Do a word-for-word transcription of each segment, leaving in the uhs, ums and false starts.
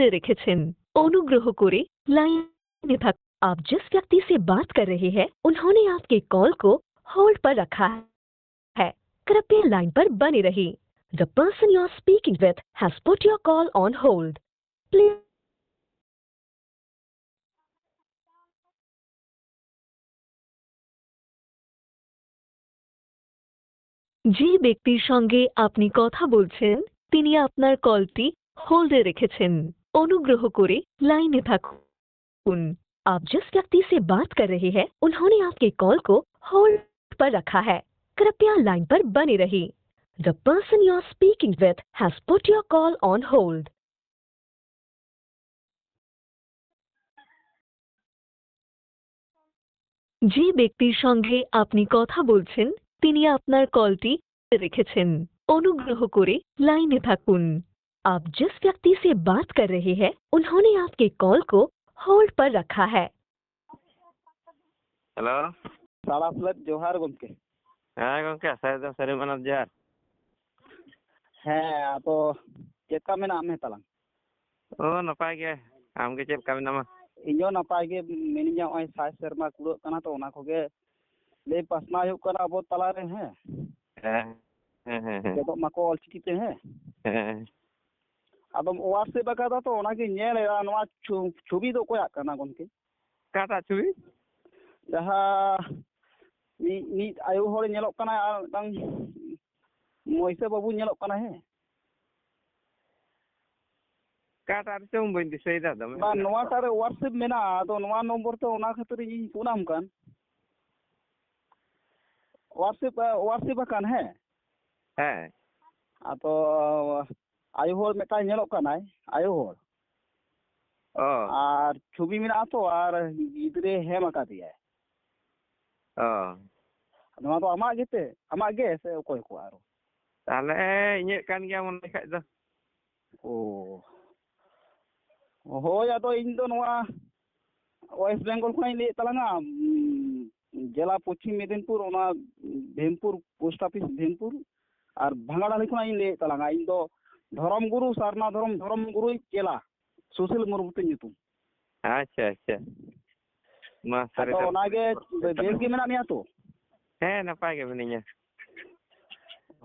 রেখেছেন। অনুগ্রহ করে লাইনে থাক। आप जिस व्यक्ति से बात कर रहे हैं, उन्होंने आपके कॉल को होल्ड पर रखा है। कृपया लाइन पर बने रहिए। The person you are speaking with has put your call on hold. Please. যে ব্যক্তির সঙ্গে আপনি কথা বলছেন, তিনি আপনার কলটি হোল্ডে রেখেছেন। অনুগ্রহ করে লাইনে থাকুন। आप जिस व्यक्ति से बात कर रहे हैं, उन्होंने आपके कॉल को होल्ड पर रखा है। कृपया लाइन पर बने रहिए। The person you are speaking with has put your call on hold. যে ব্যক্তির সঙ্গে আপনি কথা বলছেন, তিনি আপনার কলটি রেখেছেন। অনুগ্রহ করে লাইনে থাকুন। आप जिस व्यक्ति से बात कर रहे हैं, उन्होंने आपके कॉल को होल्ड पर रखा है। ᱦᱮᱞᱳ᱾ ᱥᱟᱲᱟ ᱥᱮᱞᱮᱫ ᱡᱚᱦᱟᱨ ᱜᱚᱢᱠᱮ᱾ ᱦᱮᱸ ᱜᱚᱢᱠᱮ, ᱥᱟᱹᱨᱤ ᱫᱚ ᱥᱟᱹᱨᱤ ᱢᱟᱱᱚᱛ ᱡᱚᱦᱟᱨ᱾ ᱦᱮᱸ, ᱟᱫᱚ ᱪᱮᱫ ᱞᱮᱠᱟ ᱢᱮᱱᱟᱜ ᱢᱮ ᱛᱟᱞᱟᱝ? ᱚ, ᱱᱟᱯᱟᱭ ᱜᱮ᱾ ᱟᱢ ᱜᱮ ᱪᱮᱫ ᱞᱮᱠᱟ ᱢᱮᱱᱟᱢᱟ? ᱤᱧ ᱦᱚᱸ ᱱᱟᱯᱟᱭ ᱜᱮ ᱢᱤᱱᱟᱹᱧᱟ᱾ ᱱᱚᱜᱼᱚᱭ ᱥᱟᱭ ᱥᱮᱨᱢᱟ ᱠᱩᱲᱟᱹᱜ ᱠᱟᱱᱟ, ᱛᱚ ᱚᱱᱟ ᱠᱚᱜᱮ ᱞᱟᱹᱭ ᱯᱟᱥᱱᱟᱣ ᱦᱩᱭᱩᱜ ᱠᱟᱱᱟ ᱟᱵᱚ ᱛᱟᱞᱟᱨᱮ, ᱦᱮᱸ᱾ ᱦᱮᱸ, ᱦᱮᱸ, ᱦᱮᱸ, ᱦᱮᱸ᱾ ᱪᱮᱫᱚᱜ ᱢᱟᱠᱚ ᱚᱞᱪᱤᱠᱤ ᱛᱮ, ᱦᱮᱸ᱾ ᱦᱮᱸ᱾ ᱟᱫᱚᱢ WhatsApp ᱟᱠᱟᱫᱟ ᱛᱚ, ᱚᱱᱟᱜᱤᱧ ᱧᱮᱞ ᱮᱫᱟ᱾ ᱱᱚᱣᱟ ᱪᱷᱚ-, ᱪᱷᱚᱵᱤ ᱫᱚ ᱚᱠᱚᱭᱟᱜ ᱠᱟᱱᱟ ᱜᱚᱢᱠᱮ? ᱚᱠᱟᱴᱟᱜ ᱪᱷᱚᱵᱤ? ᱡᱟᱦᱟᱸ ᱢᱤᱫ, ᱢᱤᱫ ᱟᱭᱳ ᱦᱚᱲᱮ ᱧᱮᱞᱚᱜ ᱠᱟᱱᱟ ᱟᱨ ᱢᱤᱫᱴᱟᱝ ᱢᱚᱭᱥᱮ ᱵᱟᱹᱵᱩ ᱧᱮᱞᱚᱜ ᱠᱟᱱᱟ, ᱦᱮᱸ᱾ ᱚᱠᱟᱴᱟᱜ ᱨᱮᱪᱚᱝ ᱵᱟᱹᱧ ᱫᱤᱥᱟᱹᱭᱮᱫᱟ, ᱫᱚᱢᱮ ᱵᱟᱝ, ᱢᱮᱱᱟᱜ ᱱᱚᱣᱟᱴᱟᱜ ᱨᱮ WhatsApp ᱢᱮᱱᱟᱜᱼᱟ, ᱟᱫᱚ ᱱᱚᱣᱟ ᱱᱚᱢᱵᱚᱨ ᱛᱮ ᱚᱱᱟ ᱠᱷᱟᱹᱛᱤᱨ ᱤᱧ ᱯᱷᱳᱱᱟᱢ ᱠᱟᱱ᱾ WhatsApp, WhatsApp ᱟᱠᱟᱱ, ᱦᱮᱸ? ᱦᱮᱸ᱾ ᱟᱫᱚ ᱟᱭᱳ ᱦᱚᱲ ᱢᱤᱫᱴᱟᱝ ᱧᱮᱞᱚᱜ ᱠᱟᱱᱟᱭ, ᱟᱭᱳ ᱦᱚᱲ᱾ ᱚ᱾ ᱟᱨ ᱪᱷᱚᱵᱤ ᱢᱮᱱᱟᱜᱼᱟ ᱛᱚ, ᱟᱨ ᱜᱤᱫᱽᱨᱟᱹ ᱦᱮᱢ ᱟᱠᱟᱫᱮᱭᱟᱭ᱾ ᱚ᱾ ᱱᱚᱣᱟ ᱫᱚ ᱟᱢᱟᱜ ᱜᱮᱛᱮ? ᱟᱢᱟᱜ ᱜᱮ ᱥᱮ ᱚᱠᱚᱭ ᱠᱚ ᱟᱨᱚ? ᱛᱟᱦᱞᱮ ᱤᱧᱟᱹᱜ ᱠᱟᱱ ᱜᱮᱭᱟ ᱢᱚᱱᱮ ᱠᱷᱟᱡ ᱫᱚ᱾ ᱚ᱾ ᱦᱳᱭ, ᱟᱫᱚ ᱤᱧ ᱫᱚ ᱱᱚᱣᱟ West Bengal ᱠᱷᱚᱱᱟᱜ ᱤᱧ ᱞᱟᱹᱭᱮᱫ ᱛᱟᱞᱟᱝᱟ, ᱩᱸ, ᱡᱮᱞᱟ ᱯᱚᱪᱷᱤᱢ ᱢᱮᱫᱤᱱᱯᱩᱨ, ᱚᱱᱟ ᱵᱷᱤᱢᱯᱩᱨ, ᱯᱳᱥᱴ ᱚᱯᱷᱤᱥ ᱵᱷᱤᱢᱯᱩᱨ, ᱟᱨ ᱵᱷᱟᱸᱜᱟᱲᱟᱞᱤ ᱠᱷᱚᱱᱟᱜ ᱤᱧ ᱞᱟᱹᱭᱮᱫ ᱛᱟᱞᱟᱝᱟ᱾ ᱤᱧ ᱫᱚ ᱫᱷᱚᱨᱚᱢ ᱜᱩᱨᱩ, ᱥᱟᱨᱱᱟ ᱫᱷᱚᱨᱚᱢ, ᱫᱷᱚᱨᱚᱢ ᱜᱩᱨᱩᱭᱤᱡ ᱪᱮᱞᱟ᱾ ᱥᱩᱥᱤᱞ ᱢᱩᱨᱢᱩ ᱛᱤᱧ ᱧᱩᱛᱩᱢ᱾ ᱟᱪᱪᱷᱟ, ᱟᱪᱪᱷᱟ᱾ ᱢᱟ, ᱥᱟᱹᱨᱤ ᱟᱫᱚ ᱫᱚ ᱚᱱᱟᱜᱮ ᱵᱮᱥ ᱜᱮ ᱢᱮᱱᱟᱜ ᱢᱮᱭᱟ ᱛᱚ? ᱦᱮᱸ, ᱱᱟᱯᱟᱭ ᱜᱮ ᱢᱤᱱᱟᱹᱧᱟ᱾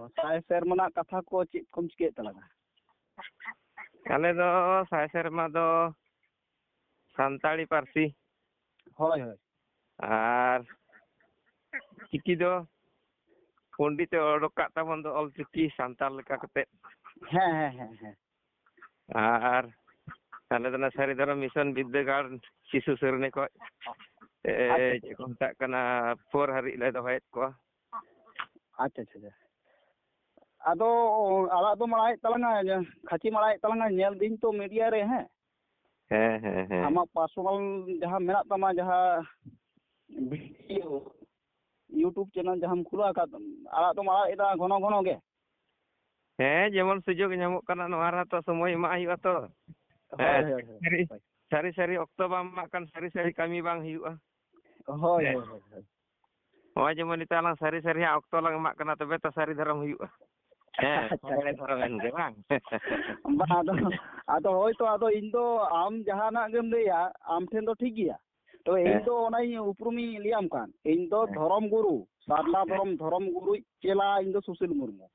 ᱚ, ᱥᱟᱭ ᱥᱮᱨᱢᱟ ᱨᱮᱱᱟᱜ ᱠᱟᱛᱷᱟ ᱠᱚ ᱪᱮᱫ ᱠᱚᱢ ᱪᱤᱠᱟᱹᱭᱮᱫ ᱛᱟᱞᱟᱝᱟ? ᱟᱞᱮ ᱫᱚ ᱥᱟᱭ ᱥᱮᱨᱢᱟ ᱫᱚ ᱥᱟᱱᱛᱟᱲᱤ ᱯᱟᱹᱨᱥᱤ᱾ ᱦᱳᱭ, ᱦᱳᱭ᱾ ᱟᱨ ᱪᱤᱠᱤ ᱫᱚ ᱯᱚᱱᱰᱤᱛ ᱮ ᱚᱰᱚᱠ ᱠᱟᱜ ᱛᱟᱵᱚᱱ ᱫᱚ, ᱚᱞ ᱪᱤᱠᱤ ᱥᱟᱱᱛᱟᱲ ᱞᱮᱠᱟ ᱠᱟᱛᱮ᱾ ᱦᱮᱸ, ᱦᱮᱸ, ᱦᱮᱸ, ᱦᱮᱸ᱾ ᱟᱨ ᱟᱞᱮ ᱫᱚ ᱚᱱᱟ ᱥᱟᱹᱨᱤ ᱫᱷᱚᱨᱚᱢ ᱢᱤᱥᱚᱱ ᱵᱤᱨᱫᱟᱹᱜᱟᱲ ᱥᱤᱥᱩ ᱥᱚᱨᱱᱤ ᱠᱷᱚᱡ, ᱮ, ᱟᱪᱪᱷᱟ, ᱪᱮᱫ ᱠᱚ ᱢᱮᱛᱟᱜ ᱠᱟᱱᱟ, ᱯᱷᱳᱨ ᱦᱟᱹᱨᱤᱡ ᱞᱮ ᱫᱚᱦᱚᱭᱮᱫ ᱠᱚᱣᱟ᱾ ᱟᱪᱪᱷᱟ, ᱟᱪᱪᱷᱟ, ᱟᱪᱪᱷᱟ᱾ ᱟᱫᱚ ᱟᱲᱟᱜ ᱫᱚᱢ ᱟᱲᱟᱜᱮᱫ ᱛᱟᱞᱟᱝᱟ, ᱠᱷᱟᱹᱪᱤᱢ ᱟᱲᱟᱜᱮᱫ ᱛᱟᱞᱟᱝᱟ, ᱧᱮᱞ ᱫᱤᱧ ᱛᱚ ᱢᱤᱰᱤᱭᱟ ᱨᱮ, ᱦᱮᱸ᱾ ᱦᱮᱸ, ᱦᱮᱸ, ᱦᱮᱸ᱾ ᱟᱢᱟᱜ ᱯᱟᱨᱥᱚᱱᱟᱞ ᱡᱟᱦᱟᱸ ᱢᱮᱱᱟᱜ ᱛᱟᱢᱟ, ᱡᱟᱦᱟᱸ ᱵᱷᱤᱰᱤᱭᱳ, YouTube ᱪᱮᱱᱮᱞ ᱡᱟᱦᱟᱸᱢ ᱠᱷᱩᱞᱟᱹᱣ ᱟᱠᱟᱫ, ᱟᱲᱟᱜ ᱫᱚᱢ ᱟᱲᱟᱜ ᱮᱫᱟ ᱜᱷᱚᱱᱚ ᱜᱷᱚᱱᱚ ᱜᱮ᱾ ᱦᱮᱸ, ᱡᱮᱢᱚᱱ ᱥᱩᱡᱳᱜᱽ ᱧᱟᱢᱚᱜ ᱠᱟᱱᱟ, ᱱᱚᱣᱟ ᱨᱮᱦᱚᱸ ᱛᱚ ᱥᱚᱢᱚᱭ ᱮᱢᱟᱜ ᱦᱩᱭᱩᱜᱼᱟ ᱛᱚ᱾ ᱦᱳᱭ, ᱦᱮᱸ, ᱦᱳᱭ, ᱦᱳᱭ, ᱥᱟᱹᱨᱤ, ᱦᱳᱭ᱾ ᱥᱟᱹᱨᱤ ᱥᱟᱹᱨᱤ ᱚᱠᱛᱚ ᱵᱟᱢ ᱮᱢᱟᱜ ᱠᱷᱟᱱ ᱥᱟᱹᱨᱤ ᱥᱟᱹᱨᱤ ᱠᱟᱹᱢᱤ ᱵᱟᱝ ᱦᱩᱭᱩᱜᱼᱟ᱾ ᱦᱳᱭ, ᱦᱮᱸ᱾ ᱦᱳᱭ, ᱦᱳᱭ, ᱦᱳᱭ᱾ ᱱᱚᱜᱼᱚᱭ ᱡᱮᱢᱚᱱ ᱱᱤᱛᱚᱜ ᱟᱞᱟᱝ ᱥᱟᱹᱨᱤ ᱥᱟᱹᱨᱤᱭᱟᱜ ᱚᱠᱛᱚ ᱞᱟᱝ ᱮᱢᱟᱜ ᱠᱟᱱᱟ, ᱛᱚᱵᱮ ᱛᱚ ᱥᱟᱹᱨᱤ ᱫᱷᱚᱨᱚᱢ ᱦᱩᱭᱩᱜᱼᱟ᱾ ᱦᱮᱸ, ᱟᱪᱪᱷᱟ, ᱮᱲᱮ ᱟᱪᱪᱷᱟ᱾ ᱫᱷᱚᱨᱚᱢ ᱮᱱ ᱜᱮ ᱵᱟᱝ? ᱵᱟᱝ, ᱟᱫᱚ, ᱟᱫᱚ ᱦᱳᱭ ᱛᱚ, ᱟᱫᱚ ᱤᱧ ᱫᱚ ᱟᱢ ᱡᱟᱦᱟᱱᱟᱜ ᱜᱮᱢ ᱞᱟᱹᱭᱟ, ᱟᱢ ᱴᱷᱮᱱ ᱫᱚ ᱴᱷᱤᱠ ᱜᱮᱭᱟ᱾ ᱛᱚ ᱤᱧ ᱦᱮᱸ᱾ ᱫᱚ ᱚᱱᱟᱧ ᱩᱯᱨᱩᱢᱤᱧ ᱞᱟᱹᱭᱟᱢ ᱠᱟᱱ, ᱤᱧ ᱫᱚ ᱦᱮᱸ᱾ ᱫᱷᱚᱨᱚᱢ ᱜᱩᱨᱩ, ᱥᱟᱨᱱᱟ ᱦᱮᱸ᱾ ᱫᱷᱚᱨᱚᱢ, ᱫᱷᱚᱨᱚᱢ ᱜᱩᱨᱩᱭᱤᱡ ᱪᱮᱞᱟ ᱤᱧ ᱫᱚ ᱥᱩᱥᱤᱞ ᱢᱩᱨᱢᱩ᱾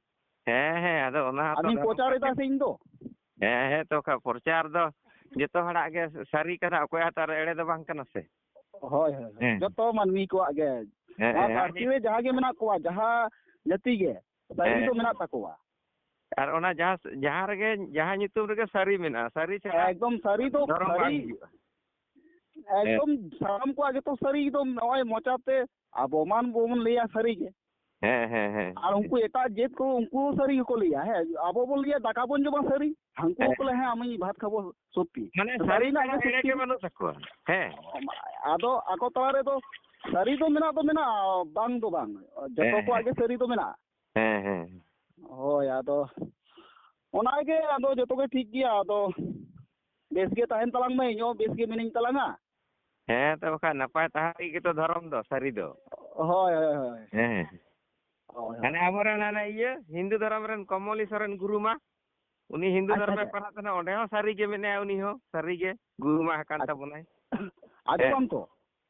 ᱦᱮᱸ, ᱦᱮᱸ, ᱟᱫᱚ ᱚᱱᱟ ᱦᱚᱸᱛᱚ ᱟᱫᱚᱧ ᱫᱷᱚᱨᱚᱢ ᱯᱨᱚᱪᱟᱨ ᱠᱟᱱ ᱮᱫᱟ ᱜᱮᱭᱟ᱾ ᱥᱮ ᱤᱧ ᱫᱚ? ᱦᱮᱸ, ᱦᱮᱸ, ᱛᱚ ᱠᱷᱟᱡ ᱯᱨᱚᱪᱟᱨ ᱫᱚ ᱡᱚᱛᱚ ᱦᱚᱲᱟᱜ ᱜᱮ ᱥᱟᱹᱨᱤ ᱠᱟᱱᱟ, ᱚᱠᱚᱭᱟᱜ ᱦᱚᱸᱛᱚ ᱟᱨ ᱮᱲᱮ ᱫᱚ ᱵᱟᱝ ᱠᱟᱱᱟ ᱥᱮ᱾ ᱦᱳᱭ, ᱦᱳᱭ, ᱦᱳᱭ᱾ ᱦᱮᱸ᱾ ᱡᱚᱛᱚ ᱢᱟᱹᱱᱢᱤ ᱠᱚᱣᱟᱜ ᱜᱮ᱾ ᱦᱮᱸ, ᱱᱚᱣᱟ ᱦᱮᱸ, ᱟᱨ ᱫᱷᱟᱹᱨᱛᱤ ᱨᱮ ᱡᱟᱦᱟᱸ ᱜᱮ ᱢᱮᱱᱟᱜ ᱠᱚᱣᱟ, ᱡᱟᱦᱟᱸ ᱡᱟᱹᱛᱤ ᱜᱮ, ᱥᱟᱹᱨᱤ ᱦᱮᱸ᱾ ᱫᱚ ᱢᱮᱱᱟᱜ ᱛᱟᱠᱚᱣᱟ᱾ ᱟᱨ ᱚᱱᱟ ᱡᱟᱦᱟᱸ, ᱡᱟᱦᱟᱸ ᱨᱮᱜᱮ, ᱡᱟᱦᱟᱸ ᱧᱩᱛᱩᱢ ᱨᱮᱜᱮ ᱥᱟᱹᱨᱤ ᱢᱮᱱᱟᱜᱼᱟ, ᱥᱟᱹᱨᱤ ᱪᱷᱟᱲᱟ ᱮᱠᱫᱚᱢ ᱥᱟᱹᱨᱤ ᱫᱚ ᱫᱷᱚᱨᱚᱢ ᱵᱟᱝ ᱥᱟᱹᱨᱤ᱾ ᱦᱩᱭᱩᱜᱼᱟ᱾ ᱦᱮᱸ᱾ ᱮᱠᱫᱚᱢ ᱥᱟᱱᱟᱢ ᱠᱚᱣᱟᱜ ᱜᱮᱛᱚ ᱥᱟᱹᱨᱤ, ᱮᱠᱫᱚᱢ ᱱᱚᱜᱼᱚᱭ ᱢᱚᱪᱟᱛᱮ ᱟᱵᱚ ᱢᱟ ᱵᱚᱱ ᱞᱟᱹᱭᱟ ᱥᱟᱹᱨᱤ ᱜᱮ᱾ ᱦᱮᱸ, ᱦᱮᱸ, ᱦᱮᱸ᱾ ᱟᱨ ᱩᱱᱠᱩ ᱮᱴᱟᱜ ᱡᱟᱹᱛ ᱠᱚ, ᱩᱱᱠᱩ ᱦᱚᱸ ᱥᱟᱹᱨᱤ ᱜᱮᱠᱚ ᱞᱟᱹᱭᱟ᱾ ᱦᱮᱸ, ᱟᱵᱚ ᱵᱚᱱ ᱞᱟᱹᱭᱟ ᱫᱟᱠᱟ ᱵᱚᱱ ᱡᱚᱢᱟ ᱥᱟᱹᱨᱤ, ᱦᱟᱹᱱᱠᱩ ᱦᱮᱸ᱾ ᱦᱚᱸᱠᱚ ᱞᱟᱹᱭᱟ ᱦᱮᱸ, ᱟᱢ ᱵᱷᱟᱛ ᱠᱷᱟᱵᱚ ᱥᱚᱛᱛᱤ᱾ ᱢᱟᱱᱮ ᱥᱟᱹᱨᱤ ᱥᱟᱹᱨᱤ ᱨᱮᱱᱟᱜ ᱜᱮ ᱠᱟᱛᱷᱟ ᱮᱲᱮ ᱥᱚᱛᱛᱤ᱾ ᱜᱮ ᱵᱟᱹᱱᱩᱜ ᱛᱟᱠᱚᱣᱟ᱾ ᱦᱮᱸ᱾ ᱟᱫᱚ ᱟᱠᱚ ᱛᱟᱞᱟ ᱨᱮᱫᱚ ᱥᱟᱹᱨᱤ ᱫᱚ ᱢᱮᱱᱟᱜ ᱫᱚ ᱢᱮᱱᱟᱜᱼᱟ, ᱵᱟᱝ ᱫᱚ ᱵᱟᱝ, ᱡᱚᱛᱚ ᱦᱮᱸ, ᱠᱚᱣᱟᱜ ᱦᱮᱸ᱾ ᱜᱮ ᱥᱟᱹᱨᱤ ᱫᱚ ᱢᱮᱱᱟᱜᱼᱟ᱾ ᱦᱮᱸ, ᱦᱮᱸ᱾ ᱦᱳᱭ, ᱟᱫᱚ ᱚᱱᱟᱜᱮ, ᱟᱫᱚ ᱡᱚᱛᱚ ᱜᱮ ᱴᱷᱤᱠ ᱜᱮᱭᱟ, ᱟᱫᱚ ᱵᱮᱥ ᱜᱮ ᱛᱟᱦᱮᱱ ᱛᱟᱞᱟᱝ ᱢᱮ, ᱤᱧ ᱦᱚᱸ ᱵᱮᱥ ᱜᱮ ᱢᱤᱱᱟᱹᱧ ᱛᱟᱞᱟᱝᱟ᱾ ᱦᱮᱸ, ᱛᱚ ᱵᱟᱠᱷᱟᱡ ᱱᱟᱯᱟᱭ ᱛᱟᱦᱮᱸ ᱞᱟᱹᱜᱤᱫ ᱜᱮᱛᱚ ᱫᱷᱚᱨᱚᱢ ᱫᱚ, ᱥᱟᱹᱨᱤ ᱫᱚ᱾ ᱦᱳᱭ, ᱦᱳᱭ, ᱦᱳᱭ᱾ ᱦᱮᱸ᱾ ᱦᱳᱭ, ᱦᱳᱭ᱾ ᱢᱟᱱᱮ ᱟᱵᱚᱨᱮᱱ ᱦᱟᱱᱮ ᱤᱭᱟᱹ, ᱦᱤᱱᱫᱩ ᱫᱷᱚᱨᱚᱢ ᱨᱮᱱ ᱠᱚᱢᱚᱞᱤ ᱥᱚᱨᱮᱱ ᱜᱩᱨᱩ ᱢᱟ᱾ ᱩᱱᱤ ᱦᱤᱱᱫᱩ ᱟᱪᱪᱷᱟ, ᱫᱷᱚᱨᱢᱮ ᱟᱪᱪᱷᱟ᱾ ᱯᱟᱲᱦᱟᱜ ᱛᱟᱦᱮᱱᱟ, ᱚᱸᱰᱮ ᱦᱚᱸ ᱥᱟᱹᱨᱤ ᱜᱮ ᱢᱮᱱᱟᱭᱟ, ᱩᱱᱤ ᱦᱚᱸ ᱥᱟᱹᱨᱤ ᱜᱮ ᱜᱩᱨᱩ ᱢᱟ ᱟᱠᱟᱱ ᱟᱪᱪᱷᱟ᱾ ᱛᱟᱵᱚᱱᱟᱭ᱾ ᱟᱸᱡᱚᱢ ᱛᱚ?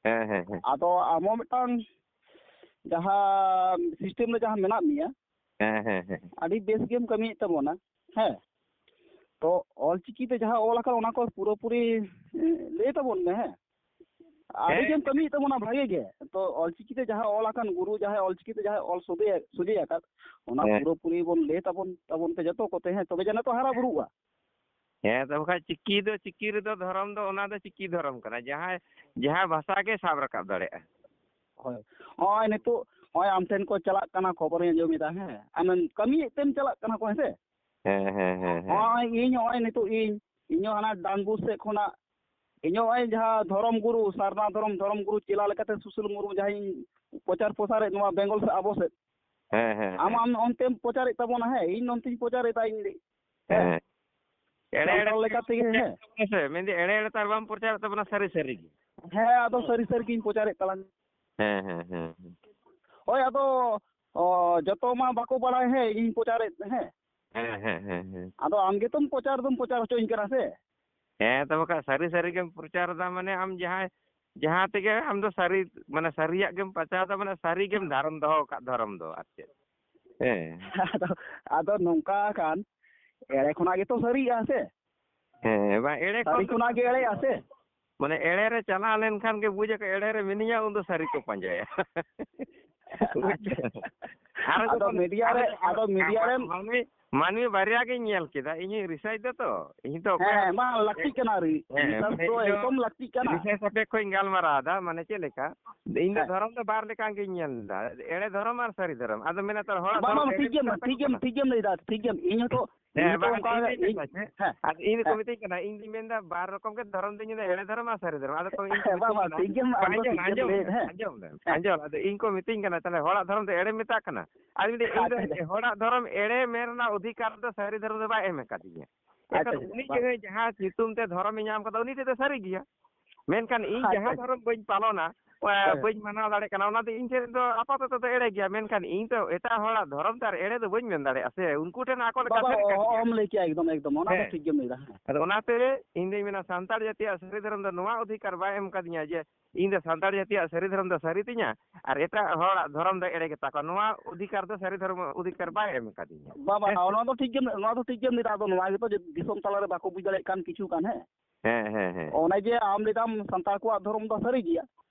ᱦᱮᱸ, ᱦᱮᱸ, ᱦᱮᱸ᱾ ᱟᱫᱚ ᱟᱢ ᱦᱚᱸ ᱢᱤᱫᱴᱟᱝ ᱡᱟᱦᱟᱸ system ᱨᱮ ᱡᱟᱦᱟᱸ ᱢᱮᱱᱟᱜ ᱢᱮᱭᱟ, ᱦᱮᱸ, ᱦᱮᱸ, ᱦᱮᱸ᱾ ᱟᱹᱰᱤ ᱵᱮᱥ ᱜᱮᱢ ᱠᱟᱹᱢᱤᱭᱮᱫ ᱛᱟᱵᱚᱱᱟ᱾ ᱦᱮᱸ, ᱛᱚ ᱚᱞᱪᱤᱠᱤ ᱛᱮ ᱡᱟᱦᱟᱸ ᱚᱞ ᱟᱠᱟᱱ, ᱚᱱᱟ ᱠᱚ ᱯᱩᱨᱟᱹᱯᱩᱨᱤ, ᱮ, ᱞᱟᱹᱭ ᱛᱟᱵᱚᱱ ᱢᱮ᱾ ᱦᱮᱸ, ᱟᱹᱰᱤ ᱦᱮᱸ᱾ ᱜᱮᱢ ᱠᱟᱹᱢᱤᱭᱮᱫ ᱛᱟᱵᱚᱱᱟ ᱵᱷᱟᱜᱮ ᱜᱮ᱾ ᱛᱚ ᱚᱞᱪᱤᱠᱤ ᱛᱮ ᱡᱟᱦᱟᱸ ᱚᱞ ᱟᱠᱟᱱ, ᱜᱩᱨᱩ ᱡᱟᱦᱟᱸᱭ ᱚᱞᱪᱤᱠᱤ ᱛᱮ ᱡᱟᱦᱟᱸᱭ ᱚᱞ ᱥᱚᱡᱷᱮ, ᱥᱚᱡᱷᱮ ᱟᱠᱟᱫ, ᱚᱱᱟ ᱦᱮᱸ᱾ ᱯᱩᱨᱟᱹᱯᱩᱨᱤ ᱵᱚᱱ ᱞᱟᱹᱭ ᱛᱟᱵᱚᱱ, ᱛᱟᱵᱚᱱ ᱯᱮ ᱡᱚᱛᱚ ᱠᱚᱛᱮ, ᱦᱮᱸ, ᱛᱚᱵᱮ ᱡᱟᱱᱟ ᱛᱚ ᱦᱟᱨᱟ ᱵᱩᱨᱩᱜᱼᱟ᱾ ᱦᱮᱸ, ᱛᱚ ᱵᱟᱠᱷᱟᱡ ᱪᱤᱠᱤ ᱫᱚ, ᱪᱤᱠᱤ ᱨᱮᱫᱚ ᱫᱷᱚᱨᱚᱢ ᱫᱚ, ᱚᱱᱟ ᱫᱚ ᱪᱤᱠᱤ ᱫᱷᱚᱨᱚᱢ ᱠᱟᱱᱟ, ᱡᱟᱦᱟᱸᱭ, ᱡᱟᱦᱟᱸ ᱵᱷᱟᱥᱟ ᱜᱮ ᱥᱟᱵ ᱨᱟᱠᱟᱵ ᱫᱟᱲᱮᱭᱟᱜᱼᱟ᱾ ᱦᱳᱭ, ᱱᱚᱜᱼᱚᱭ ᱱᱤᱛᱚᱜ, ᱱᱚᱜᱼᱚᱭ ᱟᱢ ᱴᱷᱮᱱ ᱠᱚ ᱪᱟᱞᱟᱜ ᱠᱟᱱᱟ, ᱠᱷᱚᱵᱚᱨᱤᱧ ᱟᱸᱡᱚᱢ ᱮᱫᱟ, ᱦᱮᱸ, ᱟᱢᱮᱢ ᱠᱟᱹᱢᱤᱭᱮᱫ ᱛᱮᱢ ᱪᱟᱞᱟᱜ ᱠᱟᱱᱟ ᱠᱚ, ᱦᱮᱸ ᱥᱮ? ᱦᱮᱸ, ᱦᱮᱸ, ᱦᱮᱸ, ᱦᱮᱸ᱾ ᱱᱚᱜᱼᱚᱭ ᱤᱧ, ᱱᱚᱜᱼᱚᱭ ᱱᱤᱛᱚᱜ ᱤᱧ, ᱤᱧ ᱦᱚᱸ ᱦᱟᱱᱟ ᱰᱟᱱᱜᱩᱨ ᱥᱮᱫ ᱠᱷᱚᱱᱟᱜ, ᱤᱧ ᱦᱚᱸ ᱱᱚᱜᱼᱚᱭ ᱡᱟᱦᱟᱸ ᱫᱷᱚᱨᱚᱢ ᱜᱩᱨᱩ, ᱥᱟᱨᱱᱟ ᱫᱷᱚᱨᱚᱢ, ᱫᱷᱚᱨᱚᱢ ᱜᱩᱨᱩ ᱪᱮᱞᱟ ᱞᱮᱠᱟᱛᱮ ᱥᱩᱥᱤᱞ ᱢᱩᱨᱢᱩ ᱡᱟᱦᱟᱸᱧ ᱯᱨᱚᱪᱟᱨ ᱯᱨᱚᱥᱟᱨᱮᱫ ᱱᱚᱣᱟ ᱵᱮᱝᱜᱚᱞ ᱥᱮ ᱟᱵᱚ ᱥᱮᱫ, ᱦᱮᱸ, ᱦᱮᱸ, ᱟᱢ, ᱦᱮᱸ᱾ ᱟᱢ ᱚᱱᱛᱮᱢ ᱯᱨᱚᱪᱟᱨᱮᱫ ᱛᱟᱵᱚᱱᱟ, ᱦᱮᱸ, ᱤᱧ ᱱᱚᱱᱛᱮᱧ ᱯᱨᱚᱪᱟᱨᱮᱫᱟ, ᱤᱧ ᱞᱟᱹᱭ-, ᱦᱮᱸ᱾ ᱦᱮᱸ᱾ ᱮᱲᱮ ᱮᱲᱮ ᱥᱟᱱᱛᱟᱲ ᱞᱮᱠᱟ ᱛᱮᱜᱮ, ᱦᱮᱸ᱾ ᱦᱮᱸ ᱥᱮ, ᱢᱮᱱᱫᱟᱹᱧ ᱮᱲᱮ ᱮᱲᱮ ᱛᱚ ᱟᱨ ᱵᱟᱢ ᱯᱨᱚᱪᱟᱨᱮᱫ ᱛᱟᱵᱚᱱᱟ, ᱥᱟᱹᱨᱤ ᱥᱟᱹᱨᱤ ᱜᱮ᱾ ᱦᱮᱸ, ᱟᱫᱚ ᱥᱟᱹᱨᱤ ᱥᱟᱹᱨᱤ ᱜᱤᱧ ᱯᱨᱚᱪᱟᱨᱮᱫ ᱛᱟᱞᱟᱝ᱾ ᱦᱮᱸ, ᱦᱮᱸ, ᱦᱮᱸ, ᱦᱮᱸ᱾ ᱦᱳᱭ, ᱟᱫᱚ, ᱚ, ᱡᱚᱛᱚ ᱢᱟ ᱵᱟᱠᱚ ᱵᱟᱲᱟᱭ, ᱦᱮᱸ, ᱤᱧ ᱯᱨᱚᱪᱟᱨᱮᱫ, ᱦᱮᱸ᱾ ᱦᱮᱸ, ᱦᱮᱸ, ᱦᱮᱸ, ᱦᱮᱸ᱾ ᱟᱫᱚ ᱟᱢ ᱜᱮᱛᱚᱢ ᱯᱨᱚᱪᱟᱨ ᱫᱚᱢ ᱯᱨᱚᱪᱟᱨ ᱦᱚᱪᱚᱧ ᱠᱟᱱᱟ ᱥᱮ? ᱦᱮᱸ, ᱛᱚ ᱵᱟᱠᱷᱟᱡ ᱥᱟᱹᱨᱤ ᱥᱟᱹᱨᱤ ᱜᱮᱢ ᱯᱨᱚᱪᱟᱨ ᱮᱫᱟ, ᱢᱟᱱᱮ ᱟᱢ ᱡᱟᱦᱟᱸᱭ, ᱡᱟᱦᱟᱸ ᱛᱮᱜᱮ ᱟᱢ ᱫᱚ ᱥᱟᱹᱨᱤ, ᱢᱟᱱᱮ ᱥᱟᱹᱨᱤᱭᱟᱜ ᱜᱮᱢ ᱯᱨᱚᱪᱟᱨ ᱮᱫᱟ, ᱢᱟᱱᱮ ᱥᱟᱹᱨᱤ ᱜᱮᱢ ᱫᱷᱟᱨᱚᱱ ᱫᱚᱦᱚ ᱟᱠᱟᱫ ᱫᱷᱚᱨᱚᱢ ᱫᱚ, ᱟᱨ ᱪᱮᱫ᱾ ᱦᱮᱸ᱾ ᱟᱫᱚ, ᱟᱫᱚ ᱱᱚᱝᱠᱟ ᱠᱷᱟᱱ ᱮᱲᱮ ᱠᱷᱚᱱᱟᱜ ᱜᱮᱛᱚ ᱥᱟᱹᱨᱤᱜᱼᱟ ᱥᱮ? ᱦᱮᱸ, ᱵᱟᱝ, ᱮᱲᱮ ᱥᱟᱹᱨᱤ ᱠᱷᱚᱱ ᱫᱚ ᱠᱷᱚᱱᱟᱜ ᱜᱮ ᱮᱲᱮᱜᱼᱟ ᱥᱮ? ᱢᱟᱱᱮ ᱮᱲᱮ ᱨᱮ ᱪᱟᱞᱟᱣ ᱞᱮᱱᱠᱷᱟᱱ ᱜᱮ ᱵᱩᱡᱽ ᱟᱠᱚ, ᱮᱲᱮ ᱨᱮ ᱢᱤᱱᱟᱹᱧᱟ, ᱩᱱ ᱫᱚ ᱥᱟᱹᱨᱤ ᱠᱚ ᱯᱟᱸᱡᱟᱭᱟ᱾ ᱟᱨ ᱟᱫᱚ ᱡᱚᱠᱷᱚᱱ, media ᱨᱮ, ᱟᱨ ᱟᱫᱚ media ᱨᱮ ᱢᱟᱹᱱᱢᱤ, ᱢᱟᱹᱱᱢᱤ ᱵᱟᱨᱭᱟ ᱜᱤᱧ ᱧᱮᱞ ᱠᱮᱫᱟ, ᱤᱧ ᱦᱚᱸᱧ research ᱫᱟ ᱛᱚ, ᱤᱧ ᱫᱚ ᱚᱠᱚᱭᱟᱜ ᱦᱮᱸ, ᱵᱟᱝ, ᱞᱟᱹᱠᱛᱤᱜ ᱠᱟᱱᱟ ᱨᱤ-, ᱦᱮᱸ, research ᱢᱟᱱᱮ ᱫᱚ ᱤᱧ ᱫᱚ ᱮᱠᱫᱚᱢ ᱞᱟᱹᱠᱛᱤᱜ ᱠᱟᱱᱟ᱾ ᱵᱤᱥᱚᱭ ᱥᱟᱯᱮᱠᱠᱷᱚᱧ ᱜᱟᱞᱢᱟᱨᱟᱣ ᱮᱫᱟ, ᱢᱟᱱᱮ ᱪᱮᱫ ᱞᱮᱠᱟ? ᱤᱧ ᱫᱚ ᱦᱮᱸ᱾ ᱫᱷᱚᱨᱚᱢ ᱫᱚ ᱵᱟᱨ ᱞᱮᱠᱟ ᱜᱤᱧ ᱧᱮᱞ ᱮᱫᱟ, ᱮᱲᱮ ᱫᱷᱚᱨᱚᱢ ᱟᱨ ᱥᱟᱹᱨᱤ ᱫᱷᱚᱨᱚᱢ᱾ ᱟᱫᱚ ᱢᱮᱱᱟ ᱛᱚ ᱦᱚᱲᱟᱜ ᱵᱟᱝ, ᱫᱷᱚᱨᱚᱢ ᱵᱟᱝ, ᱮᱲᱮ ᱴᱷᱤᱠ ᱜᱮᱭᱟ, ᱢᱮᱛᱟ ᱠᱚ ᱴᱷᱤᱠ ᱜᱮᱭᱟ, ᱠᱟᱱᱟ᱾ ᱴᱷᱤᱠ ᱜᱮᱭᱟᱢ ᱞᱟᱹᱭ ᱮᱫᱟ, ᱴᱷᱤᱠ ᱜᱮᱭᱟᱢ᱾ ᱤᱧ ᱦᱚᱸᱛᱚ, ᱤᱧ ᱦᱮᱸ, ᱦᱚᱸᱛᱚ ᱵᱟᱝ, ᱚᱱᱠᱟ ᱤᱧ ᱜᱮ, ᱫᱚᱧ ᱤᱧ, ᱢᱮᱛᱟᱫ ᱢᱮ᱾ ᱦᱮᱸ, ᱟᱫᱚ ᱤᱧ ᱫᱚᱠᱚ ᱦᱮᱸ᱾ ᱢᱤᱛᱟᱹᱧ ᱠᱟᱱᱟ, ᱤᱧ ᱫᱩᱧ ᱢᱮᱱᱫᱟ ᱵᱟᱨ ᱨᱚᱠᱚᱢ ᱜᱮ ᱫᱷᱚᱨᱚᱢ ᱫᱚᱧ ᱧᱮᱞᱟ, ᱮᱲᱮ ᱫᱷᱚᱨᱚᱢ ᱟᱨ ᱥᱟᱹᱨᱤ ᱫᱷᱚᱨᱚᱢ᱾ ᱟᱫᱚ ᱠᱚ, ᱤᱧ ᱠᱚ ᱦᱮᱸ, ᱵᱟᱝ, ᱢᱤᱛᱟᱹᱧ ᱵᱟᱝ, ᱠᱟᱱᱟ, ᱴᱷᱤᱠ ᱜᱮᱭᱟᱢ, ᱟᱸᱡᱚᱢ ᱟᱸᱡᱚᱢ ᱫᱟᱢ, ᱞᱮ, ᱦᱮᱸ᱾ ᱟᱸᱡᱚᱢ ᱫᱟᱢ, ᱦᱮᱸ᱾ ᱟᱸᱡᱚᱢ ᱫᱟᱢ᱾ ᱟᱫᱚ ᱤᱧ ᱠᱚ ᱢᱤᱛᱟᱹᱧ ᱠᱟᱱᱟ, ᱛᱟᱦᱞᱮ ᱦᱚᱲᱟᱜ ᱫᱷᱚᱨᱚᱢ ᱫᱚ ᱮᱲᱮᱢ ᱢᱮᱛᱟᱜ ᱠᱟᱱᱟ? ᱟᱫᱚ ᱢᱤᱛᱟᱹᱧ, ᱤᱧ ᱫᱚ ᱟᱪᱪᱷᱟ, ᱟᱪᱪᱷᱟ᱾ ᱦᱚᱲᱟᱜ ᱫᱷᱚᱨᱚᱢ ᱮᱲᱮ ᱢᱮᱱ ᱨᱮᱱᱟᱜ ᱚᱫᱷᱤᱠᱟᱨ ᱫᱚ ᱥᱟᱹᱨᱤ ᱫᱷᱚᱨᱚᱢ ᱫᱚ ᱵᱟᱭ ᱮᱢ ᱟᱠᱟᱫᱤᱧᱟ᱾ ᱟᱪᱪᱷᱟ, ᱮᱱᱠᱷᱟᱱ ᱟᱪᱪᱷᱟ, ᱩᱱᱤ ᱵᱟᱝ᱾ ᱡᱟᱦᱟᱸᱭ, ᱡᱟᱦᱟᱸ ᱧᱩᱛᱩᱢ ᱛᱮ ᱫᱷᱚᱨᱚᱢᱮ ᱧᱟᱢ ᱠᱟᱫᱟ, ᱩᱱᱤ ᱴᱷᱮᱱ ᱫᱚ ᱥᱟᱹᱨᱤ ᱜᱮᱭᱟ᱾ ᱢᱮᱱᱠᱷᱟᱱ ᱤᱧ ᱟᱪᱪᱷᱟ, ᱡᱟᱦᱟᱸ ᱟᱪᱪᱷᱟ᱾ ᱫᱷᱚᱨᱚᱢ ᱵᱟᱹᱧ ᱯᱟᱞᱚᱱᱟ, ᱦᱳᱭ᱾ ᱵᱟᱹᱧ ᱢᱟᱱᱟᱣ ᱫᱟᱲᱮᱭᱟᱜ ᱠᱟᱱᱟ, ᱚᱱᱟ ᱫᱚ ᱤᱧ ᱴᱷᱮᱱ ᱫᱚ ᱟᱯᱟᱛᱚᱛᱚ ᱫᱚ ᱮᱲᱮ ᱜᱮᱭᱟ, ᱢᱮᱱᱠᱷᱟᱱ ᱤᱧ ᱫᱚ ᱮᱴᱟᱜ ᱦᱚᱲᱟᱜ ᱫᱷᱚᱨᱚᱢ ᱛᱚ ᱟᱨ ᱮᱲᱮ ᱫᱚ ᱵᱟᱹᱧ ᱢᱮᱱ ᱫᱟᱲᱮᱭᱟᱜᱼᱟ ᱥᱮ, ᱩᱱᱠᱩ ᱴᱷᱮᱱ ᱟᱠᱚ ᱞᱮᱠᱟ ᱵᱟᱵᱟ, ᱥᱟᱹᱨᱤ ᱚ-, ᱠᱟᱛᱷᱟ᱾ ᱚᱦᱚᱢ ᱞᱟᱹᱭ ᱠᱮᱭᱟ, ᱮᱠᱫᱚᱢ, ᱮᱠᱫᱚᱢ, ᱚᱱᱟ ᱫᱚ ᱦᱮᱸ᱾ ᱴᱷᱤᱠ ᱜᱮᱢ ᱞᱟᱹᱭ ᱫᱟ, ᱦᱮᱸ᱾ ᱟᱫᱚ ᱚᱱᱟᱛᱮ ᱤᱧ ᱫᱩᱧ ᱢᱮᱱᱟ, ᱥᱟᱱᱛᱟᱲ ᱡᱟᱹᱛᱤᱭᱟᱜ ᱥᱟᱹᱨᱤ ᱫᱷᱚᱨᱚᱢ ᱫᱚ ᱱᱚᱣᱟ ᱚᱫᱷᱤᱠᱟᱨ ᱵᱟᱭ ᱮᱢ ᱠᱟᱫᱤᱧᱟ ᱡᱮ ᱤᱧ ᱫᱚ ᱥᱟᱱᱛᱟᱲ ᱡᱟᱹᱛᱤᱭᱟᱜ ᱥᱟᱹᱨᱤ ᱫᱷᱚᱨᱚᱢ ᱫᱚ ᱥᱟᱹᱨᱤ ᱛᱤᱧᱟ ᱟᱨ ᱮᱴᱟᱜ ᱦᱚᱲᱟᱜ ᱫᱷᱚᱨᱚᱢ ᱫᱚ ᱮᱲᱮ ᱜᱮᱛᱟ ᱠᱚᱣᱟ, ᱱᱚᱣᱟ ᱚᱫᱷᱤᱠᱟᱨ ᱫᱚ ᱥᱟᱹᱨᱤ ᱫᱷᱚᱨᱚᱢ ᱚᱫᱷᱤᱠᱟᱨ ᱵᱟᱭ ᱮᱢ ᱠᱟᱫᱤᱧᱟ᱾ ᱵᱟᱵᱟ, ᱦᱮᱸ ᱥᱮ? ᱚᱱᱟ ᱫᱚ ᱴᱷᱤᱠ ᱜᱮᱢ, ᱱᱚᱣᱟ ᱫᱚ ᱴᱷᱤᱠ ᱜᱮᱢ ᱞᱟᱹᱭ ᱫᱟ᱾ ᱟᱫᱚ ᱱᱚᱣᱟ ᱜᱮᱛᱚ ᱡᱮ ᱫᱤᱥᱚᱢ ᱛᱟᱞᱟᱨᱮ ᱵᱟᱠᱚ ᱵᱩᱡᱽ ᱫᱟᱲᱮᱭᱟᱜ ᱠᱟᱱ ᱠᱤᱪᱷᱩ ᱜᱟᱱ, ᱦᱮᱸ᱾ ᱦᱮᱸ, ᱦᱮᱸ, ᱦᱮᱸ᱾ ᱚᱱᱮ ᱡᱮ ᱟᱢ ᱞᱟᱹᱭ ᱫᱟᱢ ᱥᱟᱱᱛᱟᱲ ᱠᱚᱣᱟᱜ ᱫᱷᱚᱨᱚᱢ ᱫᱚ ᱥᱟᱹᱨᱤ ᱜᱮᱭᱟ,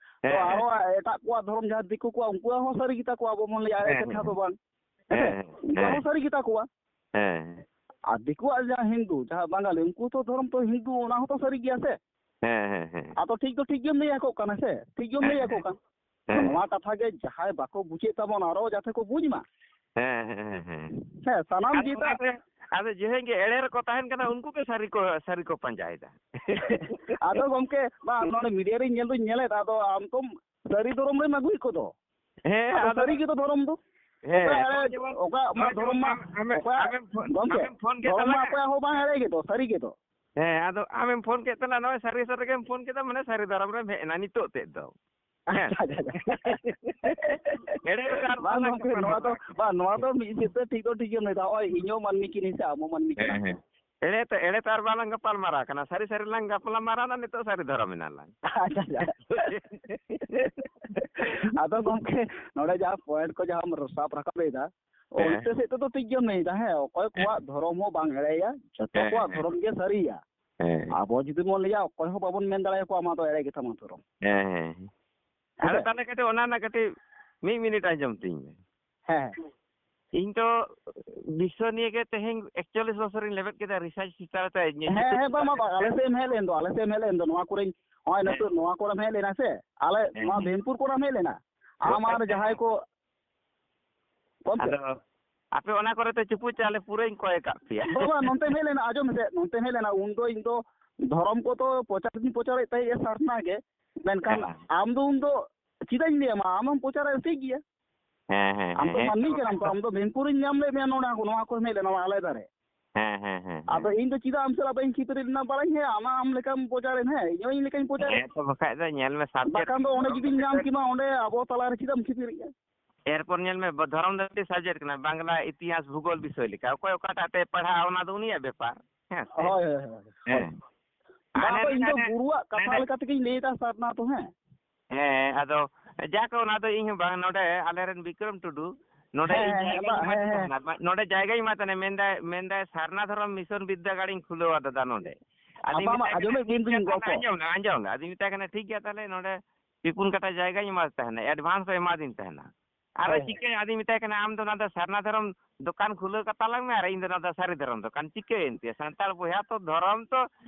ᱛᱚ ᱦᱮᱸ, ᱦᱮᱸ, ᱟᱨᱚ ᱦᱮᱸ᱾ ᱮᱴᱟᱜ ᱠᱚᱣᱟᱜ ᱫᱷᱚᱨᱚᱢ ᱡᱟᱦᱟᱸ ᱫᱤᱠᱩ ᱠᱚᱣᱟᱜ, ᱩᱱᱠᱩᱣᱟᱜ ᱦᱚᱸ ᱥᱟᱹᱨᱤ ᱜᱮᱛᱟ ᱠᱚᱣᱟ, ᱟᱵᱚ ᱵᱚᱱ ᱞᱟᱹᱭᱟ ᱮᱲᱮ ᱦᱮᱸ, ᱠᱟᱛᱷᱟ ᱦᱮᱸ, ᱫᱚ ᱵᱟᱝ, ᱦᱮᱸ ᱥᱮ? ᱦᱮᱸ, ᱦᱮᱸ, ᱩᱱᱠᱩᱣᱟᱜ ᱦᱮᱸ᱾ ᱦᱚᱸ ᱥᱟᱹᱨᱤ ᱜᱮᱛᱟ ᱠᱚᱣᱟ᱾ ᱦᱮᱸ᱾ ᱟᱨ ᱫᱤᱠᱩᱣᱟᱜ ᱡᱟᱦᱟᱸ ᱦᱤᱱᱫᱩ, ᱡᱟᱦᱟᱸ ᱵᱟᱝᱜᱟᱞᱤ, ᱩᱱᱠᱩ ᱛᱚ ᱫᱷᱚᱨᱚᱢ ᱛᱚ ᱦᱤᱱᱫᱩ, ᱚᱱᱟ ᱦᱚᱸᱛᱚ ᱥᱟᱹᱨᱤ ᱜᱮᱭᱟ ᱥᱮ? ᱦᱮᱸ, ᱦᱮᱸ, ᱦᱮᱸ᱾ ᱟᱫᱚ ᱴᱷᱤᱠ ᱫᱚ ᱴᱷᱤᱠ ᱜᱮᱢ ᱞᱟᱹᱭ ᱟᱠᱚ ᱠᱟᱱᱟ ᱥᱮ? ᱴᱷᱤᱠ ᱜᱮᱢ ᱦᱮᱸ, ᱞᱟᱹᱭ ᱟᱠᱚ ᱦᱮᱸ᱾ ᱠᱟᱱ᱾ ᱦᱮᱸ᱾ ᱱᱚᱣᱟ ᱠᱟᱛᱷᱟ ᱜᱮ ᱡᱟᱦᱟᱸᱭ ᱵᱟᱠᱚ ᱵᱩᱡᱮᱫ ᱛᱟᱵᱚᱱ, ᱟᱨᱚ ᱡᱟᱛᱮ ᱠᱚ ᱵᱩᱡᱽ ᱢᱟ᱾ ᱦᱮᱸ, ᱦᱮᱸ, ᱦᱮᱸ, ᱦᱮᱸ᱾ ᱦᱮᱸ, ᱥᱟᱱᱟᱢ ᱟᱫᱚ ᱡᱮᱴᱟ ᱚᱱᱟᱛᱮ, ᱟᱫᱚ ᱡᱮᱦᱮᱧ ᱜᱮ ᱮᱲᱮ ᱨᱮᱠᱚ ᱛᱟᱦᱮᱱ ᱠᱟᱱᱟ, ᱩᱱᱠᱩ ᱜᱮ ᱥᱟᱹᱨᱤ ᱠᱚ, ᱥᱟᱹᱨᱤ ᱠᱚ ᱯᱟᱸᱡᱟᱭᱮᱫᱟ᱾ ᱟᱫᱚ ᱜᱚᱢᱠᱮ, ᱵᱟᱝ, ᱱᱚᱰᱮ ᱢᱤᱰᱤᱭᱟ ᱨᱤᱧ ᱧᱮᱞ ᱫᱩᱧ ᱧᱮᱞᱮᱫ, ᱟᱫᱚ ᱟᱢ ᱛᱚᱢ ᱥᱟᱹᱨᱤ ᱫᱷᱚᱨᱚᱢ ᱨᱮᱢ ᱟᱹᱜᱩᱭᱮᱫ ᱠᱚᱫᱚ᱾ ᱦᱮᱸ, ᱟᱫᱚ ᱟᱫᱚ ᱥᱟᱹᱨᱤ ᱜᱮᱛᱚ ᱫᱷᱚᱨᱚᱢ ᱫᱚ᱾ ᱦᱮᱸ, ᱚᱠᱚᱭᱟᱜ ᱮᱲᱮ, ᱱᱚᱜᱼᱚᱭ ᱡᱮᱢᱚᱱ, ᱚᱠᱚᱭᱟᱜ ᱢᱟ ᱱᱚᱜᱼᱚᱭ ᱡᱮᱢᱚᱱ ᱫᱷᱚᱨᱚᱢ ᱢᱟ, ᱟᱢ, ᱟᱢᱮ-, ᱚᱠᱚᱭᱟᱜ, ᱟᱢᱮᱢ ᱯᱷᱳᱱ, ᱜᱚᱢᱠᱮ, ᱟᱢᱮᱢ ᱯᱷᱳᱱ ᱠᱮᱫ ᱫᱷᱚᱨᱚᱢ ᱢᱟ ᱛᱟᱞᱟᱝᱟ᱾ ᱚᱠᱚᱭᱟᱜ ᱦᱚᱸ ᱵᱟᱝ ᱮᱲᱮ ᱜᱮᱫᱚ, ᱥᱟᱹᱨᱤ ᱜᱮᱫᱚ᱾ ᱦᱮᱸ, ᱟᱫᱚ ᱟᱢᱮᱢ ᱯᱷᱳᱱ ᱠᱮᱫ ᱛᱟᱞᱟᱝᱟ, ᱱᱚᱜᱼᱚᱭ ᱥᱟᱹᱨᱤ ᱥᱟᱹᱨᱤ ᱜᱮᱢ ᱯᱷᱳᱱ ᱠᱮᱫᱟ, ᱢᱟᱱᱮ ᱥᱟᱹᱨᱤ ᱫᱷᱚᱨᱚᱢ ᱨᱮᱢ ᱦᱮᱡ ᱮᱱᱟ ᱱᱤᱛᱚᱜ ᱛᱮᱫ ᱫᱚ᱾ ᱦᱮᱸ᱾ ᱟᱪᱪᱷᱟ, ᱟᱪᱪᱷᱟ, ᱟᱪᱪᱷᱟ᱾ ᱮᱲᱮ ᱨᱮᱫᱚ ᱟᱨ ᱵᱟᱝ ᱵᱟᱝ ᱜᱚᱢᱠᱮ, ᱱᱚᱣᱟ ᱫᱚ, ᱜᱟᱯᱟᱞᱢᱟᱨᱟᱣ ᱠᱟᱱᱟ᱾ ᱵᱟᱝ, ᱱᱚᱣᱟ ᱫᱚ ᱢᱤᱫ ᱦᱤᱥᱟᱹᱵ ᱛᱮ ᱴᱷᱤᱠ ᱫᱚ ᱴᱷᱤᱠ ᱜᱮᱢ ᱞᱟᱹᱭ ᱫᱟ᱾ ᱱᱚᱜᱼᱚᱭ ᱤᱧ ᱦᱚᱸ ᱢᱟᱹᱱᱢᱤ ᱠᱟᱹᱱᱟᱹᱧ ᱥᱮ, ᱟᱢ ᱦᱚᱸ ᱢᱟᱹᱱᱢᱤ ᱦᱮᱸ, ᱠᱟᱱᱟᱢ᱾ ᱦᱮᱸ᱾ ᱮᱲᱮ ᱛᱮ, ᱮᱲᱮ ᱛᱮ ᱟᱨ ᱵᱟᱞᱟᱝ ᱜᱟᱯᱟᱞ ᱢᱟᱨᱟᱣ ᱠᱟᱱᱟ, ᱥᱟᱹᱨᱤ ᱥᱟᱹᱨᱤ ᱞᱟᱝ ᱜᱟᱯᱟᱞ ᱢᱟᱨᱟᱣ ᱮᱱᱟ, ᱱᱤᱛᱚᱜ ᱥᱟᱹᱨᱤ ᱫᱷᱚᱨᱚᱢ ᱮᱱᱟ ᱞᱟᱝ᱾ ᱟᱪᱪᱷᱟ, ᱟᱪᱪᱷᱟ᱾ ᱟᱫᱚ ᱜᱚᱢᱠᱮ, ᱱᱚᱰᱮ ᱡᱟᱦᱟᱸ point ᱠᱚ ᱡᱟᱦᱟᱸᱢ ᱥᱟᱵ ᱨᱟᱠᱟᱵ ᱮᱫᱟ, ᱦᱮᱸ᱾ ᱚᱱᱛᱮ ᱥᱮᱫ ᱛᱮᱫᱚ ᱴᱷᱤᱠ ᱜᱮᱢ ᱞᱟᱹᱭ ᱮᱫᱟ, ᱦᱮᱸ, ᱚᱠᱚᱭ ᱦᱮᱸ᱾ ᱠᱚᱣᱟᱜ ᱫᱷᱚᱨᱚᱢ ᱦᱚᱸ ᱵᱟᱝ ᱮᱲᱮᱭᱟ, ᱡᱚᱛᱚ ᱦᱮᱸ, ᱠᱚᱣᱟᱜ ᱦᱮᱸ᱾ ᱫᱷᱚᱨᱚᱢ ᱜᱮ ᱥᱟᱹᱨᱤᱭᱟ᱾ ᱦᱮᱸ᱾ ᱟᱵᱚ ᱡᱩᱫᱤ ᱵᱚᱱ ᱞᱟᱹᱭᱟ, ᱚᱠᱚᱭ ᱦᱚᱸ ᱵᱟᱵᱚᱱ ᱢᱮᱱ ᱫᱟᱲᱮᱭᱟᱠᱚᱣᱟ, ᱟᱢᱟᱜ ᱫᱚ ᱮᱲᱮ ᱜᱮᱛᱟᱢᱟ ᱫᱷᱚᱨᱚᱢ᱾ ᱦᱮᱸ, ᱦᱮᱸ᱾ ᱦᱮᱸ ᱟᱫᱚ ᱥᱮ? ᱛᱟᱦᱚᱞᱮ ᱠᱟᱹᱴᱤᱡ ᱚᱱᱟ ᱨᱮᱱᱟᱜ ᱠᱟᱹᱴᱤᱡ ᱢᱤᱫ ᱢᱤᱱᱤᱴ ᱟᱸᱡᱚᱢ ᱛᱤᱧ ᱢᱮ᱾ ᱦᱮᱸ, ᱦᱮᱸ᱾ ᱤᱧ ᱫᱚ ᱵᱤᱥᱥᱚ ᱱᱤᱭᱮ ᱜᱮ ᱛᱮᱦᱮᱧ ᱮᱠᱪᱚᱞᱞᱤᱥ ᱵᱚᱪᱷᱚᱨᱤᱧ ᱞᱮᱵᱮᱫ ᱠᱮᱫᱟ, research ᱪᱮᱛᱟᱱ ᱨᱮ ᱤᱧ ᱦᱮᱸ, ᱦᱮᱸ, ᱵᱟᱝ, ᱵᱟᱝ, ᱵᱟᱝ, ᱟᱞᱮ ᱥᱮᱫ ᱮᱢ ᱦᱮᱡ ᱞᱮᱱ ᱫᱚ, ᱟᱞᱮ ᱥᱮᱫ ᱮᱢ ᱦᱮᱡ ᱞᱮᱱ ᱫᱚ, ᱱᱚᱣᱟ ᱠᱚᱨᱮᱧ, ᱱᱚᱜᱼᱚᱭ ᱦᱮᱸ᱾ ᱱᱤᱛᱚᱜ ᱱᱚᱣᱟ ᱠᱚᱨᱮᱢ ᱦᱮᱡ ᱞᱮᱱᱟ ᱥᱮ, ᱟᱞᱮ ᱦᱮᱸ, ᱱᱚᱣᱟ ᱦᱮᱸ᱾ ᱵᱷᱤᱢᱯᱩᱨ ᱠᱚᱨᱮᱢ ᱦᱮᱡ ᱞᱮᱱᱟ, ᱟᱢ ᱦᱮᱸ, ᱟᱨ ᱦᱮᱸ᱾ ᱡᱟᱦᱟᱸᱭ ᱠᱚ, ᱜᱚᱢᱠᱮ᱾ ᱟᱫᱚ ᱟᱯᱮ ᱚᱱᱟ ᱠᱚᱨᱮ ᱛᱚ ᱪᱩᱯᱩ ᱪᱟᱣᱞᱮ ᱯᱩᱨᱟᱹᱧ ᱠᱚᱭ ᱟᱠᱟᱫ ᱯᱮᱭᱟ᱾ ᱵᱟᱵᱟ, ᱱᱚᱱᱛᱮᱢ ᱦᱮᱡ ᱞᱮᱱᱟ, ᱟᱸᱡᱚᱢ ᱢᱮᱥᱮ, ᱱᱚᱱᱛᱮᱢ ᱦᱮᱡ ᱞᱮᱱᱟ, ᱩᱱᱫᱚ ᱤᱧ ᱫᱚ ᱫᱷᱚᱨᱚᱢ ᱠᱚᱫᱚ ᱯᱨᱚᱪᱟᱨ ᱫᱩᱧ ᱯᱨᱚᱪᱟᱨᱮᱫ ᱛᱟᱦᱮᱸᱫ ᱥᱟᱨᱱᱟ ᱜᱮ, ᱢᱮᱱᱠᱷᱟᱱ ᱦᱮᱸ᱾ ᱟᱢ ᱫᱚ ᱩᱱᱫᱚ ᱪᱮᱫᱟᱜ ᱤᱧ ᱞᱟᱹᱭᱟᱢᱟ, ᱟᱢᱮᱢ ᱯᱨᱚᱪᱟᱨᱮᱫ ᱴᱷᱤᱠ ᱜᱮᱭᱟ᱾ ᱦᱮᱸ, ᱦᱮᱸ, ᱟᱢ ᱦᱮᱸ, ᱫᱚ ᱦᱮᱸ, ᱢᱟᱹᱱᱢᱤ ᱦᱮᱸ᱾ ᱠᱟᱱᱟᱢ ᱛᱚ, ᱟᱢ ᱫᱚ ᱵᱷᱤᱢᱯᱩᱨᱤᱧ ᱧᱟᱢ ᱞᱮᱫ ᱢᱮᱭᱟ ᱱᱚᱰᱮ, ᱱᱚᱣᱟ ᱠᱚ ᱦᱮᱡ ᱞᱮᱱᱟ, ᱱᱚᱣᱟ ᱟᱞᱮ ᱫᱷᱟᱨᱮ᱾ ᱦᱮᱸ, ᱦᱮᱸ, ᱦᱮᱸ, ᱦᱮᱸ᱾ ᱟᱫᱚ ᱤᱧ ᱫᱚ ᱪᱮᱫᱟᱜ ᱟᱢ ᱥᱟᱞᱟᱜ ᱵᱟᱹᱧ ᱠᱷᱤᱯᱟᱹᱨᱤ ᱞᱮᱱᱟ ᱵᱟᱲᱟᱭ? ᱦᱮᱸ, ᱟᱢᱟᱜ ᱟᱢ ᱞᱮᱠᱟᱢ ᱯᱨᱚᱪᱟᱨᱮᱫ, ᱦᱮᱸ, ᱤᱧ ᱦᱚᱸ ᱤᱧ ᱞᱮᱠᱟᱧ ᱯᱨᱚᱪᱟᱨᱮᱫ᱾ ᱦᱮᱸ, ᱛᱚ ᱵᱟᱠᱷᱟᱡ ᱫᱚ ᱧᱮᱞ ᱢᱮ, subject ᱵᱟᱠᱷᱟᱱ ᱫᱚ ᱚᱸᱰᱮ ᱡᱩᱫᱤᱧ ᱧᱟᱢ ᱠᱮᱢᱟ, ᱚᱸᱰᱮ ᱟᱵᱚ ᱛᱟᱞᱟᱨᱮ ᱪᱮᱫᱟᱜ ᱮᱢ ᱠᱷᱤᱯᱟᱹᱨᱤᱜᱼᱟ? ᱮᱨᱯᱚᱨ ᱧᱮᱞ ᱢᱮ, ᱵᱚ-, ᱫᱷᱚᱨᱚᱢ ᱫᱚ ᱢᱤᱫᱴᱤᱡ subject ᱠᱟᱱᱟ, ᱵᱟᱝᱞᱟ, ᱤᱛᱤᱦᱟᱥ, ᱵᱷᱩᱜᱳᱞ ᱵᱤᱥᱚᱭ ᱞᱮᱠᱟ᱾ ᱚᱠᱚᱭ ᱚᱠᱟᱴᱟᱜ ᱛᱮ ᱯᱟᱲᱦᱟᱜᱼᱟ, ᱚᱱᱟ ᱫᱚ ᱩᱱᱤᱭᱟᱜ ᱵᱮᱯᱟᱨ᱾ ᱦᱮᱸ ᱥᱮ? ᱦᱳᱭ, ᱦᱳᱭ, ᱦᱳᱭ, ᱦᱳᱭ᱾ ᱦᱮᱸ᱾ ᱵᱟᱝ, ᱟᱨ ᱟᱫᱚ ᱤᱧ ᱫᱚ ᱱᱚᱰᱮ, ᱜᱩᱨᱩᱣᱟᱜ ᱠᱟᱛᱷᱟ ᱱᱚᱰᱮ ᱞᱮᱠᱟ ᱛᱮᱜᱮᱧ ᱞᱟᱹᱭᱮᱫᱟ ᱥᱟᱨᱱᱟ ᱛᱚ, ᱦᱮᱸ᱾ ᱦᱮᱸ, ᱟᱫᱚ ᱡᱟᱠ, ᱚᱱᱟ ᱫᱚ ᱤᱧ ᱦᱚᱸ ᱵᱟᱝ, ᱱᱚᱰᱮ ᱟᱞᱮᱨᱮᱱ ᱵᱤᱠᱨᱚᱢ ᱴᱩᱰᱩ ᱱᱚᱰᱮ ᱦᱮᱸ, ᱤᱧ ᱦᱮᱸ, ᱡᱟᱭᱜᱟᱧ ᱵᱟ-, ᱮᱢᱟᱫᱮ ᱦᱮᱸ, ᱦᱮᱸ᱾ ᱛᱟᱦᱮᱱᱟ, ᱱᱚᱰᱮ ᱡᱟᱭᱜᱟᱧ ᱮᱢᱟᱫᱮ ᱛᱟᱦᱮᱱᱟ, ᱢᱮᱱᱫᱟᱭ, ᱢᱮᱱᱫᱟᱭ, "ᱥᱟᱨᱱᱟ ᱫᱷᱚᱨᱚᱢ ᱢᱤᱥᱚᱱ ᱵᱤᱨᱫᱟᱹᱜᱟᱲᱤᱧ ᱠᱷᱩᱞᱟᱹᱣᱟ ᱫᱟᱫᱟ ᱱᱚᱰᱮ᱾" ᱟᱫᱚᱧ ᱟᱢᱟᱜ ᱢᱟ ᱢᱮᱛᱟᱭ ᱠᱟᱱᱟ, ᱟᱸᱡᱚᱢᱮᱫ ᱜᱤᱭᱟᱹᱧ ᱴᱷᱤᱠ ᱜᱮᱭᱟ ᱛᱤᱧ ᱛᱟᱦᱞᱮ, ᱜᱚᱞᱯᱚ᱾ ᱟᱸᱡᱚᱢ ᱞᱮ, ᱟᱸᱡᱚᱢ ᱞᱮ᱾ ᱟᱫᱚᱧ ᱢᱮᱛᱟᱭ ᱠᱟᱱᱟ, ᱴᱷᱤᱠ ᱜᱮᱭᱟ ᱛᱟᱦᱞᱮ, ᱱᱚᱰᱮ ᱯᱮ ᱯᱩᱱ ᱠᱟᱴᱟ ᱡᱟᱭᱜᱟᱧ ᱮᱢᱟᱫᱮ ᱛᱟᱦᱮᱱᱟ, advance ᱦᱚᱸ ᱮᱢᱟᱫᱤᱧ ᱛᱟᱦᱮᱱᱟ᱾ ᱟᱨᱚ ᱦᱳᱭ, ᱦᱳᱭ᱾ ᱪᱤᱠᱟᱹᱭᱟ? ᱟᱫᱚᱧ ᱢᱮᱛᱟᱭ ᱠᱟᱱᱟ, "ᱟᱢ ᱫᱚ ᱚᱱᱟ ᱫᱚ ᱥᱟᱨᱱᱟ ᱫᱷᱚᱨᱚᱢ ᱫᱚᱠᱟᱱ ᱠᱷᱩᱞᱟᱹᱣ ᱠᱟᱛᱟ ᱞᱟᱝ ᱢᱮ, ᱟᱨ ᱤᱧ ᱫᱚ ᱚᱱᱟ ᱫᱚ ᱥᱟᱹᱨᱤ ᱫᱷᱚᱨᱚᱢ ᱫᱚᱠᱟᱱ᱾" ᱪᱤᱠᱟᱹᱭᱮᱱ ᱛᱮ? ᱥᱟᱱᱛᱟᱲ ᱵᱚᱭᱦᱟ ᱛᱚ ᱫᱷᱚᱨᱚᱢ ᱛᱚ,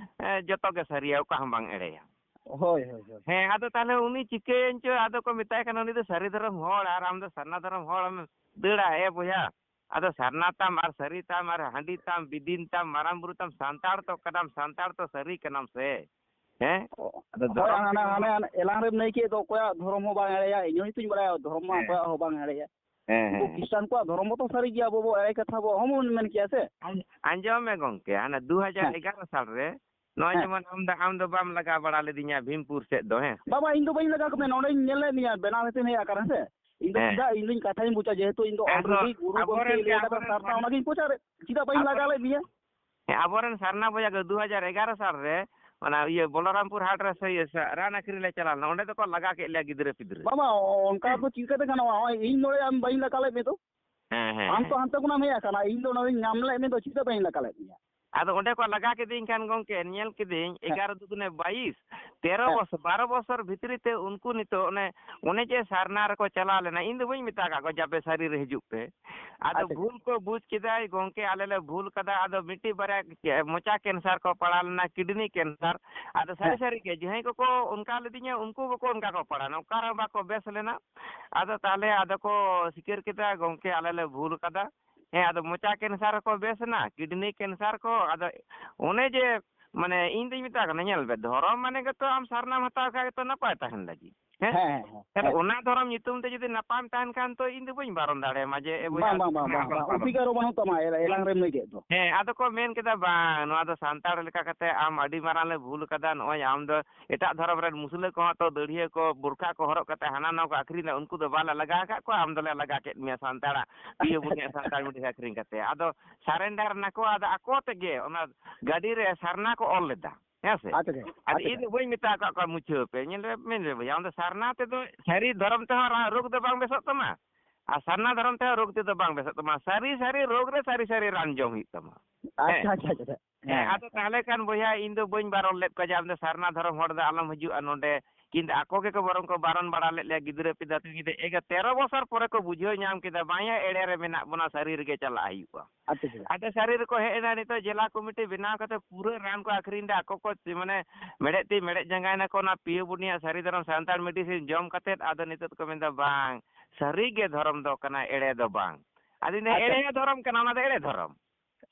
ᱮ, ᱡᱚᱛᱚ ᱜᱮ ᱥᱟᱹᱨᱤᱭᱟ, ᱚᱠᱟ ᱦᱚᱸ ᱵᱟᱝ ᱮᱲᱮᱭᱟ᱾ ᱦᱳᱭ, ᱦᱳᱭ, ᱦᱳᱭ᱾ ᱦᱮᱸ, ᱟᱫᱚ ᱛᱟᱦᱞᱮ ᱩᱱᱤ ᱪᱤᱠᱟᱹᱭᱮᱱ ᱪᱚ, ᱟᱫᱚ ᱠᱚ ᱢᱮᱛᱟᱭ ᱠᱟᱱᱟ, "ᱩᱱᱤ ᱫᱚ ᱥᱟᱹᱨᱤ ᱫᱷᱚᱨᱚᱢ ᱦᱚᱲ, ᱟᱨ ᱟᱢ ᱫᱚ ᱥᱟᱨᱱᱟ ᱫᱷᱚᱨᱚᱢ ᱦᱚᱲ, ᱟᱢᱮᱢ ᱫᱟᱹᱲᱟ?" ᱮ ᱵᱚᱭᱦᱟ, ᱟᱫᱚ ᱥᱟᱨᱱᱟ ᱛᱟᱢ ᱟᱨ ᱥᱟᱹᱨᱤ ᱛᱟᱢ ᱟᱨ ᱦᱟᱺᱰᱤ ᱛᱟᱢ, ᱵᱤᱫᱤᱱ ᱛᱟᱢ, ᱢᱟᱨᱟᱝ ᱵᱩᱨᱩ ᱛᱟᱢ, ᱥᱟᱱᱛᱟᱲ ᱛᱚ ᱠᱟᱱᱟᱢ, ᱥᱟᱱᱛᱟᱲ ᱛᱚ ᱥᱟᱹᱨᱤ ᱠᱟᱱᱟᱢ ᱥᱮ᱾ ᱦᱮᱸ? ᱚ, ᱟᱫᱚ ᱦᱳᱭ, ᱫᱷᱚᱨᱚᱢ ᱦᱟᱱᱮ, ᱛᱮᱜᱮ ᱦᱟᱱᱮ, ᱦᱟᱱᱮ ᱮᱞᱟᱝ ᱨᱮᱢ ᱞᱟᱹᱭ ᱠᱮᱫ ᱫᱚ, ᱚᱠᱚᱭᱟᱜ ᱫᱷᱚᱨᱚᱢ ᱦᱚᱸ ᱵᱟᱝ ᱮᱲᱮᱭᱟ, ᱤᱧ ᱦᱚᱸ ᱱᱤᱛᱚᱜ ᱤᱧ ᱵᱟᱲᱟᱭᱟ, ᱫᱷᱚᱨᱚᱢ ᱢᱟ ᱦᱮᱸ᱾ ᱚᱠᱚᱭᱟᱜ ᱦᱚᱸ ᱵᱟᱝ ᱮᱲᱮᱭᱟ᱾ ᱦᱮᱸ, ᱩᱱᱠᱩ ᱦᱮᱸ᱾ ᱠᱷᱨᱤᱥᱴᱟᱱ ᱠᱚᱣᱟᱜ ᱫᱷᱚᱨᱚᱢ ᱢᱚᱛᱚ ᱥᱟᱹᱨᱤ ᱜᱮᱭᱟ, ᱟᱵᱚ ᱵᱚ ᱮᱲᱮ ᱠᱟᱛᱷᱟ ᱵᱚ ᱚᱦᱚ ᱵᱚᱱ ᱢᱮᱱ ᱠᱮᱭᱟ ᱥᱮ᱾ ᱟᱸᱡ-, ᱟᱸᱡᱚᱢ ᱢᱮ ᱜᱚᱝᱠᱮ, ᱦᱟᱱᱮ ᱫᱩ ᱦᱟᱡᱟᱨ ᱮᱜᱟᱨᱚ ᱦᱮᱸ᱾ ᱥᱟᱞ ᱨᱮ ᱱᱚᱜᱼᱚᱭ ᱦᱮᱸ᱾ ᱡᱮᱢᱚᱱ ᱟᱢ ᱫᱚ, ᱟᱢ ᱫᱚ ᱵᱟᱢ ᱞᱟᱜᱟ ᱵᱟᱲᱟ ᱞᱤᱫᱤᱧᱟ ᱵᱷᱤᱢᱯᱩᱨ ᱥᱮᱫ ᱫᱚ, ᱦᱮᱸ ᱥᱮ? ᱵᱟᱵᱟ, ᱤᱧ ᱫᱚ ᱵᱟᱹᱧ ᱞᱟᱜᱟ ᱠᱟᱫ ᱢᱮᱭᱟ, ᱱᱚᱰᱮᱧ ᱧᱮᱞ ᱞᱮᱫ ᱢᱮᱭᱟ, ᱵᱮᱱᱟᱣ ᱠᱟᱛᱮᱢ ᱦᱮᱡ ᱟᱠᱟᱱᱟ ᱥᱮ᱾ ᱤᱧ ᱫᱚ ᱦᱮᱸ᱾ ᱪᱮᱫᱟᱜ, ᱤᱧ ᱫᱚᱧ ᱠᱟᱛᱷᱟᱧ ᱵᱩᱡᱟ, ᱡᱮᱦᱮᱛᱩ ᱤᱧ ᱫᱚ ᱟᱫᱚ ᱚᱞᱨᱮᱰᱤ ᱜᱩᱨᱩ ᱟᱵᱚᱨᱮᱱ ᱜᱚᱢᱠᱮ ᱜᱮ, ᱞᱟᱹᱭ ᱟᱠᱟᱫᱟ, ᱟᱵᱚᱨᱮᱱ ᱥᱟᱨᱱᱟ, ᱚᱱᱟᱜᱤᱧ ᱯᱨᱚᱪᱟᱨᱮᱫ, ᱪᱮᱫᱟᱜ ᱵᱟᱹᱧ ᱟᱵᱚᱨᱮᱱ ᱞᱟᱜᱟ ᱞᱮᱫ ᱢᱮᱭᱟ? ᱦᱮᱸ, ᱟᱵᱚᱨᱮᱱ ᱥᱟᱨᱱᱟ ᱵᱚᱭᱦᱟ ᱜᱮ ᱫᱩ ᱦᱟᱡᱟᱨ ᱮᱜᱟᱨᱚ ᱥᱟᱞ ᱨᱮ ᱚᱱᱟ ᱤᱭᱟᱹ ᱵᱚᱞᱚᱨᱟᱢᱯᱩᱨ ᱦᱟᱴ ᱨᱮ ᱥᱮ ᱤᱭᱟᱹ ᱥᱟ-, ᱨᱟᱱ ᱟᱹᱠᱷᱨᱤᱧ ᱞᱮ ᱪᱟᱞᱟᱣ ᱞᱮᱱᱟ, ᱚᱸᱰᱮ ᱫᱚᱠᱚ ᱞᱟᱜᱟ ᱠᱮᱫ ᱞᱮᱭᱟ ᱜᱤᱫᱽᱨᱟᱹ ᱯᱤᱫᱽᱨᱟᱹ᱾ ᱵᱟᱵᱟ, ᱚ-, ᱚᱱᱠᱟ ᱫᱚ ᱪᱤᱠᱟᱹᱛᱮ ᱜᱟᱱᱚᱜᱼᱟ? ᱱᱚᱜᱼᱚᱭ ᱤᱧ ᱱᱚᱰᱮ ᱟᱢ ᱵᱟᱹᱧ ᱞᱟᱜᱟ ᱞᱮᱫ ᱢᱮ ᱫᱚ᱾ ᱦᱮᱸ, ᱦᱮᱸ, ᱟᱢ ᱛᱚ ᱦᱮᱸ᱾ ᱦᱟᱱᱛᱮ ᱠᱷᱚᱱᱟᱜ ᱮᱢ ᱦᱮᱡ ᱟᱠᱟᱱᱟ, ᱤᱧ ᱫᱚ ᱱᱚᱰᱮᱧ ᱧᱟᱢ ᱞᱮᱫ ᱢᱮ ᱫᱚ, ᱪᱮᱫᱟᱜ ᱵᱟᱹᱧ ᱞᱟᱜᱟ ᱞᱮᱫ ᱢᱮᱭᱟ? ᱟᱫᱚ ᱚᱸᱰᱮ ᱠᱚ ᱞᱟᱜᱟ ᱠᱤᱫᱤᱧ ᱠᱷᱟᱱ ᱜᱚᱢᱠᱮ, ᱧᱮᱞ ᱠᱤᱫᱤᱧ, ᱦᱮᱸ᱾ ᱮᱜᱟᱨᱚ ᱫᱩᱜᱩᱱᱮ ᱵᱟᱭᱤᱥ, ᱛᱮᱨᱚ ᱦᱮᱸ᱾ ᱵᱚᱥᱚᱨ, ᱵᱟᱨᱚ ᱵᱚᱥᱚᱨ ᱵᱷᱤᱛᱨᱤ ᱛᱮ ᱩᱱᱠᱩ ᱱᱤᱛᱚᱜ ᱚᱱᱮ, ᱚᱱᱮ ᱡᱮ ᱥᱟᱨᱱᱟ ᱨᱮᱠᱚ ᱪᱟᱞᱟᱣ ᱞᱮᱱᱟ, ᱤᱧ ᱫᱚ ᱵᱟᱹᱧ ᱢᱮᱛᱟ ᱟᱠᱟᱫ ᱠᱚᱣᱟ ᱡᱟᱯᱮ ᱥᱟᱹᱨᱤ ᱨᱮ ᱦᱤᱡᱩᱜ ᱯᱮ᱾ ᱟᱫᱚ ᱟᱪᱪᱷᱟ, ᱟᱪᱪᱷᱟ᱾ ᱵᱷᱩᱞ ᱠᱚ ᱵᱩᱡᱽ ᱠᱮᱫᱟ, ᱜᱚᱢᱠᱮ, ᱟᱞᱮ ᱞᱮ ᱵᱷᱩᱞ ᱠᱟᱫᱟ, ᱟᱫᱚ ᱢᱤᱫᱴᱤᱡ ᱵᱟᱨᱭᱟ ᱢᱚᱪᱟ cancer ᱠᱚ ᱯᱟᱲᱟᱣ ᱞᱮᱱᱟ, kidney cancer᱾ ᱟᱫᱚ ᱥᱟᱹᱨᱤ ᱦᱮᱸ᱾ ᱥᱟᱹᱨᱤ ᱜᱮ ᱡᱟᱦᱟᱸᱭ ᱠᱚᱠᱚ ᱚᱱᱠᱟ ᱞᱤᱫᱤᱧᱟ, ᱩᱱᱠᱩ ᱠᱚᱠᱚ ᱚᱱᱠᱟ ᱠᱚ ᱯᱟᱲᱟᱣ ᱞᱮᱱᱟ, ᱚᱠᱟ ᱨᱮᱦᱚᱸ ᱵᱟᱠᱚ ᱵᱮᱥ ᱞᱮᱱᱟ᱾ ᱟᱫᱚ ᱛᱟᱦᱚᱞᱮ ᱟᱫᱚ ᱠᱚ ᱥᱤᱠᱟᱹᱨ ᱠᱮᱫᱟ, "ᱜᱚᱢᱠᱮ, ᱟᱞᱮ ᱞᱮ ᱵᱷᱩᱞ ᱠᱟᱫᱟ᱾" ᱦᱮᱸ, ᱟᱫᱚ ᱢᱚᱪᱟ cancer ᱦᱚᱸᱠᱚ ᱵᱮᱥ ᱮᱱᱟ, kidney cancer ᱠᱚ᱾ ᱟᱫᱚ ᱚᱱᱮ ᱡᱮ, ᱢᱟᱱᱮ, ᱤᱧ ᱫᱩᱧ ᱢᱮᱛᱟ ᱠᱟᱱᱟ, ᱧᱮᱞ ᱵᱮ, ᱫᱷᱚᱨᱚᱢ ᱢᱟᱱᱮ ᱜᱮᱛᱚ ᱟᱢ ᱥᱟᱨᱱᱟᱢ ᱦᱟᱛᱟᱣ ᱠᱷᱟᱡ ᱜᱮᱛᱚ ᱱᱟᱯᱟᱭ ᱛᱟᱦᱮᱱ ᱞᱟᱹᱜᱤᱫ᱾ ᱦᱮᱸ? ᱦᱮᱸ, ᱦᱮᱸ, ᱦᱮᱸ, ᱛᱟᱦᱞᱮ ᱦᱮᱸ᱾ ᱚᱱᱟ ᱫᱷᱚᱨᱚᱢ ᱧᱩᱛᱩᱢ ᱛᱮ ᱡᱩᱫᱤ ᱱᱟᱯᱟᱢ ᱛᱟᱦᱮᱱ ᱠᱷᱟᱱ ᱛᱚ ᱤᱧ ᱫᱚ ᱵᱟᱹᱧ ᱵᱟᱨᱚᱱ ᱫᱟᱲᱮᱭᱟᱢᱟ ᱡᱮ, "ᱮ ᱵᱚᱭᱦᱟ, ᱵᱟᱝ, ᱵᱟᱝ, ᱵᱟᱝ, ᱱᱚᱣᱟ ᱵᱟᱝ, ᱫᱚ ᱵᱟᱝ᱾ ᱵᱟᱝ ᱚᱫᱷᱤᱠᱟᱨ ᱦᱚᱸ ᱵᱟᱹᱱᱩᱜ ᱛᱟᱢᱟ, ᱮ-, ᱮᱞᱟᱝ ᱨᱮᱢ ᱞᱟᱹᱭ ᱠᱮᱫ ᱫᱚ᱾ ᱦᱮᱸ, ᱟᱫᱚ ᱠᱚ ᱢᱮᱱ ᱠᱮᱫᱟ, "ᱵᱟᱝ, ᱱᱚᱣᱟ ᱫᱚ ᱥᱟᱱᱛᱟᱲ ᱞᱮᱠᱟ ᱠᱟᱛᱮ ᱟᱢ ᱟᱹᱰᱤ ᱢᱟᱨᱟᱝ ᱞᱮ ᱵᱷᱩᱞ ᱠᱟᱫᱟ, ᱱᱚᱜᱼᱚᱭ ᱟᱢ ᱫᱚ ᱮᱴᱟᱜ ᱫᱷᱚᱨᱚᱢ ᱨᱮᱱ ᱢᱩᱥᱞᱟᱹ ᱠᱚᱦᱚᱸ ᱛᱚ ᱫᱟᱹᱲᱦᱤᱭᱟᱹ ᱠᱚ ᱵᱩᱨᱠᱷᱟ ᱠᱚ ᱦᱚᱨᱚᱜ ᱠᱟᱛᱮ ᱦᱟᱱᱟ ᱱᱟᱣᱟ ᱠᱚ ᱟᱹᱠᱷᱨᱤᱧ ᱮᱫᱟ, ᱩᱱᱠᱩ ᱫᱚ ᱵᱟᱞᱮ ᱞᱟᱜᱟ ᱟᱠᱟᱫ ᱠᱚᱣᱟ, ᱟᱢ ᱫᱚᱞᱮ ᱞᱟᱜᱟ ᱠᱮᱫ ᱢᱮᱭᱟ ᱥᱟᱱᱛᱟᱲᱟᱜ ᱯᱤᱭᱳ ᱵᱩᱱᱤᱭᱟᱹ ᱥᱟᱱᱛᱟᱲ ᱢᱤᱰᱤᱭᱟ ᱟᱹᱠᱷᱨᱤᱧ ᱠᱟᱛᱮ?" ᱟᱫᱚ surrender ᱱᱟᱠᱚ, ᱟᱫᱚ ᱟᱠᱚ ᱛᱮᱜᱮ ᱚᱱᱟ ᱜᱟᱹᱰᱤ ᱨᱮ ᱥᱟᱨᱱᱟ ᱠᱚ ᱚᱞ ᱞᱮᱫᱟ, ᱦᱮᱸ ᱥᱮ? ᱟᱪᱪᱷᱟ, ᱟᱪᱪᱷᱟ, ᱟᱫᱚ ᱟᱪᱪᱷᱟ, ᱤᱧ ᱟᱪᱪᱷᱟ᱾ ᱫᱚ ᱵᱟᱹᱧ ᱢᱮᱛᱟ ᱟᱠᱟᱫ ᱠᱚᱣᱟ ᱢᱩᱪᱷᱟᱹᱣ ᱯᱮ, ᱧᱮᱞ ᱢᱮ, ᱢᱮᱱ ᱨᱮ ᱵᱚᱭᱦᱟ, ᱚᱸᱰᱮ ᱥᱟᱨᱱᱟ ᱛᱮᱫᱚ ᱥᱟᱹᱨᱤ ᱫᱷᱚᱨᱚᱢ ᱛᱮᱦᱚᱸ ᱨᱟ-, ᱨᱳᱜᱽ ᱫᱚ ᱵᱟᱝ ᱵᱮᱥᱚᱜ ᱛᱟᱢᱟ, ᱟᱨ ᱥᱟᱨᱱᱟ ᱫᱷᱚᱨᱚᱢ ᱛᱮᱦᱚᱸ ᱨᱳᱜᱽ ᱛᱮᱫᱚ ᱵᱟᱝ ᱵᱮᱥᱚᱜ ᱛᱟᱢᱟ᱾ ᱥᱟᱹᱨᱤ ᱥᱟᱹᱨᱤ ᱨᱳᱜᱽ ᱨᱮ ᱥᱟᱹᱨᱤ ᱥᱟᱹᱨᱤ ᱨᱟᱱ ᱡᱚᱢ ᱦᱩᱭᱩᱜ ᱛᱟᱢᱟ᱾ ᱦᱮᱸ᱾ ᱟᱪᱪᱷᱟ, ᱟᱪᱪᱷᱟ, ᱟᱪᱪᱷᱟ, ᱟᱪᱪᱷᱟ᱾ ᱦᱮᱸ, ᱦᱮᱸ᱾ ᱟᱫᱚ ᱛᱟᱦᱞᱮ ᱠᱷᱟᱱ ᱵᱚᱭᱦᱟ, ᱤᱧ ᱫᱚ ᱵᱟᱹᱧ ᱵᱟᱨᱚᱱ ᱞᱮᱫ ᱠᱚᱣᱟ ᱡᱮ ᱟᱢ ᱫᱚ ᱥᱟᱨᱱᱟ ᱫᱷᱚᱨᱚᱢ ᱦᱚᱲ ᱫᱚ ᱟᱞᱚᱢ ᱦᱤᱡᱩᱜᱼᱟ ᱱᱚᱰᱮ, ᱠᱤᱱᱛᱩ ᱟᱠᱚ ᱜᱮᱠᱚ ᱵᱚᱨᱚᱝ ᱠᱚ ᱵᱟᱨᱚᱱ ᱵᱟᱲᱟ ᱞᱮᱫ ᱞᱮᱭᱟ, ᱜᱤᱫᱽᱨᱟᱹ ᱯᱤᱫᱽᱨᱟᱹ ᱛᱟᱠᱚ᱾ ᱜᱤᱫᱽᱨᱟᱹ ᱮᱜᱟ ᱛᱮᱨᱚ ᱵᱚᱪᱷᱚᱨ ᱯᱚᱨᱮ ᱠᱚ ᱵᱩᱡᱷᱟᱹᱣ ᱧᱟᱢ ᱠᱮᱫᱟ, ᱵᱟᱝᱭᱟ, ᱮᱲᱮ ᱨᱮ ᱢᱮᱱᱟᱜ ᱵᱚᱱᱟ, ᱥᱟᱹᱨᱤ ᱨᱮᱜᱮ ᱪᱟᱞᱟᱜ ᱦᱩᱭᱩᱜᱼᱟ᱾ ᱟᱪᱪᱷᱟ, ᱟᱪᱪᱷᱟ᱾ ᱟᱫᱚ ᱥᱟᱹᱨᱤ ᱨᱮᱠᱚ ᱦᱮᱡ ᱮᱱᱟ, ᱱᱤᱛᱚᱜ ᱡᱮᱞᱟ ᱠᱚᱢᱤᱴᱤ ᱵᱮᱱᱟᱣ ᱠᱟᱛᱮ ᱯᱩᱨᱟᱹ ᱨᱟᱱ ᱠᱚ ᱟᱹᱠᱷᱨᱤᱧ ᱮᱫᱟ, ᱟᱠᱚ ᱠᱚ ᱢᱟᱱᱮ ᱢᱮᱲᱦᱮᱫ ᱛᱤ ᱢᱮᱲᱦᱮᱫ ᱡᱟᱸᱜᱟᱭ ᱱᱟᱠᱚ, ᱚᱱᱟ ᱯᱤᱭᱳ ᱵᱩᱱᱤᱭᱟᱜ ᱥᱟᱹᱨᱤ ᱫᱷᱚᱨᱚᱢ ᱥᱟᱱᱛᱟᱲ ᱢᱮᱰᱤᱥᱤᱱ ᱡᱚᱢ ᱠᱟᱛᱮ ᱟᱫᱚ ᱱᱤᱛᱚᱜ ᱫᱚᱠᱚ ᱢᱮᱱᱫᱟ, "ᱵᱟᱝ, ᱥᱟᱹᱨᱤ ᱜᱮ ᱫᱷᱚᱨᱚᱢ ᱫᱚ ᱠᱟᱱᱟ, ᱮᱲᱮ ᱫᱚ ᱵᱟᱝ᱾" ᱟᱫᱚ ᱤᱧ ᱫᱚ ᱟᱪᱪᱷᱟ᱾ ᱮᱲᱮ ᱫᱷᱚᱨᱚᱢ ᱠᱟᱱᱟ, ᱚᱱᱟ ᱫᱚ ᱮᱲᱮ ᱫᱷᱚᱨᱚᱢ᱾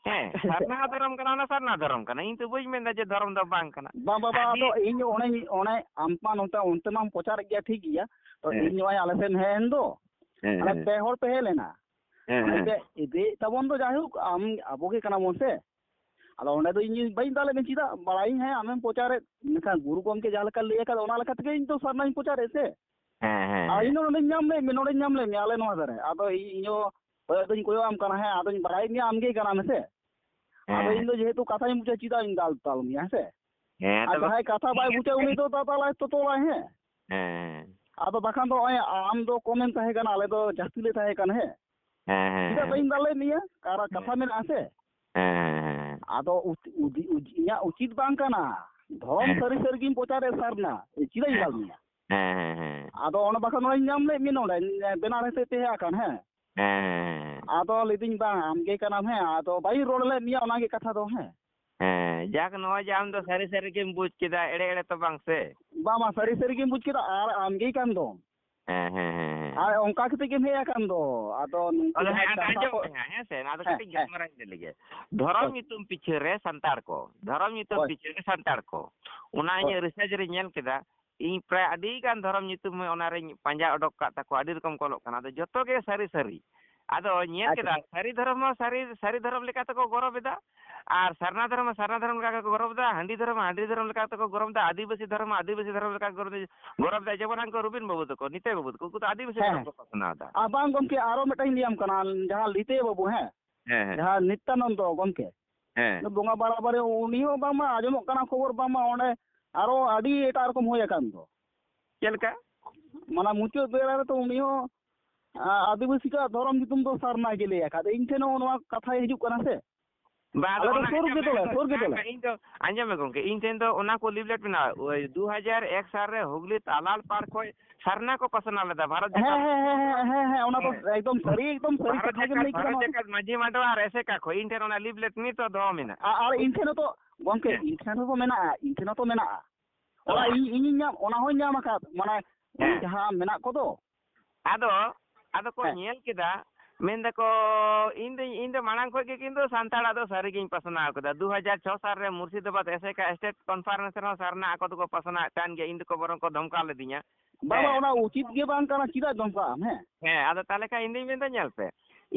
ᱦᱮᱸ, ᱥᱟᱨᱱᱟ ᱫᱷᱚᱨᱚᱢ ᱠᱟᱱᱟ, ᱚᱱᱟ ᱥᱟᱨᱱᱟ ᱫᱷᱚᱨᱚᱢ ᱠᱟᱱᱟ᱾ ᱤᱧ ᱫᱚ ᱵᱟᱹᱧ ᱢᱮᱱᱫᱟ ᱡᱮ ᱫᱷᱚᱨᱚᱢ ᱫᱚ ᱵᱟᱝ ᱠᱟᱱᱟ᱾ ᱵᱟᱝ, ᱵᱟᱵᱟ, ᱟᱹᱰᱤ ᱟᱫᱚ ᱤᱧ ᱚᱱᱮ, ᱚᱱᱮ ᱟᱢ ᱢᱟ ᱱᱚᱱᱛᱮ, ᱚᱱᱛᱮ ᱢᱟᱢ ᱯᱨᱚᱪᱟᱨᱮᱫ ᱜᱮᱭᱟ, ᱴᱷᱤᱠ ᱜᱮᱭᱟ᱾ ᱛᱚ ᱦᱮᱸ᱾ ᱤᱧ ᱱᱚᱜᱼᱚᱭ ᱟᱞᱮ ᱥᱮᱱ ᱦᱮᱡ ᱮᱱ ᱫᱚ, ᱦᱮᱸ, ᱟᱞᱮ ᱦᱮᱸ᱾ ᱯᱮ ᱦᱚᱲ ᱯᱮ ᱦᱮᱡ ᱞᱮᱱᱟ᱾ ᱦᱮᱸ, ᱚᱱᱮ ᱦᱮᱸ᱾ ᱡᱮ ᱤᱫᱤᱭᱮᱫ ᱛᱟᱵᱚᱱ ᱫᱚ, ᱡᱟᱭᱦᱳᱠ, ᱟᱢ, ᱟᱵᱚ ᱜᱮ ᱠᱟᱱᱟ ᱵᱚᱱ ᱥᱮ᱾ ᱟᱫᱚ ᱚᱸᱰᱮ ᱫᱚ ᱤᱧ ᱵᱟᱹᱧ ᱫᱟᱞᱮᱫ ᱢᱮ, ᱪᱮᱫᱟᱜ? ᱵᱟᱲᱟᱭᱟᱹᱧ, ᱦᱮᱸ, ᱟᱢᱮᱢ ᱯᱨᱚᱪᱟᱨᱮᱫ, ᱢᱮᱱᱠᱷᱟᱱ ᱜᱩᱨᱩ ᱜᱚᱢᱠᱮ ᱡᱟᱦᱟᱸ ᱞᱮᱠᱟ ᱞᱟᱹᱭ ᱟᱠᱟᱫ, ᱚᱱᱟ ᱞᱮᱠᱟ ᱛᱮᱜᱮ ᱤᱧ ᱫᱚ ᱥᱟᱨᱱᱟᱧ ᱯᱨᱚᱪᱟᱨᱮᱫ ᱥᱮ᱾ ᱦᱮᱸ, ᱦᱮᱸ, ᱟᱨ ᱦᱮᱸ᱾ ᱤᱧ ᱫᱚ ᱱᱚᱰᱮᱧ ᱧᱟᱢ ᱞᱮᱫ ᱢᱮ, ᱱᱚᱰᱮᱧ ᱧᱟᱢ ᱞᱮᱫ ᱢᱮᱭᱟ ᱟᱞᱮ ᱱᱚᱣᱟ ᱫᱷᱟᱨᱮ᱾ ᱟᱫᱚ ᱤᱧ, ᱤᱧ ᱦᱚᱸ ᱠᱚᱭᱚᱜ ᱫᱚᱧ ᱠᱚᱭᱚᱜ ᱟᱢ ᱠᱟᱱᱟ, ᱦᱮᱸ, ᱟᱫᱚᱧ ᱵᱟᱲᱟᱭᱮᱫ ᱢᱮᱭᱟ ᱟᱢ ᱜᱮ ᱠᱟᱱᱟᱢ, ᱦᱮᱸ ᱥᱮ? ᱟᱫᱚ ᱦᱮᱸ᱾ ᱤᱧ ᱫᱚ ᱡᱮᱦᱮᱛᱩ ᱠᱟᱛᱷᱟᱧ ᱵᱩᱡᱷᱟᱹᱣᱟ, ᱪᱮᱫᱟᱜ ᱤᱧ ᱫᱟᱞ ᱛᱟᱞ ᱢᱮᱭᱟ, ᱦᱮᱸ ᱥᱮ? ᱦᱮᱸ, ᱟᱨ ᱛᱚᱵᱮ ᱡᱟᱦᱟᱸᱭ ᱠᱟᱛᱷᱟ ᱵᱟᱭ ᱵᱩᱡᱟ, ᱩᱱᱤ ᱫᱚ ᱫᱟᱫᱟᱞᱟᱭ, ᱛᱚᱛᱚᱞᱟᱭ, ᱦᱮᱸ᱾ ᱦᱮᱸ᱾ ᱟᱫᱚ ᱵᱟᱠᱷᱟᱱ ᱫᱚ ᱱᱚᱜᱼᱚᱭ ᱟᱢ ᱫᱚ ᱠᱚᱢᱮᱢ ᱛᱟᱦᱮᱸ ᱠᱟᱱᱟ, ᱟᱞᱮ ᱫᱚ ᱡᱟᱹᱥᱛᱤ ᱞᱮ ᱛᱟᱦᱮᱸ ᱠᱟᱱᱟ, ᱦᱮᱸ᱾ ᱦᱮᱸ, ᱦᱮᱸ, ᱪᱮᱫᱟᱜ ᱦᱮᱸ᱾ ᱵᱟᱹᱧ ᱫᱟᱞᱮᱫ ᱢᱮᱭᱟ? ᱠᱟᱨᱟ-, ᱦᱮᱸ᱾ ᱠᱟᱛᱷᱟ ᱢᱮᱱᱟᱜᱼᱟ ᱥᱮ? ᱦᱮᱸ, ᱦᱮᱸ, ᱦᱮᱸ᱾ ᱟᱫᱚ ᱩᱪ-, ᱩᱫᱤ-, ᱩᱪ-, ᱤᱧᱟᱹᱜ ᱩᱪᱤᱛ ᱵᱟᱝ ᱠᱟᱱᱟ᱾ ᱫᱷᱚᱨᱚᱢ ᱦᱮᱸ᱾ ᱥᱟᱹᱨᱤ ᱥᱟᱹᱨᱤ ᱜᱤᱧ ᱯᱨᱚᱪᱟᱨᱮᱫ ᱥᱟᱨᱱᱟ᱾ ᱪᱮᱫᱟᱜ ᱤᱧ ᱦᱮᱸ᱾ ᱫᱟᱞ ᱢᱮᱭᱟ? ᱦᱮᱸ, ᱦᱮᱸ, ᱦᱮᱸ᱾ ᱟᱫᱚ ᱚᱱᱟ ᱵᱟᱠᱷᱟᱱ ᱱᱚᱰᱮᱧ ᱧᱟᱢ ᱞᱮᱫ ᱢᱮᱭᱟ ᱱᱚᱰᱮ, ᱵᱮᱱᱟᱨ ᱦᱚᱛᱮᱡ ᱛᱮ ᱦᱮᱡ ᱟᱠᱟᱱ, ᱦᱮᱸ᱾ ᱦᱮᱸ, ᱦᱮᱸ, ᱦᱮᱸ᱾ ᱟᱫᱚ ᱞᱟᱹᱭᱫᱟᱹᱧ ᱵᱟᱝ, ᱟᱢ ᱜᱮ ᱠᱟᱱᱟᱢ, ᱦᱮᱸ᱾ ᱟᱫᱚ ᱵᱟᱹᱧ ᱨᱚᱲ ᱞᱮᱫ ᱢᱮᱭᱟ, ᱚᱱᱟ ᱜᱮ ᱠᱟᱛᱷᱟ ᱫᱚ, ᱦᱮᱸ᱾ ᱦᱮᱸ, ᱡᱟᱠ, ᱱᱚᱜᱼᱚᱭ ᱡᱮ ᱟᱢ ᱫᱚ ᱥᱟᱹᱨᱤ ᱥᱟᱹᱨᱤ ᱜᱮᱢ ᱵᱩᱡᱽ ᱠᱮᱫᱟ, ᱮᱲᱮ ᱮᱲᱮ ᱛᱚ ᱵᱟᱝ ᱥᱮ? ᱵᱟᱝ, ᱵᱟᱝ, ᱥᱟᱹᱨᱤ ᱥᱟᱹᱨᱤ ᱜᱮᱢ ᱵᱩᱡᱽ ᱠᱮᱫᱟ, ᱟᱨ ᱟᱢ ᱜᱮ ᱠᱟᱱ ᱫᱚᱢ᱾ ᱦᱮᱸ, ᱦᱮᱸ, ᱦᱮᱸ, ᱦᱮᱸ᱾ ᱟᱨ ᱚᱱᱠᱟ ᱠᱟᱛᱮ ᱜᱮᱢ ᱦᱮᱡ ᱟᱠᱟᱱ ᱫᱚ᱾ ᱟᱫᱚ ᱱᱩᱠᱩ ᱟᱫᱚ ᱡᱟᱦᱟᱸᱭ ᱦᱮᱸ, ᱟᱫᱚ ᱠᱟᱛᱷᱟ ᱟᱸᱡᱚᱢ ᱠᱚ ᱢᱮ ᱦᱟᱸᱜ, ᱦᱮᱸ ᱥᱮ? ᱱᱚᱣᱟ ᱫᱚ ᱦᱮᱸ, ᱠᱟᱹᱴᱤᱡ ᱦᱮᱸ᱾ ᱜᱟᱞᱢᱟᱨᱟᱣ ᱤᱧ ᱞᱟᱹᱭ ᱞᱮᱜᱮ᱾ ᱫᱷᱚᱨᱚᱢ ᱦᱳᱭ᱾ ᱧᱩᱛᱩᱢ ᱯᱤᱪᱷᱟᱹ ᱨᱮ ᱥᱟᱱᱛᱟᱲ ᱠᱚ, ᱫᱷᱚᱨᱚᱢ ᱧᱩᱛᱩᱢ ᱦᱳᱭ᱾ ᱯᱤᱪᱷᱟᱹ ᱨᱮ ᱥᱟᱱᱛᱟᱲ ᱠᱚ᱾ ᱚᱱᱟ ᱦᱳᱭ᱾ ᱤᱧᱟᱹᱜ research ᱨᱮᱧ ᱧᱮᱞ ᱠᱮᱫᱟ, ᱤᱧ ᱯᱨᱟᱭ ᱟᱹᱰᱤ ᱜᱟᱱ ᱫᱷᱚᱨᱚᱢ ᱧᱩᱛᱩᱢ ᱚᱱᱟᱨᱤᱧ ᱯᱟᱸᱡᱟ ᱚᱰᱚᱠ ᱠᱟᱜ ᱛᱟᱠᱚᱣᱟ, ᱟᱹᱰᱤ ᱨᱚᱠᱚᱢ ᱠᱚ ᱚᱞᱚᱜ ᱠᱟᱱᱟ᱾ ᱟᱫᱚ ᱡᱚᱛᱚ ᱜᱮ ᱥᱟᱹᱨᱤ ᱥᱟᱹᱨᱤ᱾ ᱟᱫᱚ ᱧᱮᱞ ᱟᱪᱪᱷᱟ᱾ ᱠᱮᱫᱟ, ᱥᱟᱹᱨᱤ ᱫᱷᱚᱨᱚᱢ ᱦᱚᱸ ᱥᱟᱹᱨᱤ, ᱥᱟᱹᱨᱤ ᱫᱷᱚᱨᱚᱢ ᱞᱮᱠᱟ ᱛᱮᱠᱚ ᱜᱚᱨᱚᱵ ᱮᱫᱟ, ᱟᱨ ᱥᱟᱨᱱᱟ ᱫᱷᱚᱨᱚᱢ ᱦᱚᱸ ᱥᱟᱨᱱᱟ ᱫᱷᱚᱨᱚᱢ ᱞᱮᱠᱟ ᱜᱮᱠᱚ ᱜᱚᱨᱚᱵ ᱮᱫᱟ, ᱦᱟᱺᱰᱤ ᱫᱷᱚᱨᱚᱢ ᱦᱚᱸ ᱦᱟᱺᱰᱤ ᱫᱷᱚᱨᱚᱢ ᱞᱮᱠᱟ ᱛᱮᱠᱚ ᱜᱚᱨᱚᱵ ᱮᱫᱟ, ᱟᱹᱫᱤᱵᱟᱹᱥᱤ ᱫᱷᱚᱨᱚᱢ ᱦᱚᱸ ᱟᱹᱫᱤᱵᱟᱹᱥᱤ ᱫᱷᱚᱨᱚᱢ ᱞᱮᱠᱟ ᱠᱚ ᱜᱚᱨᱚᱵ ᱮᱫᱟ᱾ ᱡᱮᱢᱚᱱ ᱦᱟᱱᱠᱩ ᱨᱚᱵᱤᱱ ᱵᱟᱹᱵᱩ ᱛᱟᱠᱚ, ᱱᱤᱛᱟᱹᱭ ᱵᱟᱹᱵᱩ ᱛᱟᱠᱚ, ᱩᱱᱠᱩ ᱫᱚ ᱟᱹᱫᱤᱵᱟᱹᱥᱤ ᱦᱮᱸ, ᱫᱷᱚᱨᱚᱢ ᱦᱮᱸ᱾ ᱠᱚ ᱯᱟᱥᱱᱟᱣ ᱮᱫᱟ᱾ ᱟᱨ ᱵᱟᱝ ᱜᱚᱢᱠᱮ, ᱟᱨᱚ ᱢᱤᱫᱴᱟᱝ ᱤᱧ ᱞᱟᱹᱭᱟᱢ ᱠᱟᱱᱟ, ᱡᱟᱦᱟᱸ ᱞᱤᱛᱟᱹᱭ ᱵᱟᱹᱵᱩ, ᱦᱮᱸ, ᱦᱮᱸ, ᱦᱮᱸ᱾ ᱡᱟᱦᱟᱸ ᱱᱤᱛᱭᱟᱱᱚᱱᱫᱚ ᱜᱚᱢᱠᱮ, ᱦᱮᱸ᱾ ᱵᱚᱸᱜᱟ ᱵᱟᱲᱟ ᱵᱟᱲᱮ ᱩᱱᱤ ᱦᱚᱸ ᱵᱟᱝᱢᱟ ᱟᱸᱡᱚᱢᱚᱜ ᱠᱟᱱᱟ ᱠᱷᱚᱵᱚᱨ, ᱵᱟᱝᱢᱟ ᱚᱸᱰᱮ ᱟᱨᱚ ᱟᱹᱰᱤ ᱮᱴᱟᱜ ᱨᱚᱠᱚᱢ ᱦᱩᱭ ᱟᱠᱟᱱ ᱫᱚ᱾ ᱪᱮᱫ ᱞᱮᱠᱟ? ᱢᱟᱱᱮ ᱢᱩᱪᱟᱹᱫ ᱵᱮᱲᱟ ᱨᱮᱛᱚ ᱩᱱᱤ ᱦᱚᱸ, ᱟ, ᱟᱹᱫᱤᱵᱟᱹᱥᱤ ᱠᱚᱣᱟᱜ ᱫᱷᱚᱨᱚᱢ ᱧᱩᱛᱩᱢ ᱫᱚ ᱥᱟᱨᱱᱟ ᱜᱮ ᱞᱟᱹᱭ ᱟᱠᱟᱫ᱾ ᱤᱧ ᱴᱷᱮᱱ ᱦᱚᱸ ᱱᱚᱣᱟ ᱠᱟᱛᱷᱟ ᱦᱤᱡᱩᱜ ᱠᱟᱱᱟ ᱥᱮ᱾ ᱵᱟᱝ, ᱟᱫᱚ ᱟᱞᱮ ᱫᱚ ᱚᱱᱟ ᱥᱩᱨ ᱜᱮ ᱤᱧ ᱫᱚ ᱫᱚᱞᱮ, ᱥᱩᱨ ᱜᱮ ᱵᱟᱝ, ᱫᱚᱞᱮ᱾ ᱵᱟᱝ, ᱤᱧ ᱫᱚ, ᱟᱸᱡᱚᱢ ᱢᱮ ᱜᱚᱢᱠᱮ, ᱤᱧ ᱴᱷᱮᱱ ᱫᱚ ᱚᱱᱟ ᱠᱚ leaflet ᱢᱮᱱᱟᱜᱼᱟ᱾ ᱳᱭ ᱫᱩ ᱦᱟᱡᱟᱨ ᱮᱠ ᱥᱟᱞ ᱨᱮ ᱦᱩᱜᱽᱞᱤ ᱛᱟᱞᱟᱞ ᱯᱟᱲ ᱠᱷᱚᱱ ᱥᱟᱨᱱᱟ ᱠᱚ ᱯᱟᱥᱱᱟᱣ ᱞᱮᱫᱟ ᱵᱷᱟᱨᱚᱛ ᱦᱮᱸ, ᱡᱟᱠᱟᱛ᱾ ᱦᱮᱸ, ᱦᱮᱸ, ᱦᱮᱸ, ᱦᱮᱸ, ᱦᱮᱸ, ᱚᱱᱟ ᱫᱚ ᱦᱮᱸ᱾ ᱮᱠᱫᱚᱢ ᱥᱟᱹᱨᱤ, ᱮᱠᱫᱚᱢ ᱥᱟᱹᱨᱤ ᱵᱷᱟᱨᱚᱛ ᱠᱟᱛᱷᱟ ᱜᱮᱢ ᱡᱟᱠᱟᱛ, ᱞᱟᱹᱭ ᱠᱮᱫᱟ ᱵᱷᱟᱨᱚᱛ ᱱᱚᱣᱟ ᱫᱚ᱾ ᱡᱟᱠᱟᱛ ᱢᱟᱹᱡᱷᱤ ᱢᱟᱰᱣᱟ ᱟᱨ ᱮᱥᱮᱠᱟ ᱠᱷᱚᱱ ᱤᱧ ᱴᱷᱮᱱ ᱚᱱᱟ leaflet ᱱᱤᱛ ᱦᱚᱸ ᱫᱚᱦᱚ ᱢᱮᱱᱟᱜᱼᱟ᱾ ᱟ-, ᱟᱨ ᱤᱧ ᱴᱷᱮᱱ ᱦᱚᱸᱛᱚ, ᱜᱚᱢᱠᱮ, ᱦᱮᱸ᱾ ᱤᱧ ᱴᱷᱮᱱ ᱦᱚᱸᱛᱚ ᱢᱮᱱᱟᱜᱼᱟ, ᱤᱧ ᱴᱷᱮᱱ ᱦᱚᱸᱛᱚ ᱢᱮᱱᱟᱜᱼᱟ᱾ ᱚᱱᱟ ᱦᱮᱸ᱾ ᱤᱧ, ᱤᱧᱤᱧ ᱧᱟᱢ, ᱚᱱᱟ ᱦᱚᱸᱧ ᱧᱟᱢ ᱟᱠᱟᱫ, ᱢᱟᱱᱮ, ᱦᱮᱸ᱾ ᱡᱟᱦᱟᱸ ᱢᱮᱱᱟᱜ ᱠᱚᱫᱚ᱾ ᱟᱫᱚ, ᱟᱫᱚ ᱠᱚ ᱦᱮᱸ᱾ ᱧᱮᱞ ᱠᱮᱫᱟ, ᱢᱮᱱ ᱫᱟᱠᱚ, "ᱤᱧ ᱫᱚ, ᱤᱧ ᱫᱚ ᱢᱟᱲᱟᱝ ᱠᱷᱚᱱ ᱜᱮ ᱠᱤᱱᱛᱩ ᱥᱟᱱᱛᱟᱲᱟᱜ ᱫᱚ ᱥᱟᱹᱨᱤ ᱜᱤᱧ ᱯᱟᱥᱱᱟᱣ ᱠᱮᱫᱟ᱾ ᱫᱩ ᱦᱟᱡᱟᱨ ᱪᱷᱚ ᱥᱟᱞ ᱨᱮ ᱢᱩᱨᱥᱤᱫᱟᱵᱟᱫᱽ ᱮᱥᱮᱠᱟ state conference ᱨᱮᱦᱚᱸ ᱥᱟᱨᱱᱟ ᱟᱠᱚ ᱫᱚᱠᱚ ᱯᱟᱥᱱᱟᱣᱮᱫ ᱛᱟᱦᱮᱱ ᱜᱮᱭᱟ, ᱤᱧ ᱫᱚᱠᱚ ᱵᱚᱨᱚᱝ ᱠᱚ ᱫᱷᱚᱢᱠᱟᱣ ᱞᱤᱫᱤᱧᱟ᱾" ᱵᱟᱵᱟ, ᱦᱮᱸ᱾ ᱚᱱᱟ ᱩᱪᱤᱛ ᱜᱮ ᱵᱟᱝ ᱠᱟᱱᱟ, ᱪᱮᱫᱟᱜ ᱫᱷᱚᱢᱠᱟᱜ ᱟᱢ, ᱦᱮᱸ? ᱦᱮᱸ, ᱟᱫᱚ ᱛᱟᱦᱚᱞᱮ ᱠᱷᱟᱱ ᱤᱧ ᱫᱩᱧ ᱢᱮᱱᱫᱟ, ᱧᱮᱞ ᱯᱮ,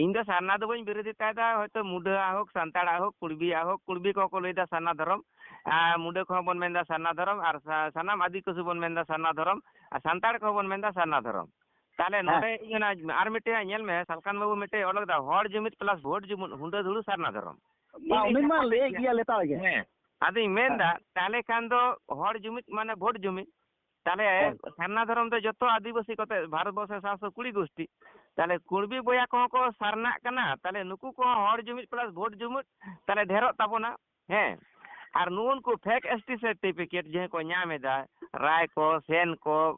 ᱤᱧ ᱫᱚ ᱥᱟᱨᱱᱟ ᱫᱚ ᱵᱟᱹᱧ ᱵᱤᱨᱳᱫᱷᱤᱛᱟᱭᱮᱫᱟ, ᱦᱚᱭᱛᱳ ᱢᱩᱰᱟᱹᱣᱟᱜ ᱦᱳᱠ, ᱥᱟᱱᱛᱟᱲᱟᱜ ᱦᱳᱠ, ᱠᱩᱲᱵᱤᱭᱟᱜ ᱦᱳᱠ, ᱠᱩᱲᱵᱤ ᱠᱚᱦᱚᱸ ᱠᱚ ᱞᱟᱹᱭᱫᱟ ᱥᱟᱨᱱᱟ ᱫᱷᱚᱨᱚᱢ, ᱟᱨ ᱢᱩᱰᱟᱹ ᱠᱚᱦᱚᱸ ᱵᱚᱱ ᱢᱮᱱᱫᱟ ᱥᱟᱨᱱᱟ ᱫᱷᱚᱨᱚᱢ, ᱟᱨ ᱥᱟ-, ᱥᱟᱱᱟᱢ ᱟᱹᱫᱤᱵᱟᱹᱥᱤ ᱵᱚᱱ ᱢᱮᱱᱫᱟ ᱥᱟᱨᱱᱟ ᱫᱷᱚᱨᱚᱢ, ᱟᱨ ᱥᱟᱱᱛᱟᱲ ᱠᱚᱦᱚᱸ ᱵᱚᱱ ᱢᱮᱱᱫᱟ ᱥᱟᱨᱱᱟ ᱫᱷᱚᱨᱚᱢ᱾ ᱛᱟᱦᱚᱞᱮ ᱦᱮᱸ᱾ ᱱᱚᱰᱮ ᱤᱧ ᱚᱱᱟ ᱟᱨ ᱢᱤᱫᱴᱮᱱ ᱧᱮᱞ ᱢᱮ, ᱥᱟᱞᱠᱷᱟᱱ ᱵᱟᱹᱵᱩ ᱢᱤᱫᱴᱮᱱ ᱚᱞ ᱠᱮᱫᱟ, "ᱦᱚᱲ ᱡᱩᱢᱤᱫ plus vote ᱡᱩᱢᱤᱫ, ᱦᱩᱰᱟᱹ ᱫᱷᱩᱲᱩ ᱥᱟᱨᱱᱟ ᱫᱷᱚᱨᱚᱢ᱾" ᱵᱟ, ᱤᱧ ᱩᱱᱤ ᱢᱟ ᱞᱟᱹᱭᱮᱫ ᱜᱮᱭᱟ ᱞᱮᱛᱟᱲ ᱜᱮ᱾ ᱦᱮᱸ, ᱟᱫᱚᱧ ᱢᱮᱱᱫᱟ, ᱦᱮᱸ᱾ ᱛᱟᱦᱚᱞᱮ ᱠᱷᱟᱱ ᱫᱚ ᱦᱚᱲ ᱡᱩᱢᱤᱫ ᱢᱟᱱᱮ vote ᱡᱩᱢᱤᱫ᱾ ᱛᱟᱦᱚᱞᱮ ᱦᱳᱭ᱾ ᱥᱟᱨᱱᱟ ᱫᱷᱚᱨᱚᱢ ᱫᱚ ᱡᱚᱛᱚ ᱟᱹᱫᱤᱵᱟᱹᱥᱤ ᱠᱚᱛᱮ ᱵᱷᱟᱨᱚᱛ ᱵᱚᱨᱥᱚ ᱥᱟᱛᱥᱚ ᱠᱩᱲᱤ ᱜᱳᱥᱴᱤ᱾ ᱛᱟᱦᱚᱞᱮ ᱠᱩᱲᱵᱤ ᱵᱚᱭᱦᱟ ᱠᱚᱦᱚᱸ ᱠᱚ ᱥᱟᱨᱱᱟᱜ ᱠᱟᱱᱟ, ᱛᱟᱦᱚᱞᱮ ᱱᱩᱠᱩ ᱠᱚᱦᱚᱸ ᱦᱚᱲ ᱡᱩᱢᱤᱫ plus vote ᱡᱩᱢᱤᱫ, ᱛᱟᱦᱚᱞᱮ ᱰᱷᱮᱨᱚᱜ ᱛᱟᱵᱚᱱᱟ᱾ ᱦᱮᱸ, ᱟᱨ ᱱᱩᱜᱼᱩ ᱱᱩᱠᱩ fake S T certificate ᱡᱟᱦᱟᱸᱭ ᱠᱚ ᱧᱟᱢ ᱮᱫᱟ, ᱨᱟᱭ ᱠᱚ, ᱥᱮᱱ ᱠᱚ,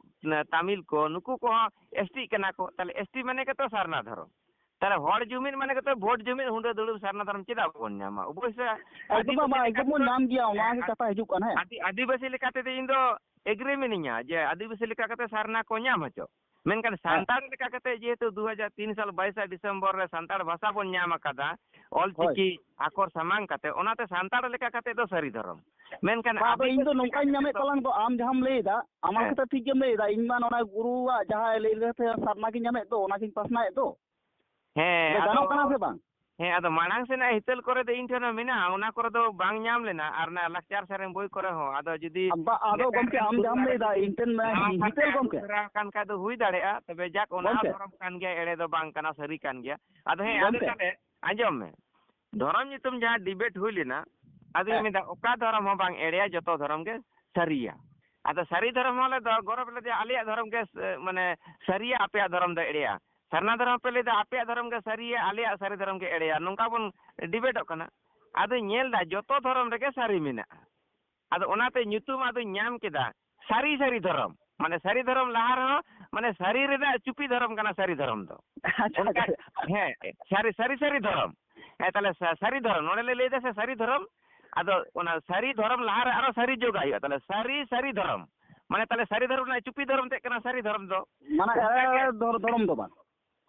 ᱛᱟᱢᱤᱞ ᱠᱚ, ᱱᱩᱠᱩ ᱠᱚᱦᱚᱸ S T ᱠᱟᱱᱟ ᱠᱚ᱾ ᱛᱟᱦᱚᱞᱮ S T ᱢᱟᱱᱮ ᱜᱮᱛᱚ ᱥᱟᱨᱱᱟ ᱫᱷᱚᱨᱚᱢ᱾ ᱛᱟᱦᱚᱞᱮ ᱦᱚᱲ ᱡᱩᱢᱤᱫ ᱢᱟᱱᱮ ᱜᱮᱛᱚ vote ᱡᱩᱢᱤᱫ, ᱦᱩᱰᱟᱹ ᱫᱩᱲᱩᱵ ᱥᱟᱨᱱᱟ ᱫᱷᱚᱨᱚᱢ ᱪᱮᱫᱟᱜ ᱵᱟᱵᱚᱱ ᱧᱟᱢᱟ? ᱚᱵᱚᱥᱥᱳᱭ ᱮᱠᱫᱚᱢ ᱟᱹᱫᱤᱵᱟᱹᱥᱤ ᱵᱟᱝ, ᱞᱮᱠᱟ ᱮᱠᱫᱚᱢ ᱵᱚᱱ ᱛᱮᱫᱚ, ᱧᱟᱢ ᱜᱮᱭᱟ, ᱚᱱᱟ ᱦᱮᱸ, ᱜᱮ ᱠᱟᱛᱷᱟ ᱦᱤᱡᱩᱜ ᱠᱟᱱᱟ, ᱦᱮᱸ᱾ ᱟᱹᱫᱤ-, ᱟᱹᱫᱤᱵᱟᱹᱥᱤ ᱞᱮᱠᱟ ᱛᱮᱫᱚ ᱤᱧ ᱫᱚ agree ᱢᱤᱱᱟᱹᱧᱟ ᱡᱮ ᱟᱹᱫᱤᱵᱟᱹᱥᱤ ᱞᱮᱠᱟ ᱠᱟᱛᱮ ᱥᱟᱨᱱᱟ ᱠᱚ ᱧᱟᱢ ᱦᱚᱪᱚ᱾ ᱢᱮᱱᱠᱷᱟᱱ ᱦᱮᱸ᱾ ᱥᱟᱱᱛᱟᱲ ᱞᱮᱠᱟ ᱠᱟᱛᱮ ᱡᱮᱦᱮᱛᱩ ᱫᱩ ᱦᱟᱡᱟᱨ ᱛᱤᱱ ᱥᱟᱞ ᱵᱟᱭᱤᱥᱟ ᱰᱤᱥᱮᱢᱵᱚᱨ ᱨᱮ ᱥᱟᱱᱛᱟᱲ ᱵᱷᱟᱥᱟ ᱵᱚᱱ ᱧᱟᱢ ᱟᱠᱟᱫᱟ, ᱚᱞ ᱦᱳᱭ᱾ ᱪᱤᱠᱤ ᱟᱠᱷᱚᱨ ᱥᱟᱢᱟᱝ ᱠᱟᱛᱮ, ᱚᱱᱟᱛᱮ ᱥᱟᱱᱛᱟᱲ ᱞᱮᱠᱟ ᱠᱟᱛᱮ ᱫᱚ ᱥᱟᱹᱨᱤ ᱫᱷᱚᱨᱚᱢ᱾ ᱢᱮᱱᱠᱷᱟᱱ ᱵᱟ, ᱟᱫᱚ ᱟᱹᱵᱤᱱ ᱤᱧ ᱫᱚ ᱫᱚ ᱱᱚᱝᱠᱟᱧ ᱧᱟᱢᱮᱫ ᱛᱟᱞᱟᱝ ᱫᱚ, ᱟᱢ ᱡᱟᱦᱟᱸᱢ ᱞᱟᱹᱭᱮᱫᱟ, ᱟᱢᱟᱜ ᱦᱮᱸ᱾ ᱠᱟᱛᱷᱟ ᱴᱷᱤᱠ ᱜᱮᱢ ᱞᱟᱹᱭᱮᱫᱟ, ᱤᱧ ᱢᱟ ᱱᱚᱰᱮ ᱜᱩᱨᱩᱣᱟᱜ ᱡᱟᱦᱟᱸ ᱞᱟᱹᱭ ᱞᱮᱠᱟᱛᱮ ᱥᱟᱨᱱᱟ ᱜᱤᱧ ᱧᱟᱢᱮᱫ ᱫᱚ, ᱚᱱᱟᱜᱤᱧ ᱯᱟᱥᱱᱟᱣᱮᱫ ᱫᱚ᱾ ᱦᱮᱸ, ᱟᱫᱚ ᱜᱟᱱᱚᱜ ᱟᱫᱚ, ᱠᱟᱱᱟ ᱥᱮ ᱵᱟᱝ? ᱦᱮᱸ, ᱟᱫᱚ ᱢᱟᱲᱟᱝ ᱥᱮᱱᱟᱜ ᱦᱤᱛᱟᱹᱞ ᱠᱚᱨᱮ ᱫᱚ ᱤᱧ ᱴᱷᱮᱱ ᱦᱚᱸ ᱢᱮᱱᱟᱜᱼᱟ, ᱚᱱᱟ ᱠᱚᱨᱮ ᱫᱚ ᱵᱟᱝ ᱧᱟᱢ ᱞᱮᱱᱟ, ᱟᱨ ᱚᱱᱟ ᱞᱟᱠᱪᱟᱨ ᱥᱮᱨᱮᱧ ᱵᱳᱭ ᱠᱚᱨᱮ ᱦᱚᱸ᱾ ᱟᱫᱚ ᱡᱩᱫᱤ ᱵᱟ-, ᱟᱫᱚ ᱱᱮᱛᱟᱨ ᱜᱚᱢᱠᱮ, ᱟᱢ ᱡᱟᱦᱟᱸᱢ ᱞᱟᱹᱭᱮᱫᱟ, ᱤᱧ ᱴᱷᱮᱱ ᱢᱮ-, ᱱᱟᱣᱟ ᱦᱤᱛᱟᱹᱞ ᱠᱟᱨᱛᱮ ᱜᱚᱢᱠᱮ᱾ ᱩᱥᱟᱹᱨᱟ ᱟᱠᱟᱱ ᱠᱷᱟᱡ ᱫᱚ ᱦᱩᱭ ᱫᱟᱲᱮᱭᱟᱜᱼᱟ, ᱛᱚᱵᱮ ᱡᱟᱠ, ᱚᱱᱟ ᱦᱚᱸ ᱜᱚᱢᱠᱮ᱾ ᱫᱷᱚᱨᱚᱢ ᱠᱟᱱ ᱜᱮᱭᱟ, ᱮᱲᱮ ᱫᱚ ᱵᱟᱝ ᱠᱟᱱᱟ, ᱥᱟᱹᱨᱤ ᱠᱟᱱ ᱜᱮᱭᱟ᱾ ᱟᱫᱚ ᱦᱮᱸ, ᱟᱫᱚ ᱜᱚᱢᱠᱮ᱾ ᱛᱟᱦᱞᱮ ᱟᱸᱡᱚᱢ ᱢᱮ, ᱫᱷᱚᱨᱚᱢ ᱧᱩᱛᱩᱢ ᱡᱟᱦᱟᱸ debate ᱦᱩᱭ ᱞᱮᱱᱟ, ᱟᱫᱚᱧ ᱦᱮᱸ᱾ ᱢᱮᱱᱫᱟ ᱚᱠᱟ ᱫᱷᱚᱨᱚᱢ ᱦᱚᱸ ᱵᱟᱝ ᱮᱲᱮᱭᱟ, ᱡᱚᱛᱚ ᱫᱷᱚᱨᱚᱢ ᱜᱮ ᱥᱟᱹᱨᱤᱭᱟ᱾ ᱟᱫᱚ ᱥᱟᱹᱨᱤ ᱫᱷᱚᱨᱚᱢ ᱦᱚᱸᱞᱮ ᱫᱚ ᱜᱚᱨᱚᱵᱽ ᱞᱮᱫᱮᱭᱟ, ᱟᱞᱮᱭᱟᱜ ᱫᱷᱚᱨᱚᱢ ᱜᱮ ᱥ-, ᱢᱟᱱᱮ ᱥᱟᱹᱨᱤᱭᱟ, ᱟᱯᱮᱭᱟᱜ ᱫᱷᱚᱨᱚᱢ ᱫᱚ ᱮᱲᱮᱭᱟ᱾ ᱥᱟᱨᱱᱟ ᱫᱷᱚᱨᱚᱢ ᱯᱮ ᱞᱟᱹᱭᱫᱟ ᱟᱯᱮᱭᱟᱜ ᱫᱷᱚᱨᱚᱢ ᱜᱮ ᱥᱟᱹᱨᱤᱭᱟ, ᱟᱞᱮᱭᱟᱜ ᱥᱟᱹᱨᱤ ᱫᱷᱚᱨᱚᱢ ᱜᱮ ᱮᱲᱮᱭᱟ, ᱱᱚᱝᱠᱟ ᱵᱚᱱ debateᱚᱜ ᱠᱟᱱᱟ᱾ ᱟᱫᱚᱧ ᱧᱮᱞ ᱫᱟ ᱡᱚᱛᱚ ᱫᱷᱚᱨᱚᱢ ᱨᱮᱜᱮ ᱥᱟᱹᱨᱤ ᱢᱮᱱᱟᱜᱼᱟ᱾ ᱟᱫᱚ ᱚᱱᱟᱛᱮ ᱧᱩᱛᱩᱢ ᱟᱫᱚᱧ ᱧᱟᱢ ᱠᱮᱫᱟ ᱥᱟᱹᱨᱤ ᱥᱟᱹᱨᱤ ᱫᱷᱚᱨᱚᱢ, ᱢᱟᱱᱮ ᱥᱟᱹᱨᱤ ᱫᱷᱚᱨᱚᱢ ᱞᱟᱦᱟ ᱨᱮᱦᱚᱸ, ᱢᱟᱱᱮ ᱥᱟᱹᱨᱤ ᱨᱮᱱᱟᱜ ᱪᱩᱯᱤ ᱫᱷᱚᱨᱚᱢ ᱠᱟᱱᱟ ᱥᱟᱹᱨᱤ ᱫᱷᱚᱨᱚᱢ ᱫᱚ᱾ ᱟᱪᱪᱷᱟ, ᱚᱱᱠᱟ, ᱟᱪᱪᱷᱟ᱾ ᱦᱮᱸ, ᱥᱟᱹᱨᱤ, ᱥᱟᱹᱨᱤ, ᱥᱟᱹᱨᱤ ᱫᱷᱚᱨᱚᱢ᱾ ᱦᱮᱸ, ᱛᱟᱦᱞᱮ ᱥᱟ-, ᱥᱟᱹᱨᱤ ᱫᱷᱚᱨᱚᱢ, ᱱᱚᱰᱮ ᱞᱮ ᱞᱟᱹᱭᱫᱟ ᱥᱮ ᱥᱟᱹᱨᱤ ᱫᱷᱚᱨᱚᱢ, ᱟᱫᱚ ᱚᱱᱟ ᱥᱟᱹᱨᱤ ᱫᱷᱚᱨᱚᱢ ᱞᱟᱦᱟ ᱨᱮ ᱟᱨᱚ ᱥᱟᱹᱨᱤ ᱡᱳᱜᱟᱜ ᱦᱩᱭᱩᱜᱼᱟ, ᱛᱟᱦᱞᱮ ᱥᱟᱹᱨᱤ, ᱥᱟᱹᱨᱤ ᱫᱷᱚᱨᱚᱢ᱾ ᱢᱟᱱᱮ ᱛᱟᱦᱞᱮ ᱥᱟᱹᱨᱤ ᱫᱷᱚᱨᱚᱢ ᱨᱮᱱᱟᱜ ᱪᱩᱯᱤ ᱫᱷᱚᱨᱚᱢ ᱪᱮᱫ ᱠᱟᱱᱟ? ᱥᱟᱹᱨᱤ ᱫᱷᱚᱨᱚᱢ ᱫᱚ᱾ ᱢᱟᱱᱮ ᱚᱱᱠᱟ ᱜᱮ ᱮᱲᱮ ᱫᱷᱚᱨ-, ᱫᱷᱚᱨᱚᱢ ᱫᱚ ᱵᱟᱝ᱾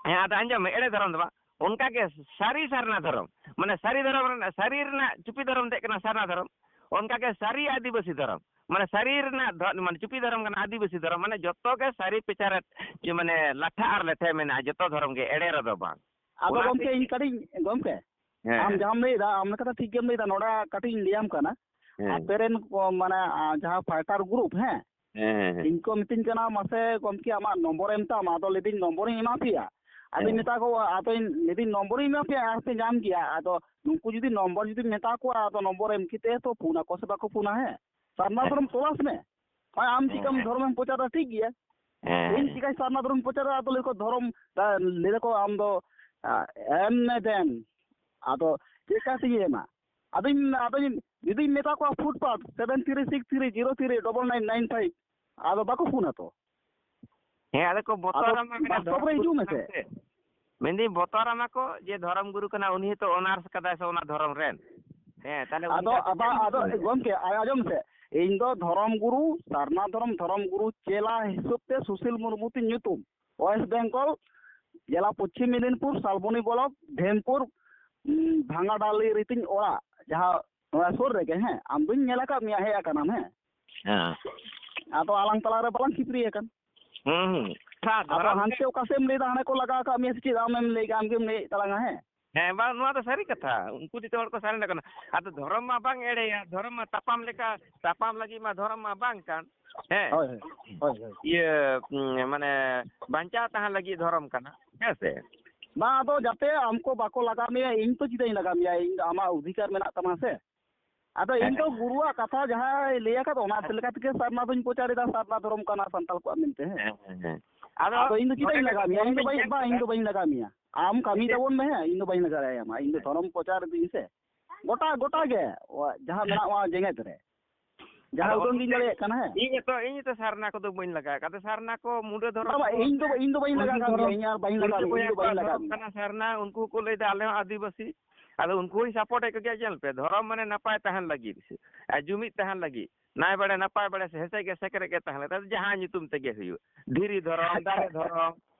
ᱦᱮᱸ, ᱟᱫᱚ ᱟᱸᱡᱚᱢ ᱢᱮ, ᱮᱲᱮ ᱫᱷᱚᱨᱚᱢ ᱫᱚ ᱵᱟᱝ᱾ ᱚᱱᱠᱟ ᱜᱮ ᱥᱟᱹᱨᱤ ᱥᱟᱨᱱᱟ ᱫᱷᱚᱨᱚᱢ, ᱢᱟᱱᱮ ᱥᱟᱹᱨᱤ ᱫᱷᱚᱨᱚᱢ ᱨᱮᱱᱟᱜ, ᱥᱟᱹᱨᱤ ᱨᱮᱱᱟᱜ ᱪᱩᱯᱤ ᱫᱷᱚᱨᱚᱢ ᱪᱮᱫ ᱠᱟᱱᱟ? ᱥᱟᱨᱱᱟ ᱫᱷᱚᱨᱚᱢ᱾ ᱚᱱᱠᱟ ᱜᱮ ᱥᱟᱹᱨᱤ ᱟᱹᱫᱤᱵᱟᱹᱥᱤ ᱫᱷᱚᱨᱚᱢ, ᱢᱟᱱᱮ ᱥᱟᱹᱨᱤ ᱨᱮᱱᱟᱜ ᱫᱷᱚ-, ᱢᱟᱱᱮ ᱪᱩᱯᱤ ᱫᱷᱚᱨᱚᱢ ᱠᱟᱱᱟ ᱟᱹᱫᱤᱵᱟᱹᱥᱤ ᱫᱷᱚᱨᱚᱢ, ᱢᱟᱱᱮ ᱡᱚᱛᱚ ᱜᱮ ᱥᱟᱹᱨᱤ ᱯᱮᱪᱟᱨᱮ ᱪᱮ ᱢᱟᱱᱮ ᱞᱟᱴᱷᱟ ᱟᱨ ᱞᱮᱴᱷᱮ ᱢᱮᱱᱟᱜᱼᱟ, ᱡᱚᱛᱚ ᱫᱷᱚᱨᱚᱢ ᱜᱮ, ᱮᱲᱮ ᱨᱮᱫᱚ ᱵᱟᱝ᱾ ᱟᱫᱚ ᱚᱱᱟ ᱜᱚᱢᱠᱮ, ᱛᱮᱜᱮ ᱤᱧ ᱠᱟᱹᱴᱤᱡ, ᱜᱚᱢᱠᱮ, ᱦᱮᱸ, ᱟᱢ ᱦᱮᱸ᱾ ᱡᱟᱦᱟᱸᱢ ᱞᱟᱹᱭᱫᱟ, ᱟᱢ ᱞᱮᱠᱟᱛᱮ ᱴᱷᱤᱠ ᱜᱮᱢ ᱞᱟᱹᱭᱫᱟ᱾ ᱱᱚᱰᱮ ᱠᱟᱹᱴᱤᱡ ᱤᱧ ᱞᱟᱹᱭᱟᱢ ᱠᱟᱱᱟ᱾ ᱦᱮᱸ᱾ ᱟᱯᱮ ᱨᱮᱱ ᱠᱚ, ᱢᱟᱱᱮ, ᱟ, ᱡᱟᱦᱟᱸ fighter group, ᱦᱮᱸ, ᱦᱮᱸ, ᱦᱮᱸ, ᱦᱮᱸ᱾ ᱤᱧ ᱠᱚ ᱢᱤᱛᱟᱹᱧ ᱠᱟᱱᱟ, "ᱢᱟᱥᱮ ᱜᱚᱢᱠᱮ, ᱟᱢᱟᱜ ᱱᱚᱢᱵᱚᱨ ᱮᱢ ᱛᱟᱢ?" ᱟᱫᱚ ᱞᱟᱹᱭᱫᱟᱹᱧ, "ᱱᱚᱢᱵᱚᱨᱤᱧ ᱮᱢᱟ ᱯᱮᱭᱟ?" ᱟᱫᱚᱧ ᱦᱮᱸ᱾ ᱢᱮᱛᱟ ᱠᱚᱣᱟ, ᱟᱫᱚᱧ ᱞᱟᱹᱭᱫᱟᱹᱧ, "ᱱᱚᱢᱵᱚᱨᱤᱧ ᱮᱢᱟ ᱯᱮᱭᱟ, ᱟᱨ ᱯᱮ ᱧᱟᱢ ᱜᱮᱭᱟ᱾ ᱟᱫᱚ ᱱᱩᱠᱩ ᱡᱩᱫᱤ ᱱᱚᱢᱵᱚᱨ ᱡᱩᱫᱤᱢ ᱢᱮᱛᱟ ᱠᱚᱣᱟ, ᱟᱫᱚ ᱱᱚᱢᱵᱚᱨ ᱮᱢ ᱠᱟᱛᱮ ᱛᱚ ᱯᱷᱳᱱ ᱟᱠᱚ ᱥᱮ ᱵᱟᱠᱚ ᱯᱷᱳᱱᱟ?" ᱦᱮᱸ, ᱥᱟᱨᱱᱟ ᱦᱮᱸ᱾ ᱫᱷᱚᱨᱚᱢ ᱛᱚᱞᱟᱥ ᱢᱮ᱾ ᱦᱳᱭ, ᱟᱢ ᱦᱮᱸ, ᱪᱮᱫᱠᱟᱢ ᱦᱮᱸ᱾ ᱫᱷᱚᱨᱚᱢᱮᱢ ᱯᱨᱚᱪᱟᱨᱟ, ᱴᱷᱤᱠ ᱜᱮᱭᱟ᱾ ᱦᱮᱸ, ᱤᱧ ᱦᱮᱸ᱾ ᱪᱤᱠᱟᱹᱧ ᱥᱟᱨᱱᱟ ᱫᱷᱚᱨᱚᱢ ᱯᱨᱚᱪᱟᱨᱟ? ᱟᱫᱚ ᱞᱟᱹᱭ ᱠᱚ ᱫᱷᱚᱨᱚᱢ, ᱟ, ᱞᱟᱹᱭ ᱫᱟᱠᱚ, "ᱟᱢ ᱫᱚ, ᱟ, ᱮᱢ ᱢᱮ ᱫᱮᱱ, ᱟᱫᱚ ᱪᱮᱫᱠᱟ ᱛᱤᱧ ᱮᱢᱟ?" ᱟᱫᱚᱧ, ᱟᱫᱚᱧ ᱡᱩᱫᱤᱧ ᱢᱮᱛᱟ ᱠᱚᱣᱟ, "footpath seven three six three zero three double nine nine five", ᱟᱫᱚ ᱵᱟᱠᱚ ᱯᱷᱳᱱᱟ ᱛᱚ᱾ ᱦᱮᱸ, ᱟᱫᱚ ᱠᱚ ᱟᱫᱚ ᱵᱚᱛᱚᱨᱟᱢᱟ, ᱢᱮᱱᱟ ᱵᱟᱥᱛᱚᱵ ᱫᱷᱚᱨᱚᱢ ᱨᱮ ᱜᱩᱨᱩ ᱦᱤᱡᱩᱜ ᱠᱟᱱᱟᱢ ᱢᱮᱥᱮ᱾ ᱥᱮ᱾ ᱢᱮᱱᱫᱟᱹᱧ ᱵᱚᱛᱚᱨᱟᱢᱟ ᱠᱚ ᱡᱮ ᱫᱷᱚᱨᱚᱢ ᱜᱩᱨᱩ ᱠᱟᱱᱟ, ᱩᱱᱤ ᱦᱚᱸᱛᱚ honours ᱠᱟᱫᱟᱭ ᱥᱮ ᱚᱱᱟ ᱫᱷᱚᱨᱚᱢ ᱨᱮᱱ᱾ ᱦᱮᱸ, ᱛᱟᱦᱞᱮ ᱩᱱᱤ ᱟᱫᱚ ᱠᱟᱛᱮ ᱟᱵᱟ-, ᱪᱮᱫ ᱟᱫᱚ ᱮᱢ ᱜᱚᱢᱠᱮ, ᱟ-, ᱟᱸᱡᱚᱢ ᱥᱮ, ᱤᱧ ᱫᱚ ᱫᱷᱚᱨᱚᱢ ᱜᱩᱨᱩ, ᱥᱟᱨᱱᱟ ᱫᱷᱚᱨᱚᱢ, ᱫᱷᱚᱨᱚᱢ ᱜᱩᱨᱩ ᱪᱮᱞᱟ ᱦᱤᱥᱟᱹᱵ ᱛᱮ ᱥᱩᱥᱤᱞ ᱢᱩᱨᱢᱩ ᱛᱤᱧ ᱧᱩᱛᱩᱢ᱾ West Bengal, ᱡᱮᱞᱟ ᱯᱚᱪᱷᱤᱢ ᱢᱮᱫᱤᱱᱯᱩᱨ, ᱥᱟᱞᱵᱚᱱᱤ block, ᱵᱷᱮᱢᱯᱩᱨ, ᱩᱸ, ᱵᱷᱟᱝᱜᱟᱰᱟᱞᱤ ᱨᱤᱛᱤᱧ ᱚᱲᱟᱜ, ᱡᱟᱦᱟᱸ ᱱᱚᱣᱟ ᱥᱩᱨ ᱨᱮᱜᱮ, ᱦᱮᱸ, ᱟᱢ ᱫᱩᱧ ᱧᱮᱞ ᱟᱠᱟᱫ ᱢᱮᱭᱟ, ᱦᱮᱡ ᱟᱠᱟᱱᱟᱢ, ᱦᱮᱸ᱾ ᱦᱮᱸ᱾ ᱟᱫᱚ ᱟᱞᱟᱝ ᱛᱟᱞᱟ ᱨᱮ ᱵᱟᱞᱟᱝ ᱠᱷᱤᱯᱨᱤ ᱟᱠᱟᱱ᱾ ᱦᱩᱸ, ᱦᱩᱸ᱾ ᱟᱪᱪᱷᱟ, ᱟᱫᱚ ᱫᱷᱚᱨᱚᱢ ᱦᱟᱱᱛᱮ ᱨᱮ ᱚᱠᱟ ᱥᱮᱫ ᱮᱢ ᱞᱟᱹᱭ ᱮᱫᱟ, ᱦᱟᱱᱮ ᱠᱚ ᱞᱟᱜᱟ ᱟᱠᱟᱫ ᱢᱮᱭᱟ ᱥᱮ ᱪᱮᱫ? ᱟᱢᱮᱢ ᱞᱟᱹᱭᱮᱫ, ᱟᱢ ᱜᱮᱢ ᱞᱟᱹᱭᱮᱫ ᱛᱟᱞᱟᱝᱟ, ᱦᱮᱸ᱾ ᱦᱮᱸ, ᱵᱟᱝ, ᱱᱚᱣᱟ ᱫᱚ ᱥᱟᱹᱨᱤ ᱠᱟᱛᱷᱟ᱾ ᱩᱱᱠᱩ ᱡᱚᱛᱚ ᱦᱚᱲ ᱠᱚ ᱥᱟᱨᱮᱲ ᱟᱠᱟᱱᱟ᱾ ᱟᱫᱚ ᱫᱷᱚᱨᱚᱢ ᱢᱟ ᱵᱟᱝ ᱮᱲᱮᱭᱟ, ᱫᱷᱚᱨᱚᱢ ᱢᱟ ᱛᱟᱯᱟᱢ ᱞᱮᱠᱟ, ᱛᱟᱯᱟᱢ ᱞᱟᱹᱜᱤᱫ ᱢᱟ ᱫᱷᱚᱨᱚᱢ ᱢᱟ ᱵᱟᱝ ᱠᱟᱱ᱾ ᱦᱮᱸ᱾ ᱦᱳᱭ, ᱦᱳᱭ, ᱦᱳᱭ, ᱦᱳᱭ᱾ ᱤᱭᱟᱹ, ᱩᱸ, ᱢᱟᱱᱮ ᱵᱟᱧᱪᱟᱣ ᱛᱟᱦᱮᱸ ᱞᱟᱹᱜᱤᱫ ᱫᱷᱚᱨᱚᱢ ᱠᱟᱱᱟ, ᱦᱮᱸ ᱥᱮ? ᱵᱟᱝ, ᱟᱫᱚ ᱡᱟᱛᱮ ᱟᱢ ᱠᱚ ᱵᱟᱠᱚ ᱞᱟᱜᱟ ᱢᱮᱭᱟ, ᱤᱧ ᱛᱚ ᱪᱮᱫᱟᱜ ᱤᱧ ᱞᱟᱜᱟ ᱢᱮᱭᱟ? ᱤᱧ ᱫᱚ ᱟᱢᱟᱜ ᱚᱫᱷᱤᱠᱟᱨ ᱢᱮᱱᱟᱜ ᱛᱟᱢᱟ ᱥᱮ᱾ ᱟᱫᱚ ᱤᱧ ᱫᱚ ᱦᱮᱸ᱾ ᱜᱩᱨᱩᱣᱟᱜ ᱠᱟᱛᱷᱟ ᱡᱟᱦᱟᱸᱭ ᱞᱟᱹᱭ ᱟᱠᱟᱫ, ᱚᱱᱟ ᱦᱮᱸ᱾ ᱞᱮᱠᱟ ᱛᱮᱜᱮ ᱥᱟᱨᱱᱟ ᱫᱚᱧ ᱯᱨᱚᱪᱟᱨ ᱮᱫᱟ, ᱥᱟᱨᱱᱟ ᱫᱷᱚᱨᱚᱢ ᱠᱟᱱᱟ ᱥᱟᱱᱛᱟᱲ ᱠᱚᱣᱟᱜ ᱢᱮᱱᱛᱮ, ᱦᱮᱸ᱾ ᱦᱮᱸ, ᱦᱮᱸ, ᱦᱮᱸ᱾ ᱟᱫᱚ ᱟᱫᱚ ᱤᱧ ᱫᱚ ᱪᱮᱫᱟᱜ ᱱᱚᱰᱮ ᱤᱧ ᱞᱟᱜᱟ ᱠᱟᱹᱴᱤᱡ ᱢᱮᱭᱟ? ᱤᱧ ᱫᱚ ᱵᱟᱹᱧ ᱵᱟᱹᱧ, ᱢᱮᱱ ᱵᱟᱝ, ᱤᱧ ᱫᱚ ᱠᱮᱫᱟ᱾ ᱵᱟᱹᱧ ᱞᱟᱜᱟ ᱢᱮᱭᱟ᱾ ᱟᱢ ᱠᱟᱹᱢᱤ ᱛᱟᱵᱚᱱ ᱢᱮ, ᱦᱮᱸ, ᱤᱧ ᱫᱚ ᱵᱟᱹᱧ ᱞᱟᱜᱟ ᱫᱟᱲᱮᱭᱟᱢᱟ᱾ ᱤᱧ ᱫᱚ ᱫᱷᱚᱨᱚᱢ ᱯᱨᱚᱪᱟᱨ ᱤᱫᱤᱧ ᱥᱮ᱾ ᱜᱚᱴᱟ, ᱜᱚᱴᱟ ᱜᱮ, ᱚ, ᱡᱟᱦᱟᱸ ᱢᱮᱱᱟᱜ ᱱᱚᱣᱟ ᱡᱮᱜᱮᱛ ᱨᱮ, ᱡᱟᱦᱟᱸ ᱟᱫᱚ ᱩᱰᱟᱹᱝ ᱜᱤᱧ ᱚᱱᱟᱛᱮ ᱫᱟᱲᱮᱭᱟᱜ ᱠᱟᱱᱟ, ᱦᱮᱸ᱾ ᱤᱧ ᱦᱚᱸᱛᱚ, ᱤᱧ ᱦᱚᱸᱛᱚ ᱥᱟᱨᱱᱟ ᱠᱚᱫᱚ ᱵᱟᱹᱧ ᱞᱟᱜᱟ ᱟᱠᱟᱫᱟ᱾ ᱥᱟᱨᱱᱟ ᱠᱚ, ᱢᱩᱰᱟᱹ ᱫᱷᱚᱨᱚᱢ ᱵᱟᱵᱟ, ᱠᱚ, ᱤᱧ ᱫᱚ, ᱤᱧ ᱫᱚ ᱵᱟᱹᱧ ᱞᱟᱜᱟ ᱟᱠᱟᱫ ᱢᱮᱭᱟ, ᱤᱧ ᱟᱨ ᱵᱟᱹᱧ ᱞᱟᱜᱟ ᱢᱩᱰᱟᱹ ᱢᱮᱭᱟ, ᱤᱧ ᱵᱚᱭᱦᱟ ᱫᱚ ᱵᱟᱹᱧ ᱠᱚᱣᱟᱜ ᱞᱟᱜᱟ ᱫᱷᱚᱨᱚᱢ ᱢᱮᱭᱟ᱾ ᱠᱟᱱᱟ ᱥᱟᱨᱱᱟ, ᱩᱱᱠᱩ ᱠᱚ ᱞᱟᱹᱭᱫᱟ ᱟᱞᱮ ᱦᱚᱸ ᱟᱹᱫᱤᱵᱟᱹᱥᱤ᱾ ᱟᱫᱚ ᱩᱱᱠᱩ ᱦᱚᱸᱧ ᱥᱟᱯᱳᱨᱴ ᱮᱫ ᱠᱚᱜᱮᱭᱟ᱾ ᱧᱮᱞ ᱯᱮ, ᱫᱷᱚᱨᱚᱢ ᱢᱟᱱᱮ ᱱᱟᱯᱟᱭ ᱛᱟᱦᱮᱱ ᱞᱟᱹᱜᱤᱫ ᱥᱮ, ᱟᱨ ᱡᱩᱢᱤᱫ ᱛᱟᱦᱮᱱ ᱞᱟᱹᱜᱤᱫ, ᱱᱟᱭ ᱵᱟᱲᱮ ᱱᱟᱯᱟᱭ ᱵᱟᱲᱮ ᱥᱮ ᱦᱮᱸᱥᱮᱡ ᱜᱮ ᱥᱮᱠᱨᱮᱡ ᱜᱮ ᱛᱟᱦᱮᱸ ᱞᱮᱱ ᱛᱟᱦᱮᱸ, ᱡᱟᱦᱟᱸ ᱧᱩᱛᱩᱢ ᱛᱮᱜᱮ ᱦᱩᱭᱩᱜ, ᱫᱷᱤᱨᱤ ᱫᱷᱚᱨᱚᱢ, ᱟᱪᱪᱷᱟ᱾ ᱫᱟᱨᱮ ᱫᱷᱚᱨᱚᱢ,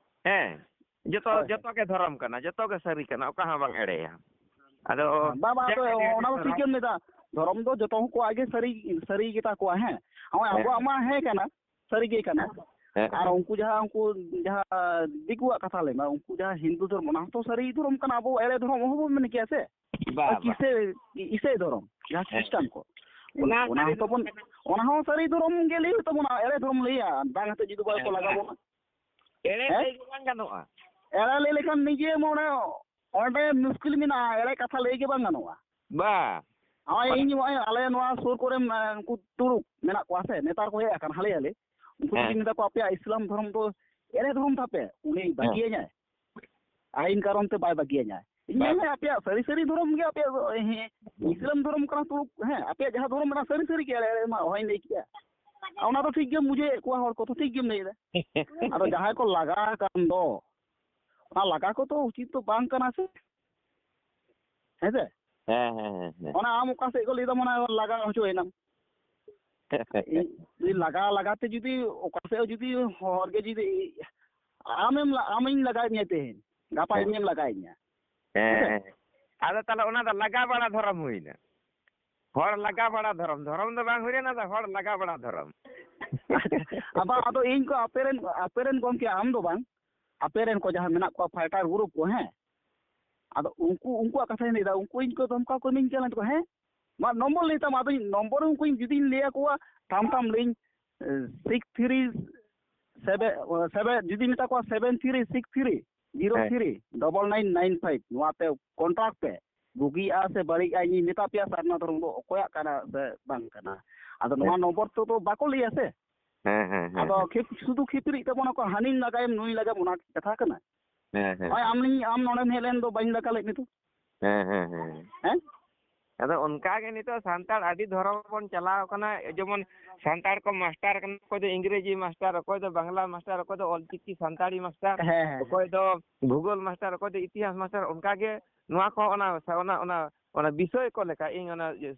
ᱦᱮᱸ, ᱡᱚᱛᱚ, ᱦᱳᱭ, ᱦᱳᱭ᱾ ᱡᱚᱛᱚ ᱜᱮ ᱫᱷᱚᱨᱚᱢ ᱠᱟᱱᱟ, ᱡᱚᱛᱚ ᱜᱮ ᱥᱟᱹᱨᱤ ᱠᱟᱱᱟ, ᱚᱠᱟ ᱦᱚᱸ ᱵᱟᱝ ᱮᱲᱮᱭᱟ᱾ ᱟᱫᱚ ᱵᱟᱝ, ᱵᱟᱝ, ᱡᱟᱠ ᱟᱫᱚ ᱜᱮ ᱚᱱᱟ ᱫᱚ ᱴᱷᱤᱠ ᱫᱷᱚᱨᱚᱢ᱾ ᱜᱮᱢ ᱞᱟᱹᱭᱫᱟ᱾ ᱫᱷᱚᱨᱚᱢ ᱫᱚ ᱡᱚᱛᱚ ᱠᱚᱣᱟᱜ ᱜᱮ ᱥᱟᱹᱨᱤ, ᱥᱟᱹᱨᱤ ᱜᱮᱛᱟ ᱠᱚᱣᱟ, ᱦᱮᱸ᱾ ᱱᱚᱜᱼᱚᱭ ᱦᱮᱸ᱾ ᱟᱵᱚᱣᱟᱜ ᱢᱟ ᱦᱮᱸ ᱠᱟᱱᱟ, ᱥᱟᱹᱨᱤ ᱜᱮ ᱠᱟᱱᱟ᱾ ᱦᱮᱸ᱾ ᱟᱨ ᱩᱱᱠᱩ ᱡᱟᱦᱟᱸ, ᱩᱱᱠᱩ ᱡᱟᱦᱟᱸ ᱫᱤᱠᱩᱣᱟᱜ ᱠᱟᱛᱷᱟ ᱞᱟᱹᱭ ᱢᱟ, ᱩᱱᱠᱩ ᱡᱟᱦᱟᱸ ᱦᱤᱱᱫᱩ ᱫᱷᱚᱨᱚᱢ, ᱚᱱᱟ ᱦᱚᱸᱛᱚ ᱥᱟᱹᱨᱤ ᱫᱷᱚᱨᱚᱢ ᱠᱟᱱᱟ, ᱟᱵᱚ ᱮᱲᱮ ᱫᱷᱚᱨᱚᱢ ᱚᱦᱚ ᱵᱚᱱ ᱢᱮᱱ ᱠᱮᱭᱟ ᱥᱮ᱾ ᱵᱟ, ᱟᱨ ᱵᱟ᱾ ᱠᱤᱥᱟᱹ-, ᱤᱥᱟᱹᱭ ᱫᱷᱚᱨᱚᱢ, ᱡᱟᱦᱟᱸ ᱦᱮᱸ᱾ ᱠᱷᱨᱤᱥᱴᱟᱱ ᱠᱚ᱾ ᱚᱱᱟ ᱚᱱᱟ ᱥᱟᱹᱨᱤ ᱦᱚᱸᱛᱚ ᱫᱷᱚᱨᱚᱢ ᱵᱚᱱ, ᱠᱟᱱᱟ᱾ ᱚᱱᱟ ᱦᱚᱸ ᱥᱟᱹᱨᱤ ᱫᱷᱚᱨᱚᱢ ᱜᱮ ᱞᱟᱹᱭ ᱦᱩᱭᱩᱜ ᱛᱟᱵᱚᱱᱟ, ᱮᱲᱮ ᱫᱷᱚᱨᱚᱢ ᱞᱟᱹᱭᱟ, ᱵᱟᱝ ᱦᱚᱛᱮ ᱡᱩᱫᱤ ᱵᱟᱠᱚ ᱦᱮᱸ, ᱞᱟᱜᱟ ᱵᱟᱝ᱾ ᱵᱚᱱᱟ᱾ ᱮᱲᱮ ᱦᱮᱸ? ᱞᱟᱹᱭ ᱫᱚ ᱵᱟᱝ ᱜᱟᱱᱚᱜᱼᱟ᱾ ᱮᱲᱮ ᱞᱟᱹᱭ ᱞᱮᱠᱷᱟᱱ ᱱᱤᱡᱮ ᱢᱚᱱᱮ ᱚᱸᱰᱮ ᱢᱩᱥᱠᱤᱞ ᱢᱮᱱᱟᱜᱼᱟ, ᱮᱲᱮ ᱠᱟᱛᱷᱟ ᱞᱟᱹᱭ ᱜᱮ ᱵᱟᱝ ᱜᱟᱱᱚᱜᱼᱟ᱾ ᱵᱟ᱾ ᱱᱚᱜᱼᱚᱭ ᱢᱟᱱᱮ ᱤᱧ ᱱᱚᱜᱼᱚᱭ ᱟᱞᱮ ᱱᱚᱣᱟ ᱥᱩᱨ ᱠᱚᱨᱮ, ᱮ, ᱩᱱᱠᱩ ᱛᱩᱲᱩᱠ ᱢᱮᱱᱟᱜ ᱠᱚᱣᱟ ᱥᱮ, ᱱᱮᱛᱟᱨ ᱠᱚ ᱦᱮᱡ ᱟᱠᱟᱱ ᱦᱟᱞᱮ ᱦᱟᱞᱮ, ᱩᱱᱠᱩ ᱦᱮᱸ᱾ ᱡᱩᱫᱤ ᱢᱮᱛᱟ ᱠᱚᱣᱟ, "ᱟᱯᱮᱭᱟᱜ ᱤᱥᱞᱟᱢ ᱫᱷᱚᱨᱚᱢ ᱫᱚ ᱮᱲᱮ ᱫᱷᱚᱨᱚᱢ ᱛᱟᱯᱮ", ᱩᱱᱤ ᱦᱮᱸ᱾ ᱵᱟᱹᱜᱤᱭᱟᱹᱧᱟᱭ᱾ ᱟᱭᱤᱱ ᱠᱟᱨᱚᱱ ᱛᱮ ᱵᱟᱭ ᱵᱟᱹᱜᱤᱭᱟᱹᱧᱟᱭ᱾ ᱤᱧ ᱵᱟᱭ ᱢᱮᱱᱟ, "ᱟᱯᱮᱭᱟᱜ ᱥᱟᱹᱨᱤ ᱥᱟᱹᱨᱤ ᱫᱷᱚᱨᱚᱢ ᱜᱮ ᱟᱯᱮᱭᱟᱜ ᱫᱚ, ᱦᱮᱸ, ᱦᱩᱸ᱾ ᱤᱥᱞᱟᱢ ᱫᱷᱚᱨᱚᱢ ᱠᱟᱱᱟ ᱛᱩᱲᱩᱠ, ᱦᱮᱸ, ᱟᱯᱮᱭᱟᱜ ᱡᱟᱦᱟᱸ ᱫᱷᱚᱨᱚᱢ ᱢᱮᱱᱟᱜᱼᱟ, ᱥᱟᱹᱨᱤ ᱥᱟᱹᱨᱤ ᱜᱮ ᱮᱲᱮ ᱮᱲᱮ ᱢᱟ ᱚᱦᱚᱧ ᱞᱟᱹᱭ ᱠᱮᱭᱟ᱾" ᱚᱱᱟ ᱫᱚ ᱴᱷᱤᱠ ᱜᱮᱢ ᱵᱩᱡᱷᱟᱹᱣᱮᱫ ᱠᱚᱣᱟ, ᱦᱚᱲ ᱠᱚᱫᱚ ᱴᱷᱤᱠ ᱜᱮᱢ ᱞᱟᱹᱭᱫᱟ᱾ ᱟᱫᱚ ᱡᱟᱦᱟᱸᱭ ᱠᱚ ᱞᱟᱜᱟ ᱟᱠᱟᱱ ᱫᱚ, ᱚᱱᱟ ᱞᱟᱜᱟ ᱠᱚᱫᱚ ᱩᱪᱤᱛ ᱫᱚ ᱵᱟᱝ ᱠᱟᱱᱟ ᱥᱮ᱾ ᱦᱮᱸ ᱥᱮ? ᱦᱮᱸ, ᱦᱮᱸ, ᱦᱮᱸ, ᱦᱮᱸ᱾ ᱚᱱᱟ ᱟᱢ ᱚᱠᱟ ᱥᱮᱫ ᱠᱚ ᱞᱟᱹᱭ ᱫᱟ, ᱢᱟᱱᱮ ᱞᱟᱜᱟ ᱦᱚᱪᱚᱭᱮᱱᱟᱢ᱾ ᱤᱧ ᱞᱟᱜᱟ, ᱞᱟᱜᱟ ᱛᱮ ᱡᱩᱫᱤ ᱚᱠᱟ ᱥᱮᱫ ᱦᱚᱸ ᱡᱩᱫᱤ ᱦᱚᱨ ᱜᱮ ᱡᱩᱫᱤ ᱟᱢᱮᱢ ᱞᱟ-, ᱟᱢᱤᱧ ᱞᱟᱜᱟᱭᱮᱫ ᱢᱮᱭᱟ ᱛᱮᱦᱮᱧ, ᱜᱟᱯᱟ ᱦᱮᱸ᱾ ᱤᱧᱮᱢ ᱞᱟᱜᱟᱭᱤᱧᱟ᱾ ᱦᱮᱸ, ᱦᱮᱸ ᱥᱮ? ᱦᱮᱸ᱾ ᱟᱫᱚ ᱛᱟᱦᱞᱮ ᱚᱱᱟ ᱫᱚ ᱞᱟᱜᱟ ᱵᱟᱲᱟ ᱫᱷᱚᱨᱚᱢ ᱦᱩᱭᱱᱟ᱾ ᱦᱚᱲ ᱞᱟᱜᱟ ᱵᱟᱲᱟ ᱫᱷᱚᱨᱚᱢ, ᱫᱷᱚᱨᱚᱢ ᱫᱚ ᱵᱟᱝ ᱦᱩᱭ ᱞᱮᱱᱟ, ᱟᱫᱚ ᱦᱚᱲ ᱞᱟᱜᱟ ᱵᱟᱲᱟ ᱫᱷᱚᱨᱚᱢ᱾ ᱟᱪᱪᱷᱟ, ᱟᱵᱟᱨ ᱟᱫᱚ ᱤᱧ ᱠᱚ ᱟᱯᱮ ᱨᱮᱱ, ᱟᱯᱮ ᱨᱮᱱ ᱜᱚᱢᱠᱮ, ᱟᱢ ᱫᱚ ᱵᱟᱝ, ᱟᱯᱮ ᱨᱮᱱ ᱠᱚ ᱡᱟᱦᱟᱸ ᱢᱮᱱᱟᱜ ᱠᱚᱣᱟ ᱯᱷᱟᱭᱴᱟᱨ ᱜᱨᱩᱯ ᱠᱚ, ᱦᱮᱸ, ᱟᱫᱚ ᱩᱱᱠᱩ, ᱩᱱᱠᱩᱣᱟᱜ ᱠᱟᱛᱷᱟᱧ ᱞᱟᱹᱭᱫᱟ, ᱩᱱᱠᱩ ᱤᱧ ᱠᱚ ᱫᱷᱚᱢᱠᱟᱣ ᱠᱚ ᱤᱢᱟᱹᱧ ᱠᱟᱱᱟ ᱠᱚ, ᱦᱮᱸ, ᱢᱟ ᱱᱚᱢᱵᱚᱨ ᱞᱟᱹᱭ ᱛᱟᱢ, ᱟᱫᱚᱧ ᱱᱚᱢᱵᱚᱨ ᱩᱱᱠᱩᱧ ᱡᱩᱫᱤᱧ ᱞᱟᱹᱭ ᱟᱠᱚᱣᱟ, ᱴᱷᱟᱢ ᱴᱷᱟᱢ ᱞᱟᱹᱭᱟᱹᱧ, ᱥᱤᱠᱥ ᱛᱷᱨᱤ ᱥᱮᱵᱷᱮᱱ, ᱥᱮᱵᱷᱮᱱ, ᱡᱩᱫᱤᱧ ᱢᱮᱛᱟ ᱠᱚᱣᱟ seven three six three zero three double nine nine five, ᱱᱚᱣᱟ ᱛᱮ ᱠᱚᱱᱴᱟᱠᱴ ᱯᱮ, ᱵᱩᱜᱤᱜᱼᱟ ᱥᱮ ᱵᱟᱹᱲᱤᱡᱼᱟ, ᱤᱧᱤᱧ ᱢᱮᱛᱟ ᱯᱮᱭᱟ ᱥᱟᱨᱱᱟ ᱫᱷᱚᱨᱚᱢ ᱫᱚ ᱚᱠᱚᱭᱟᱜ ᱠᱟᱱᱟ ᱥᱮ ᱵᱟᱝ ᱠᱟᱱᱟ᱾ ᱟᱫᱚ ᱱᱚᱣᱟ ᱱᱚᱢᱵᱚᱨ ᱛᱮᱫᱚ ᱵᱟᱠᱚ ᱞᱟᱹᱭᱟ ᱥᱮ᱾ ᱦᱮᱸ, ᱦᱮᱸ, ᱦᱮᱸ, ᱟᱫᱚ ᱦᱮᱸ, ᱠᱷᱮᱯ-, ᱥᱩᱫᱷᱩ ᱠᱷᱮᱯᱨᱤᱜ ᱛᱟᱵᱚᱱᱟ ᱠᱚ, ᱦᱟᱹᱱᱤᱧ ᱞᱟᱜᱟᱭᱮᱢ, ᱱᱩᱭ ᱞᱟᱜᱟᱭᱮᱢ, ᱚᱱᱟ ᱠᱟᱛᱷᱟ ᱠᱟᱱᱟ᱾ ᱦᱮᱸ, ᱦᱮᱸ, ᱱᱚᱜᱼᱚᱭ ᱦᱮᱸ᱾ ᱟᱢ ᱞᱤᱧ, ᱟᱢ ᱱᱚᱰᱮᱢ ᱦᱮᱡ ᱞᱮᱱ ᱫᱚ ᱵᱟᱹᱧ ᱞᱟᱜᱟ ᱞᱮᱫ ᱢᱮ ᱫᱚ᱾ ᱦᱮᱸ, ᱦᱮᱸ, ᱦᱮᱸ᱾ ᱦᱮᱸ? ᱟᱫᱚ ᱚᱱᱠᱟ ᱜᱮ ᱱᱤᱛᱚᱜ ᱥᱟᱱᱛᱟᱲ ᱟᱹᱰᱤ ᱫᱷᱚᱨᱚᱢ ᱵᱚᱱ ᱪᱟᱞᱟᱣ ᱠᱟᱱᱟ᱾ ᱡᱮᱢᱚᱱ ᱥᱟᱱᱛᱟᱲ ᱠᱚ ᱢᱟᱥᱴᱟᱨ ᱠᱟᱱᱟ, ᱚᱠᱚᱭ ᱫᱚ ᱤᱝᱨᱮᱡᱤ ᱢᱟᱥᱴᱟᱨ, ᱚᱠᱚᱭ ᱫᱚ ᱵᱟᱝᱞᱟ ᱢᱟᱥᱴᱟᱨ, ᱚᱠᱚᱭ ᱫᱚ ᱚᱞᱪᱤᱠᱤ ᱥᱟᱱᱛᱟᱲᱤ ᱢᱟᱥᱴᱟᱨ, ᱦᱮᱸ, ᱦᱮᱸ, ᱚᱠᱚᱭ ᱫᱚ ᱵᱷᱩᱜᱳᱞ ᱢᱟᱥᱴᱟᱨ, ᱚᱠᱚᱭ ᱫᱚ ᱤᱛᱤᱦᱟᱥ ᱢᱟᱥᱴᱟᱨ, ᱚᱱᱠᱟ ᱜᱮ ᱱᱚᱣᱟ ᱠᱚ ᱚᱱᱟ, ᱚᱱᱟ, ᱚᱱᱟ, ᱚᱱᱟ ᱵᱤᱥᱚᱭ ᱠᱚ ᱞᱮᱠᱟ ᱤᱧ ᱚᱱᱟ ᱤᱭᱟᱹ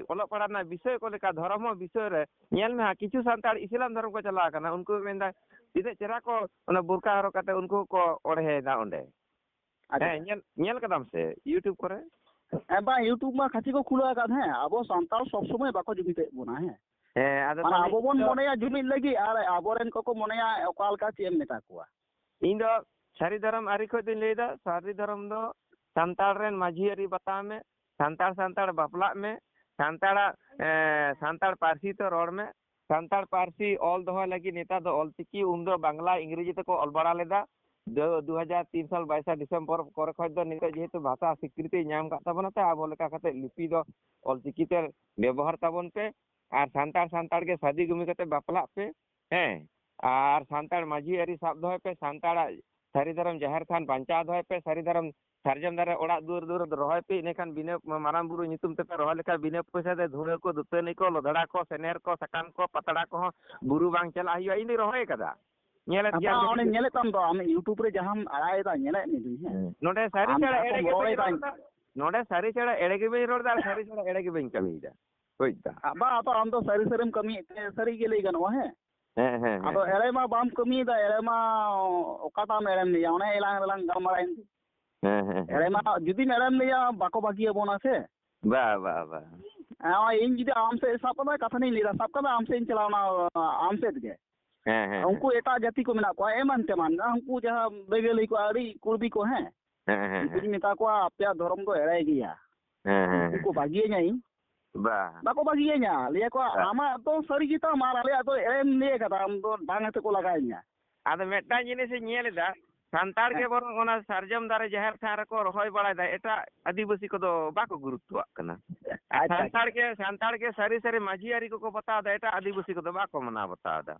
ᱚᱞᱚᱜ ᱯᱟᱲᱦᱟᱜ ᱨᱮᱱᱟᱜ ᱵᱤᱥᱚᱭ ᱠᱚ ᱞᱮᱠᱟ ᱫᱷᱚᱨᱚᱢ ᱦᱚᱸ ᱵᱤᱥᱚᱭ ᱨᱮ ᱧᱮᱞ ᱢᱮ ᱦᱟᱸᱜ, ᱠᱤᱪᱷᱩ ᱥᱟᱱᱛᱟᱲ ᱤᱥᱞᱟᱢ ᱫᱷᱚᱨᱚᱢ ᱠᱚ ᱪᱟᱞᱟᱣ ᱠᱟᱱᱟ, ᱩᱱᱠᱩ ᱢᱮᱱᱫᱟ ᱛᱤᱱᱟᱹᱜ ᱪᱮᱦᱨᱟ ᱠᱚ ᱚᱱᱟ ᱵᱩᱨᱠᱟ ᱦᱚᱨᱚᱜ ᱠᱟᱛᱮ ᱩᱱᱠᱩ ᱠᱚ ᱚᱬᱦᱮᱭᱮᱫᱟ ᱚᱸᱰᱮ᱾ ᱟᱪᱪᱷᱟ᱾ ᱦᱮᱸ, ᱧᱮᱞ, ᱧᱮᱞ ᱠᱟᱫᱟᱢ ᱥᱮ YouTube ᱠᱚᱨᱮ? ᱦᱮᱸ, ᱵᱟᱝ, YouTube ᱢᱟ ᱠᱷᱟᱹᱪᱤ ᱠᱚ ᱠᱷᱩᱞᱟᱹᱣ ᱟᱠᱟᱫ, ᱦᱮᱸ, ᱟᱵᱚ ᱥᱟᱱᱛᱟᱲ ᱥᱚᱵ ᱥᱚᱢᱚᱭ ᱵᱟᱠᱚ ᱡᱩᱢᱤᱫᱮᱫ ᱵᱚᱱᱟ, ᱦᱮᱸ᱾ ᱦᱮᱸ, ᱟᱫᱚ ᱢᱟᱱᱮ ᱛᱟᱦᱞᱮ ᱟᱵᱚ ᱵᱚᱱ ᱤᱧ ᱫᱚ ᱢᱚᱱᱮᱭᱟ ᱡᱩᱢᱤᱫ ᱞᱟᱹᱜᱤᱫ, ᱟᱨ ᱟᱵᱚᱨᱮᱱ ᱠᱚᱠᱚ ᱢᱚᱱᱮᱭᱟ ᱚᱠᱟ ᱞᱮᱠᱟ ᱪᱮᱫ ᱮᱢ ᱢᱮᱛᱟ ᱠᱚᱣᱟ᱾ ᱤᱧ ᱫᱚ ᱥᱟᱹᱨᱤ ᱫᱷᱚᱨᱚᱢ ᱟᱹᱨᱤ ᱠᱷᱚᱡ ᱫᱚᱧ ᱞᱟᱹᱭᱫᱟ, ᱥᱟᱹᱨᱤ ᱫᱷᱚᱨᱚᱢ ᱫᱚ ᱥᱟᱱᱛᱟᱲ ᱨᱮᱱ ᱢᱟᱹᱡᱷᱤ ᱟᱹᱨᱤ ᱵᱟᱛᱟᱣ ᱢᱮ, ᱥᱟᱱᱛᱟᱲ ᱥᱟᱱᱛᱟᱲ ᱵᱟᱯᱞᱟᱜ ᱢᱮ, ᱥᱟᱱᱛᱟᱲᱟᱜ, ᱮᱸ, ᱥᱟᱱᱛᱟᱲ ᱯᱟᱹᱨᱥᱤ ᱛᱮ ᱨᱚᱲ ᱢᱮ᱾ ᱥᱟᱱᱛᱟᱲ ᱯᱟᱹᱨᱥᱤ ᱚᱞ ᱫᱚᱦᱚᱭ ᱞᱟᱹᱜᱤᱫ ᱱᱮᱛᱟᱨ ᱫᱚ ᱚᱞᱪᱤᱠᱤ, ᱩᱱᱫᱚ ᱵᱟᱝᱞᱟ, ᱤᱝᱨᱮᱡᱤ ᱛᱮᱠᱚ ᱚᱞ ᱵᱟᱲᱟ ᱞᱮᱫᱟ᱾ ᱫᱩ-, ᱫᱩ ᱦᱟᱡᱟᱨ ᱛᱤᱱ ᱥᱟᱞ ᱵᱟᱭᱤᱥᱟ ᱰᱤᱥᱮᱢᱵᱚᱨ ᱠᱚᱨᱮ ᱠᱷᱚᱡ ᱫᱚ ᱱᱤᱛᱚᱜ ᱡᱮᱦᱮᱛᱩ ᱵᱷᱟᱥᱟ ᱥᱤᱠᱨᱤᱛᱤᱭ ᱧᱟᱢ ᱠᱟᱜ ᱛᱟᱵᱚᱱᱟ, ᱛᱚ ᱟᱵᱚ ᱞᱮᱠᱟ ᱠᱟᱛᱮ ᱞᱤᱯᱤ ᱫᱚ ᱚᱞᱪᱤᱠᱤ ᱛᱮ ᱵᱮᱵᱚᱦᱟᱨ ᱛᱟᱵᱚᱱ ᱯᱮ᱾ ᱟᱨ ᱥᱟᱱᱛᱟᱲ ᱥᱟᱱᱛᱟᱲ ᱜᱮ ᱥᱟᱫᱤ ᱜᱩᱢᱤ ᱠᱟᱛᱮ ᱵᱟᱯᱞᱟᱜ ᱯᱮ, ᱦᱮᱸ᱾ ᱟᱨ ᱥᱟᱱᱛᱟᱲ ᱢᱟᱹᱡᱷᱤ ᱟᱹᱨᱤ ᱥᱟᱵ ᱫᱚᱦᱚᱭ ᱯᱮ, ᱥᱟᱱᱛᱟᱲᱟᱜ ᱥᱟᱹᱨᱤ ᱫᱷᱚᱨᱚᱢ ᱡᱟᱦᱮᱨ ᱛᱷᱟᱱ ᱵᱟᱧᱪᱟᱣ ᱫᱚᱦᱚᱭ ᱯᱮ, ᱥᱟᱹᱨᱤ ᱫᱷᱚᱨᱚᱢ ᱥᱟᱨᱡᱚᱢ ᱫᱟᱨᱮ ᱚᱲᱟᱜ ᱫᱩᱣᱟᱹᱨ ᱫᱩᱣᱟᱹᱨ ᱨᱚᱦᱚᱭ ᱯᱮ, ᱤᱱᱟᱹᱠᱷᱟᱱ ᱵᱤᱱᱟᱹ ᱢᱟᱨᱟᱝ ᱵᱩᱨᱩ ᱧᱩᱛᱩᱢ ᱛᱮᱯᱮ ᱨᱚᱦᱚᱭ ᱞᱮᱠᱷᱟᱱ ᱵᱤᱱᱟᱹ ᱯᱚᱭᱥᱟ ᱛᱮ ᱫᱷᱩᱲᱟᱹ ᱠᱚ, ᱫᱟᱹᱛᱟᱹᱱᱤ ᱠᱚ, ᱞᱚᱫᱷᱲᱟ ᱠᱚ, ᱥᱮᱱᱮᱨ ᱠᱚ, ᱥᱟᱠᱟᱢ ᱠᱚ, ᱯᱟᱛᱲᱟ ᱠᱚᱦᱚᱸ ᱵᱩᱨᱩ ᱵᱟᱝ ᱪᱟᱞᱟᱜ ᱦᱩᱭᱩᱜᱼᱟ᱾ ᱤᱧ ᱫᱩᱧ ᱨᱚᱦᱚᱭ ᱠᱟᱫᱟ, ᱧᱮᱞᱮᱫ ᱜᱮᱭᱟᱢ ᱟᱯᱟ, ᱡᱟᱹᱱᱤᱡ ᱚᱸᱰᱮ ᱪᱚ᱾ ᱧᱮᱞᱮᱫ ᱛᱟᱢ ᱫᱚ, ᱟᱢ YouTube ᱨᱮ ᱡᱟᱦᱟᱸᱢ ᱟᱲᱟᱜ ᱮᱫᱟ, ᱧᱮᱞᱮᱫ ᱢᱮᱫᱩᱧ, ᱦᱮᱸ᱾ ᱦᱮᱸ, ᱱᱚᱰᱮ ᱥᱟᱹᱨᱤ ᱟᱢ ᱪᱷᱟᱲᱟ ᱡᱟᱦᱟᱸ ᱮᱲᱮ ᱠᱚᱢ ᱜᱮ ᱵᱟᱹᱧ ᱨᱚᱲᱮᱫᱟ, ᱨᱚᱲ ᱮᱫᱟ᱾ ᱱᱚᱰᱮ ᱥᱟᱹᱨᱤ ᱪᱷᱟᱲᱟ ᱮᱲᱮ ᱜᱮ ᱵᱟᱹᱧ ᱨᱚᱲ ᱮᱫᱟ ᱟᱨ ᱥᱟᱹᱨᱤ ᱪᱷᱟᱲᱟ ᱮᱲᱮ ᱜᱮ ᱵᱟᱹᱧ ᱠᱟᱹᱢᱤᱭᱮᱫᱟ᱾ ᱵᱩᱡᱽ ᱫᱟ? ᱟ, ᱵᱟ, ᱟᱫᱚ ᱟᱢ ᱫᱚ ᱥᱟᱹᱨᱤ ᱥᱟᱹᱨᱤᱢ ᱠᱟᱹᱢᱤᱭᱮᱫ ᱛᱮ ᱥᱟᱹᱨᱤ ᱜᱮ ᱞᱟᱹᱭ ᱜᱟᱱᱚᱜᱼᱟ, ᱦᱮᱸ? ᱦᱮᱸ, ᱦᱮᱸ, ᱦᱮᱸ᱾ ᱟᱫᱚ ᱮᱲᱮ ᱢᱟ ᱵᱟᱢ ᱠᱟᱹᱢᱤᱭᱮᱫᱟ, ᱮᱲᱮ ᱢᱟ ᱚᱠᱟᱴᱟᱜ ᱮᱢ ᱮᱲᱮᱢ ᱞᱟᱹᱭᱟ? ᱚᱱᱮ ᱮᱞᱟᱝ ᱨᱮᱞᱟᱝ ᱜᱟᱞᱢᱟᱨᱟᱭᱮᱱ᱾ ᱦᱮᱸ, ᱦᱮᱸ, ᱦᱮᱸ᱾ ᱮᱲᱮ ᱢᱟ ᱡᱩᱫᱤᱢ ᱮᱲᱮᱢ ᱞᱟᱹᱭᱟ, ᱵᱟᱠᱚ ᱵᱟᱹᱜᱤᱭᱟᱵᱚᱱᱟ ᱥᱮ᱾ ᱵᱟ, ᱵᱟ, ᱵᱟ᱾ ᱦᱮᱸ, ᱱᱚᱜᱼᱚᱭ ᱤᱧ ᱡᱩᱫᱤ ᱟᱢ ᱥᱮᱫ ᱥᱟᱵ ᱠᱟᱛᱮ ᱠᱟᱛᱷᱟ ᱞᱤᱧ ᱞᱟᱹᱭᱫᱟ, ᱥᱟᱵ ᱠᱟᱜ ᱢᱮ ᱟᱢ ᱥᱮᱫ ᱤᱧ ᱪᱟᱞᱟᱣᱱᱟ, ᱟᱢ ᱥᱮᱫ ᱜᱮ᱾ ᱦᱮᱸ, ᱦᱮᱸ, ᱩᱱᱠᱩ ᱦᱮᱸ᱾ ᱮᱴᱟᱜ ᱡᱟᱹᱛᱤ ᱠᱚ ᱢᱮᱱᱟᱜ ᱠᱚᱣᱟ, ᱮᱢᱟᱱ ᱛᱮᱢᱟᱱ, ᱩᱱᱠᱩ ᱡᱟᱦᱟᱸ ᱵᱮᱝᱜᱟᱞᱤ ᱠᱚ, ᱟᱹᱰᱤ ᱠᱩᱲᱵᱤ ᱠᱚ, ᱦᱮᱸ᱾ ᱦᱮᱸ, ᱦᱮᱸ, ᱩᱱᱠᱩᱧ ᱦᱮᱸ᱾ ᱢᱮᱛᱟ ᱠᱚᱣᱟ, "ᱟᱯᱮᱭᱟᱜ ᱫᱷᱚᱨᱚᱢ ᱫᱚ ᱮᱲᱮ ᱜᱮᱭᱟ᱾" ᱦᱮᱸ, ᱦᱮᱸ, ᱩᱱᱠᱩ ᱦᱮᱸ᱾ ᱵᱟᱹᱜᱤᱭᱟᱹᱧᱟ ᱤᱧ? ᱵᱟ᱾ ᱵᱟᱠᱚ ᱵᱟᱹᱜᱤᱭᱟᱹᱧᱟ, ᱞᱟᱹᱭᱟ ᱠᱚ, ᱵᱟ᱾ "ᱟᱢᱟᱜ ᱫᱚ ᱥᱟᱹᱨᱤ ᱜᱮᱛᱟᱢ ᱟᱨ ᱟᱞᱮᱭᱟᱜ ᱫᱚ ᱮᱲᱮᱢ ᱞᱟᱹᱭ ᱠᱟᱫᱟ, ᱟᱢ ᱫᱚ ᱰᱟᱝ ᱟᱛᱮ ᱠᱚ ᱞᱟᱜᱟᱭᱤᱧᱟ᱾" ᱟᱫᱚ ᱢᱤᱫᱴᱟᱝ ᱡᱤᱱᱤᱥ ᱤᱧ ᱧᱮᱞ ᱮᱫᱟ, ᱥᱟᱱᱛᱟᱲ ᱜᱮ ᱦᱮᱸ᱾ ᱵᱚᱨᱚᱝ ᱚᱱᱟ ᱥᱟᱨᱡᱚᱢ ᱫᱟᱨᱮ ᱡᱟᱦᱮᱨ ᱛᱷᱟᱱ ᱨᱮᱠᱚ ᱨᱚᱦᱚᱭ ᱵᱟᱲᱟᱭᱮᱫᱟ, ᱮᱴᱟᱜ ᱟᱹᱫᱤᱵᱟᱹᱥᱤ ᱠᱚᱫᱚ ᱵᱟᱠᱚ ᱜᱩᱨᱩᱛᱛᱚᱣᱟᱜ ᱠᱟᱱᱟ᱾ ᱟᱨ ᱟᱪᱪᱷᱟ, ᱟᱪᱪᱷᱟ᱾ ᱥᱟᱱᱛᱟᱲ ᱜᱮ, ᱥᱟᱱᱛᱟᱲ ᱜᱮ ᱥᱟᱹᱨᱤ ᱥᱟᱹᱨᱤ ᱢᱟᱹᱡᱷᱤ ᱟᱹᱨᱤ ᱠᱚᱠᱚ ᱵᱟᱛᱟᱣ ᱮᱫᱟ, ᱮᱴᱟᱜ ᱟᱹᱫᱤᱵᱟᱹᱥᱤ ᱠᱚᱫᱚ ᱵᱟᱠᱚ ᱢᱟᱱᱟᱣ ᱵᱟᱛᱟᱣ ᱮᱫᱟ᱾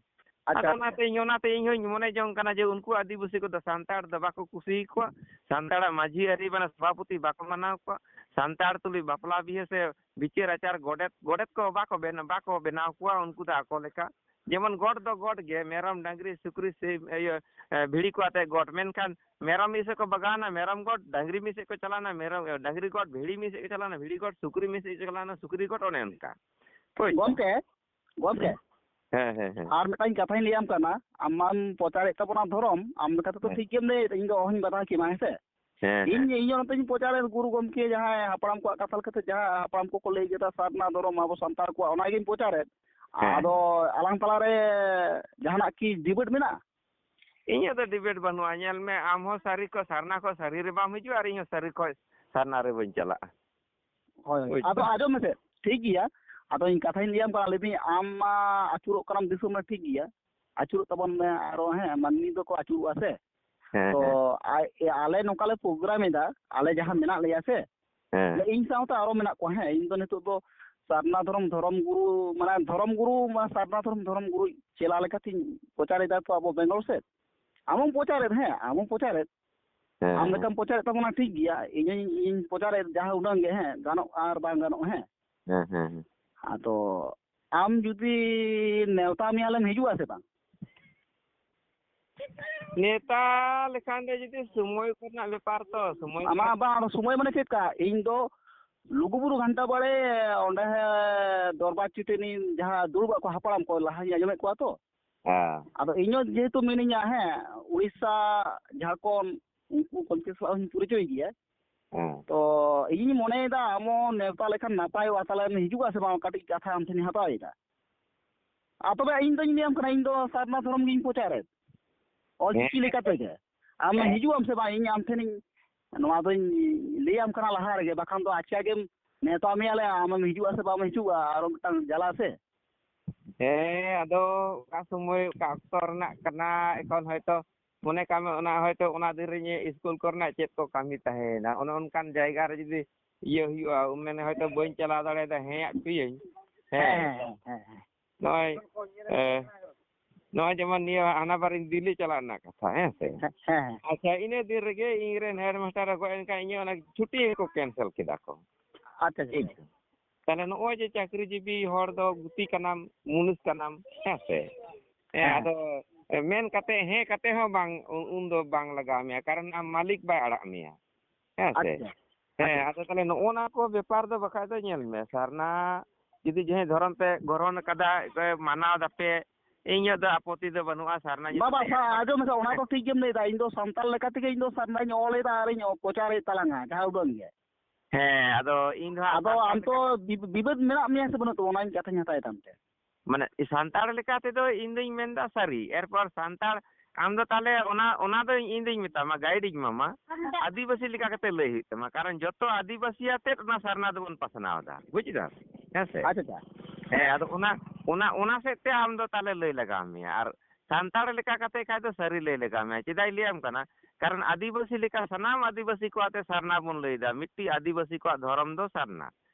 ᱟᱪᱪᱷᱟ, ᱟᱫᱚ ᱟᱪᱪᱷᱟ᱾ ᱚᱱᱟᱛᱮ ᱤᱧ, ᱚᱱᱟᱛᱮ ᱤᱧ ᱦᱚᱧ ᱢᱚᱱᱮ ᱡᱚᱝ ᱠᱟᱱᱟ ᱡᱮ ᱩᱱᱠᱩ ᱟᱹᱫᱤᱵᱟᱹᱥᱤ ᱠᱚᱫᱚ ᱥᱟᱱᱛᱟᱲ ᱫᱚ ᱵᱟᱠᱚ ᱠᱩᱥᱤᱭᱟᱠᱚᱣᱟ, ᱥᱟᱱᱛᱟᱲᱟᱜ ᱢᱟᱹᱡᱷᱤ ᱟᱹᱨᱤ ᱢᱟᱱᱮ ᱥᱚᱵᱷᱟᱯᱚᱛᱤ ᱵᱟᱠᱚ ᱢᱟᱱᱟᱣ ᱠᱚᱣᱟ, ᱥᱟᱱᱛᱟᱲ ᱛᱩᱞᱩᱡ ᱵᱟᱯᱞᱟ ᱵᱤᱦᱟᱹ ᱥᱮ ᱵᱤᱪᱟᱹᱨ ᱟᱪᱟᱨ ᱜᱚᱰᱮᱛ, ᱜᱚᱰᱮᱛ ᱠᱚ ᱵᱟᱠᱚ ᱵᱮᱱ-, ᱵᱟᱠᱚ ᱵᱮᱱᱟᱣ ᱠᱚᱣᱟ ᱩᱱᱠᱩ ᱫᱚ ᱟᱠᱚ ᱞᱮᱠᱟ᱾ ᱡᱮᱢᱚᱱ ᱜᱚᱰ ᱫᱚ ᱜᱚᱰ ᱜᱮ, ᱢᱮᱨᱚᱢ, ᱰᱟᱝᱨᱤ, ᱥᱩᱠᱨᱤ, ᱥᱤᱢ, ᱤᱭᱟᱹ, ᱮ, ᱵᱷᱤᱲᱤ ᱠᱚ ᱟᱛᱮ ᱜᱚᱰ, ᱢᱮᱱᱠᱷᱟᱱ ᱢᱮᱨᱚᱢ ᱢᱤᱫ ᱥᱮᱫ ᱠᱚ ᱵᱟᱜᱟᱣᱱᱟ, ᱢᱮᱨᱚᱢ ᱜᱚᱰ, ᱰᱟᱝᱨᱤ ᱢᱤᱫ ᱥᱮᱫ ᱠᱚ ᱪᱟᱞᱟᱣᱱᱟ, ᱢᱮᱨᱚᱢ, ᱰᱟᱝᱨᱤ ᱜᱚᱰ, ᱵᱷᱤᱲᱤ ᱢᱤᱫ ᱥᱮᱫ ᱠᱚ ᱪᱟᱞᱟᱣᱱᱟ, ᱵᱷᱤᱲᱤ ᱜᱚᱰ, ᱥᱩᱠᱨᱤ ᱢᱤᱫ ᱥᱮᱫ ᱠᱚ ᱪᱟᱞᱟᱣᱱᱟ, ᱥᱩᱠᱨᱤ ᱜᱚᱰ, ᱚᱱᱮ ᱚᱱᱠᱟ᱾ ᱵᱩᱡᱽ? ᱜᱚᱢᱠᱮ, ᱜᱚᱢᱠᱮ, ᱦᱮᱸ, ᱦᱮᱸ, ᱦᱮᱸ᱾ ᱟᱨ ᱢᱤᱫᱴᱟᱝ ᱠᱟᱛᱷᱟᱧ ᱞᱟᱹᱭᱟᱢ ᱠᱟᱱᱟ, ᱟᱢ ᱢᱟᱢ ᱯᱨᱚᱪᱟᱨᱮᱫ ᱛᱟᱵᱚᱱᱟ ᱫᱷᱚᱨᱚᱢ, ᱟᱢ ᱞᱮᱠᱟ ᱛᱮᱫᱚ ᱦᱮᱸ᱾ ᱴᱷᱤᱠ ᱜᱮᱢ ᱞᱟᱹᱭᱮᱫ, ᱤᱧ ᱫᱚ ᱚᱦᱚᱧ ᱵᱟᱫᱷᱟ ᱠᱮᱢᱟ, ᱦᱮᱸ ᱥᱮ? ᱦᱮᱸ, ᱤᱧ, ᱦᱮᱸ᱾ ᱤᱧ ᱦᱚᱸ ᱱᱚᱛᱮᱧ ᱯᱨᱚᱪᱟᱨᱮᱫ, ᱜᱩᱨᱩ ᱜᱚᱢᱠᱮ ᱡᱟᱦᱟᱸᱭ ᱦᱟᱯᱲᱟᱢ ᱠᱚᱣᱟᱜ ᱠᱟᱛᱷᱟ ᱞᱮᱠᱟᱛᱮ ᱡᱟᱦᱟᱸ ᱦᱟᱯᱲᱟᱢ ᱠᱚᱠᱚ ᱞᱟᱹᱭ ᱠᱮᱫᱟ, ᱥᱟᱨᱱᱟ ᱫᱷᱚᱨᱚᱢ ᱟᱵᱚ ᱥᱟᱱᱛᱟᱲ ᱠᱚᱣᱟᱜ, ᱚᱱᱟ ᱜᱮᱧ ᱯᱨᱚᱪᱟᱨᱮᱫ᱾ ᱦᱮᱸ᱾ ᱟᱫᱚ ᱟᱞᱟᱝ ᱛᱟᱞᱟᱨᱮ ᱡᱟᱦᱟᱱᱟᱜ ᱠᱤ ᱰᱤᱵᱮᱴ ᱢᱮᱱᱟᱜᱼᱟ? ᱤᱧᱟᱹᱜ ᱫᱚ ᱰᱤᱵᱮᱴ ᱵᱟᱹᱱᱩᱜᱼᱟ᱾ ᱧᱮᱞ ᱢᱮ, ᱟᱢ ᱦᱚᱸ ᱥᱟᱹᱨᱤ ᱠᱚ, ᱥᱟᱨᱱᱟ ᱠᱷᱚᱱ ᱥᱟᱹᱨᱤ ᱨᱮ ᱵᱟᱢ ᱦᱤᱡᱩᱜᱼᱟ ᱟᱨ ᱤᱧ ᱦᱚᱸ ᱥᱟᱹᱨᱤ ᱠᱷᱚᱱ ᱥᱟᱨᱱᱟ ᱨᱮ ᱵᱟᱹᱧ ᱪᱟᱞᱟᱜᱼᱟ᱾ ᱦᱳᱭ, ᱦᱳᱭ᱾ ᱵᱩᱡᱽ ᱟᱫᱚ ᱫᱟᱢ? ᱟᱸᱡᱚᱢ ᱢᱮᱥᱮ, ᱴᱷᱤᱠ ᱜᱮᱭᱟ᱾ ᱟᱫᱚ ᱤᱧ ᱠᱟᱛᱷᱟᱧ ᱞᱟᱹᱭᱟᱢ ᱠᱟᱱᱟ, ᱞᱟᱹᱭᱫᱟᱹᱧ ᱟᱢ ᱢᱟ ᱟᱹᱪᱩᱨᱚᱜ ᱠᱟᱱᱟᱢ ᱫᱤᱥᱚᱢ ᱨᱮ, ᱴᱷᱤᱠ ᱜᱮᱭᱟ, ᱟᱹᱪᱩᱨᱚᱜ ᱛᱟᱵᱚᱱ ᱢᱮ ᱟᱨᱚ, ᱦᱮᱸ, ᱢᱟᱹᱱᱢᱤ ᱫᱚᱠᱚ ᱟᱹᱪᱩᱨᱚᱜᱼᱟ ᱥᱮ᱾ ᱦᱮᱸ, ᱛᱚ ᱦᱮᱸ᱾ ᱟ-, ᱮ, ᱟᱞᱮ ᱱᱚᱝᱠᱟ ᱞᱮ ᱯᱨᱳᱜᱨᱟᱢ ᱮᱫᱟ, ᱟᱞᱮ ᱡᱟᱦᱟᱸ ᱢᱮᱱᱟᱜ ᱞᱮᱭᱟ ᱥᱮ, ᱦᱮᱸ᱾ ᱤᱧ ᱥᱟᱶᱛᱮ ᱟᱨᱚ ᱢᱮᱱᱟᱜ ᱠᱚᱣᱟ, ᱦᱮᱸ, ᱤᱧ ᱫᱚ ᱱᱤᱛᱚᱜ ᱫᱚ ᱥᱟᱨᱱᱟ ᱫᱷᱚᱨᱚᱢ, ᱫᱷᱚᱨᱚᱢ ᱜᱩᱨᱩ, ᱢᱟᱱᱮ ᱫᱷᱚᱨᱚᱢ ᱜᱩᱨᱩ, ᱢᱟᱱᱮ ᱥᱟᱨᱱᱟ ᱫᱷᱚᱨᱚᱢ, ᱫᱷᱚᱨᱚᱢ ᱜᱩᱨᱩ ᱪᱮᱞᱟ ᱞᱮᱠᱟᱛᱤᱧ ᱯᱨᱚᱪᱟᱨ ᱮᱫᱟ ᱛᱚ ᱟᱵᱚ ᱵᱮᱝᱜᱚᱞ ᱥᱮᱫ᱾ ᱟᱢ ᱦᱚᱸᱢ ᱯᱨᱚᱪᱟᱨᱮᱫ, ᱦᱮᱸ, ᱟᱢ ᱦᱚᱸᱢ ᱯᱨᱚᱪᱟᱨᱮᱫ᱾ ᱦᱮᱸ, ᱟᱢ ᱦᱮᱸ᱾ ᱞᱮᱠᱟᱢ ᱯᱨᱚᱪᱟᱨᱮᱫ ᱛᱟᱵᱚᱱᱟ, ᱴᱷᱤᱠ ᱜᱮᱭᱟ, ᱤᱧ ᱦᱚᱸᱧ, ᱤᱧ ᱯᱨᱚᱪᱟᱨᱮᱫ ᱡᱟᱦᱟᱸ ᱩᱰᱟᱹᱝ ᱜᱮ, ᱦᱮᱸ, ᱜᱟᱱᱚᱜ ᱟᱨ ᱵᱟᱝ ᱜᱟᱱᱚᱜ, ᱦᱮᱸ᱾ ᱦᱮᱸ, ᱦᱮᱸ, ᱦᱮᱸ᱾ ᱟᱫᱚ ᱟᱢ ᱡᱩᱫᱤ ᱱᱮᱣᱛᱟ ᱢᱮᱭᱟ ᱞᱮᱢ, ᱦᱤᱡᱩᱜᱼᱟ ᱥᱮ ᱵᱟᱝ? ᱱᱮᱣᱛᱟ ᱞᱮᱠᱷᱟᱱ ᱫᱚ ᱡᱩᱫᱤ ᱥᱚᱢᱚᱭ ᱠᱚᱨᱮᱱᱟᱜ ᱵᱮᱯᱟᱨ ᱛᱚ, ᱥᱚᱢᱚᱭ ᱟᱢᱟᱜ ᱠᱚ ᱵᱟᱝ, ᱥᱚᱢᱚᱭ ᱢᱟᱱᱮ ᱪᱮᱫ ᱞᱮᱠᱟ? ᱤᱧ ᱫᱚ ᱞᱩᱜᱩᱵᱩᱨᱩ ᱜᱷᱟᱱᱴᱟ ᱵᱟᱲᱮ ᱚᱸᱰᱮ ᱫᱚᱨᱵᱟᱨ ᱪᱟᱹᱴᱟᱹᱱᱤ ᱡᱟᱦᱟᱸ ᱫᱩᱲᱩᱵ ᱟᱠᱚ ᱦᱟᱯᱲᱟᱢ ᱠᱚ, ᱞᱟᱦᱟᱧ ᱟᱸᱡᱚᱢᱮᱫ ᱠᱚᱣᱟ ᱛᱚ᱾ ᱦᱮᱸ᱾ ᱟᱫᱚ ᱤᱧ ᱦᱚᱸ ᱡᱮᱦᱮᱛᱩ ᱢᱤᱱᱟᱹᱧᱟ, ᱦᱮᱸ, ᱩᱲᱤᱥᱥᱟ, ᱡᱷᱟᱲᱠᱷᱚᱸᱰ, ᱩᱱᱠᱩ ᱠᱚᱧᱪᱮ ᱥᱟᱞᱟᱜ ᱦᱚᱸᱧ ᱯᱚᱨᱤᱪᱚᱭ ᱜᱮᱭᱟ᱾ ᱦᱮᱸ᱾ ᱛᱚ ᱤᱧᱤᱧ ᱢᱚᱱᱮᱭᱮᱫᱟ ᱟᱢ ᱦᱚᱸ ᱱᱮᱣᱛᱟ ᱞᱮᱠᱷᱟᱱ ᱱᱟᱯᱟᱭᱚᱜᱼᱟ, ᱛᱟᱦᱚᱞᱮᱢ ᱦᱤᱡᱩᱜᱼᱟ ᱥᱮ ᱵᱟᱝ? ᱠᱟᱹᱴᱤᱡ ᱠᱟᱛᱷᱟ ᱟᱢ ᱴᱷᱮᱱᱤᱧ ᱦᱟᱛᱟᱣ ᱮᱫᱟ᱾ ᱟᱨ ᱛᱚᱵᱮ ᱤᱧ ᱫᱚᱧ ᱞᱟᱹᱭᱟᱢ ᱠᱟᱱᱟ, ᱤᱧ ᱫᱚ ᱥᱟᱨᱱᱟ ᱫᱷᱚᱨᱚᱢ ᱜᱤᱧ ᱯᱨᱚᱪᱟᱨᱮᱫ, ᱚᱞᱪᱤᱠᱤ ᱦᱮᱸ᱾ ᱞᱮᱠᱟ ᱛᱮᱜᱮ᱾ ᱟᱢ ᱦᱮᱸ᱾ ᱦᱤᱡᱩᱜ ᱟᱢ ᱥᱮ ᱵᱟᱝ? ᱤᱧ ᱟᱢ ᱴᱷᱮᱱᱤᱧ ᱱᱚᱣᱟ ᱫᱚᱧ ᱞᱟᱹᱭᱟᱢ ᱠᱟᱱᱟ ᱞᱟᱦᱟ ᱨᱮᱜᱮ, ᱵᱟᱠᱷᱟᱱ ᱫᱚ ᱟᱪᱠᱟ ᱜᱮᱢ ᱱᱮᱣᱛᱟ ᱢᱮᱭᱟ ᱞᱮ, ᱟᱢᱮᱢ ᱦᱤᱡᱩᱜᱼᱟ ᱥᱮ ᱵᱟᱢ ᱦᱤᱡᱩᱜᱼᱟ, ᱟᱨᱚ ᱢᱤᱫᱴᱟᱝ ᱡᱟᱞᱟ ᱥᱮ᱾ ᱦᱮᱸ, ᱟᱫᱚ ᱚᱠᱟ ᱥᱚᱢᱚᱭ ᱚᱠᱟ ᱚᱠᱛᱚ ᱨᱮᱱᱟᱜ ᱠᱟᱱᱟ, ᱮᱠᱷᱚᱱ ᱦᱚᱭᱛᱚ ᱢᱚᱱᱮ ᱠᱟᱜ ᱢᱮ ᱚᱱᱟ ᱦᱚᱭᱛᱚ ᱚᱱᱟ ᱫᱤᱱ ᱨᱮ ᱤᱧᱟᱹᱜ ᱤᱥᱠᱩᱞ ᱠᱚᱨᱮᱱᱟᱜ ᱪᱮᱫ ᱠᱚ ᱠᱟᱹᱢᱤ ᱛᱟᱦᱮᱸᱭᱮᱱᱟ, ᱚᱱᱮ ᱚᱱᱠᱟᱱ ᱡᱟᱭᱜᱟ ᱨᱮ ᱡᱩᱫᱤ ᱤᱭᱟᱹ ᱦᱩᱭᱩᱜᱼᱟ, ᱩᱱ ᱢᱮᱱᱟ ᱦᱚᱭᱛᱚ ᱵᱟᱹᱧ ᱪᱟᱞᱟᱣ ᱫᱟᱲᱮᱭᱟᱫᱟ, ᱦᱮᱸᱭᱟᱜ ᱯᱮᱭᱟᱹᱧ᱾ ᱦᱮᱸ᱾ ᱦᱮᱸ, ᱦᱮᱸ, ᱦᱮᱸ, ᱦᱮᱸ᱾ ᱱᱚᱜᱼᱚᱭ, ᱮ, ᱱᱚᱜᱼᱚᱭ ᱡᱮᱢᱚᱱ ᱱᱤᱭᱟᱹ ᱦᱟᱱᱟ ᱵᱟᱨ ᱤᱧ ᱫᱤᱞᱞᱤ ᱪᱟᱞᱟᱜ ᱨᱮᱱᱟᱜ ᱠᱟᱛᱷᱟ, ᱦᱮᱸ ᱥᱮ? ᱦᱮᱸ, ᱦᱮᱸ, ᱦᱮᱸ᱾ ᱟᱪᱪᱷᱟ, ᱤᱱᱟᱹ ᱫᱤᱱ ᱨᱮᱜᱮ ᱤᱧ ᱨᱮᱱ ᱦᱮᱰ ᱢᱟᱥᱴᱟᱨ ᱮ ᱜᱚᱡ ᱮᱱ ᱠᱷᱟᱱ ᱤᱧᱟᱹᱜ ᱚᱱᱟ ᱪᱷᱩᱴᱤ ᱦᱚᱸᱠᱚ ᱠᱮᱱᱥᱮᱞ ᱠᱮᱫᱟ ᱠᱚ᱾ ᱟᱪᱪᱷᱟ, ᱟᱪᱪᱷᱟ, ᱴᱷᱤᱠ᱾ ᱟᱪᱪᱷᱟ᱾ ᱛᱟᱦᱞᱮ ᱱᱚᱜᱼᱚᱭ ᱡᱮ ᱪᱟᱹᱠᱨᱤᱡᱤᱵᱤ ᱦᱚᱲ ᱫᱚ ᱜᱩᱛᱤ ᱠᱟᱱᱟᱢ, ᱢᱩᱱᱤᱥ ᱠᱟᱱᱟᱢ, ᱦᱮᱸ ᱥᱮ? ᱦᱮᱸ, ᱦᱮᱸ᱾ ᱟᱫᱚ ᱢᱮᱱ ᱠᱟᱛᱮ ᱦᱮᱸ ᱠᱟᱛᱮ ᱦᱚᱸ ᱵᱟᱝ, ᱩ-, ᱩᱱ ᱫᱚ ᱵᱟᱝ ᱞᱟᱜᱟᱣ ᱢᱮᱭᱟ, ᱠᱟᱨᱚᱱ ᱟᱢ ᱢᱟᱹᱞᱤᱠ ᱵᱟᱭ ᱟᱲᱟᱜ ᱢᱮᱭᱟ, ᱦᱮᱸ ᱥᱮ? ᱟᱪᱪᱷᱟ᱾ ᱦᱮᱸ, ᱟᱪᱪᱷᱟ᱾ ᱟᱫᱚ ᱛᱟᱦᱞᱮ ᱱᱚᱜᱼᱚ ᱱᱟ ᱠᱚ ᱵᱮᱯᱟᱨ ᱫᱚ ᱵᱟᱠᱷᱟᱡ ᱫᱚ ᱧᱮᱞ ᱢᱮ, ᱥᱟᱨᱱᱟ ᱡᱩᱫᱤ ᱡᱟᱦᱟᱸᱭ ᱫᱷᱚᱨᱚᱢ ᱯᱮ ᱜᱨᱚᱦᱚᱱ ᱠᱟᱫᱟ, ᱢᱟᱱᱟᱣ ᱫᱟᱯᱮ, ᱤᱧᱟᱹᱜ ᱫᱚ ᱟᱯᱚᱛᱛᱤ ᱫᱚ ᱵᱟᱹᱱᱩᱜᱼᱟ, ᱥᱟᱨᱱᱟ ᱡᱩᱫᱤ ᱵᱟᱵᱟ, ᱯᱮ ᱥᱟ-, ᱟᱸᱡᱚᱢ ᱢᱮᱥᱮ, ᱚᱱᱟ ᱫᱚ ᱴᱷᱤᱠ ᱜᱮᱢ ᱞᱟᱹᱭᱫᱟ᱾ ᱤᱧ ᱫᱚ ᱥᱟᱱᱛᱟᱲ ᱞᱮᱠᱟ ᱛᱮᱜᱮ ᱤᱧ ᱫᱚ ᱥᱟᱨᱱᱟᱧ ᱚᱞ ᱮᱫᱟ ᱟᱨᱤᱧ ᱯᱨᱚᱪᱟᱨᱮᱫ ᱛᱟᱞᱟᱝᱟ, ᱡᱟᱦᱟᱸ ᱩᱰᱟᱹᱝ ᱜᱮ᱾ ᱦᱮᱸ, ᱟᱫᱚ ᱤᱧ ᱫᱚ ᱦᱟᱸᱜ ᱟᱫᱚ ᱥᱟᱱᱛᱟᱲ ᱟᱢ ᱛᱚ ᱞᱮᱠᱟ ᱵᱤᱵ-, ᱵᱤᱵᱟᱹᱫ ᱢᱮᱱᱟᱜ ᱢᱮᱭᱟ ᱥᱮ ᱵᱟᱹᱱᱩᱜ ᱛᱟᱢᱟ, ᱚᱱᱟᱧ ᱠᱟᱛᱷᱟᱧ ᱦᱟᱛᱟᱣ ᱮᱫᱟ ᱟᱢ ᱴᱷᱮᱱ᱾ ᱢᱟᱱᱮ ᱥᱟᱱᱛᱟᱲ ᱞᱮᱠᱟ ᱛᱮᱫᱚ ᱤᱧ ᱫᱩᱧ ᱢᱮᱱᱫᱟ ᱥᱟᱹᱨᱤ, ᱮᱨᱯᱚᱨ ᱥᱟᱱᱛᱟᱲ ᱟᱢ ᱫᱚ ᱛᱟᱦᱞᱮ ᱚᱱᱟ, ᱚᱱᱟ ᱫᱚ ᱤᱧ ᱫᱩᱧ ᱢᱮᱛᱟᱢᱟ, ᱜᱟᱭᱤᱰᱤᱧ ᱮᱢᱟᱢᱟ, ᱟᱫᱤᱵᱟᱹᱥᱤ ᱞᱮᱠᱟ ᱠᱟᱛᱮ ᱞᱟᱹᱭ ᱦᱩᱭᱩᱜ ᱛᱟᱢᱟ, ᱠᱟᱨᱚᱱ ᱡᱚᱛᱚ ᱟᱹᱫᱤᱵᱟᱹᱥᱤ ᱟᱛᱮᱫ ᱚᱱᱟ ᱥᱟᱨᱱᱟ ᱫᱚᱵᱚᱱ ᱯᱟᱥᱱᱟᱣ ᱮᱫᱟ, ᱵᱩᱡ ᱫᱟᱢ? ᱦᱮᱸ ᱥᱮ? ᱟᱪᱪᱷᱟ, ᱟᱪᱪᱷᱟ᱾ ᱦᱮᱸ, ᱟᱫᱚ ᱚᱱᱟ, ᱚᱱᱟ, ᱚᱱᱟ ᱥᱮᱫ ᱛᱮ ᱟᱢ ᱫᱚ ᱛᱟᱦᱞᱮ ᱞᱟᱹᱭ ᱞᱟᱜᱟᱣ ᱢᱮᱭᱟ, ᱟᱨ ᱥᱟᱱᱛᱟᱲ ᱞᱮᱠᱟ ᱠᱟᱛᱮ ᱠᱷᱟᱡ ᱫᱚ ᱥᱟᱹᱨᱤ ᱞᱟᱹᱭ ᱞᱟᱜᱟᱣ ᱢᱮᱭᱟ᱾ ᱪᱮᱫᱟᱜ ᱤᱧ ᱞᱟᱹᱭᱟᱢ ᱠᱟᱱᱟ? ᱠᱟᱨᱚᱱ ᱟᱹᱫᱤᱵᱟᱹᱥᱤ ᱞᱮᱠᱟ ᱥᱟᱱᱟᱢ ᱟᱹᱫᱤᱵᱟᱹᱥᱤ ᱠᱚ ᱟᱛᱮ ᱥᱟᱨᱱᱟ ᱵᱚᱱ ᱞᱟᱹᱭ ᱮᱫᱟ, ᱢᱤᱫᱴᱤᱡ ᱟᱹᱫᱤᱵᱟᱹᱥᱤ ᱠᱚᱣᱟᱜ ᱫᱷᱚᱨᱚᱢ ᱫᱚ ᱥᱟᱨᱱᱟ᱾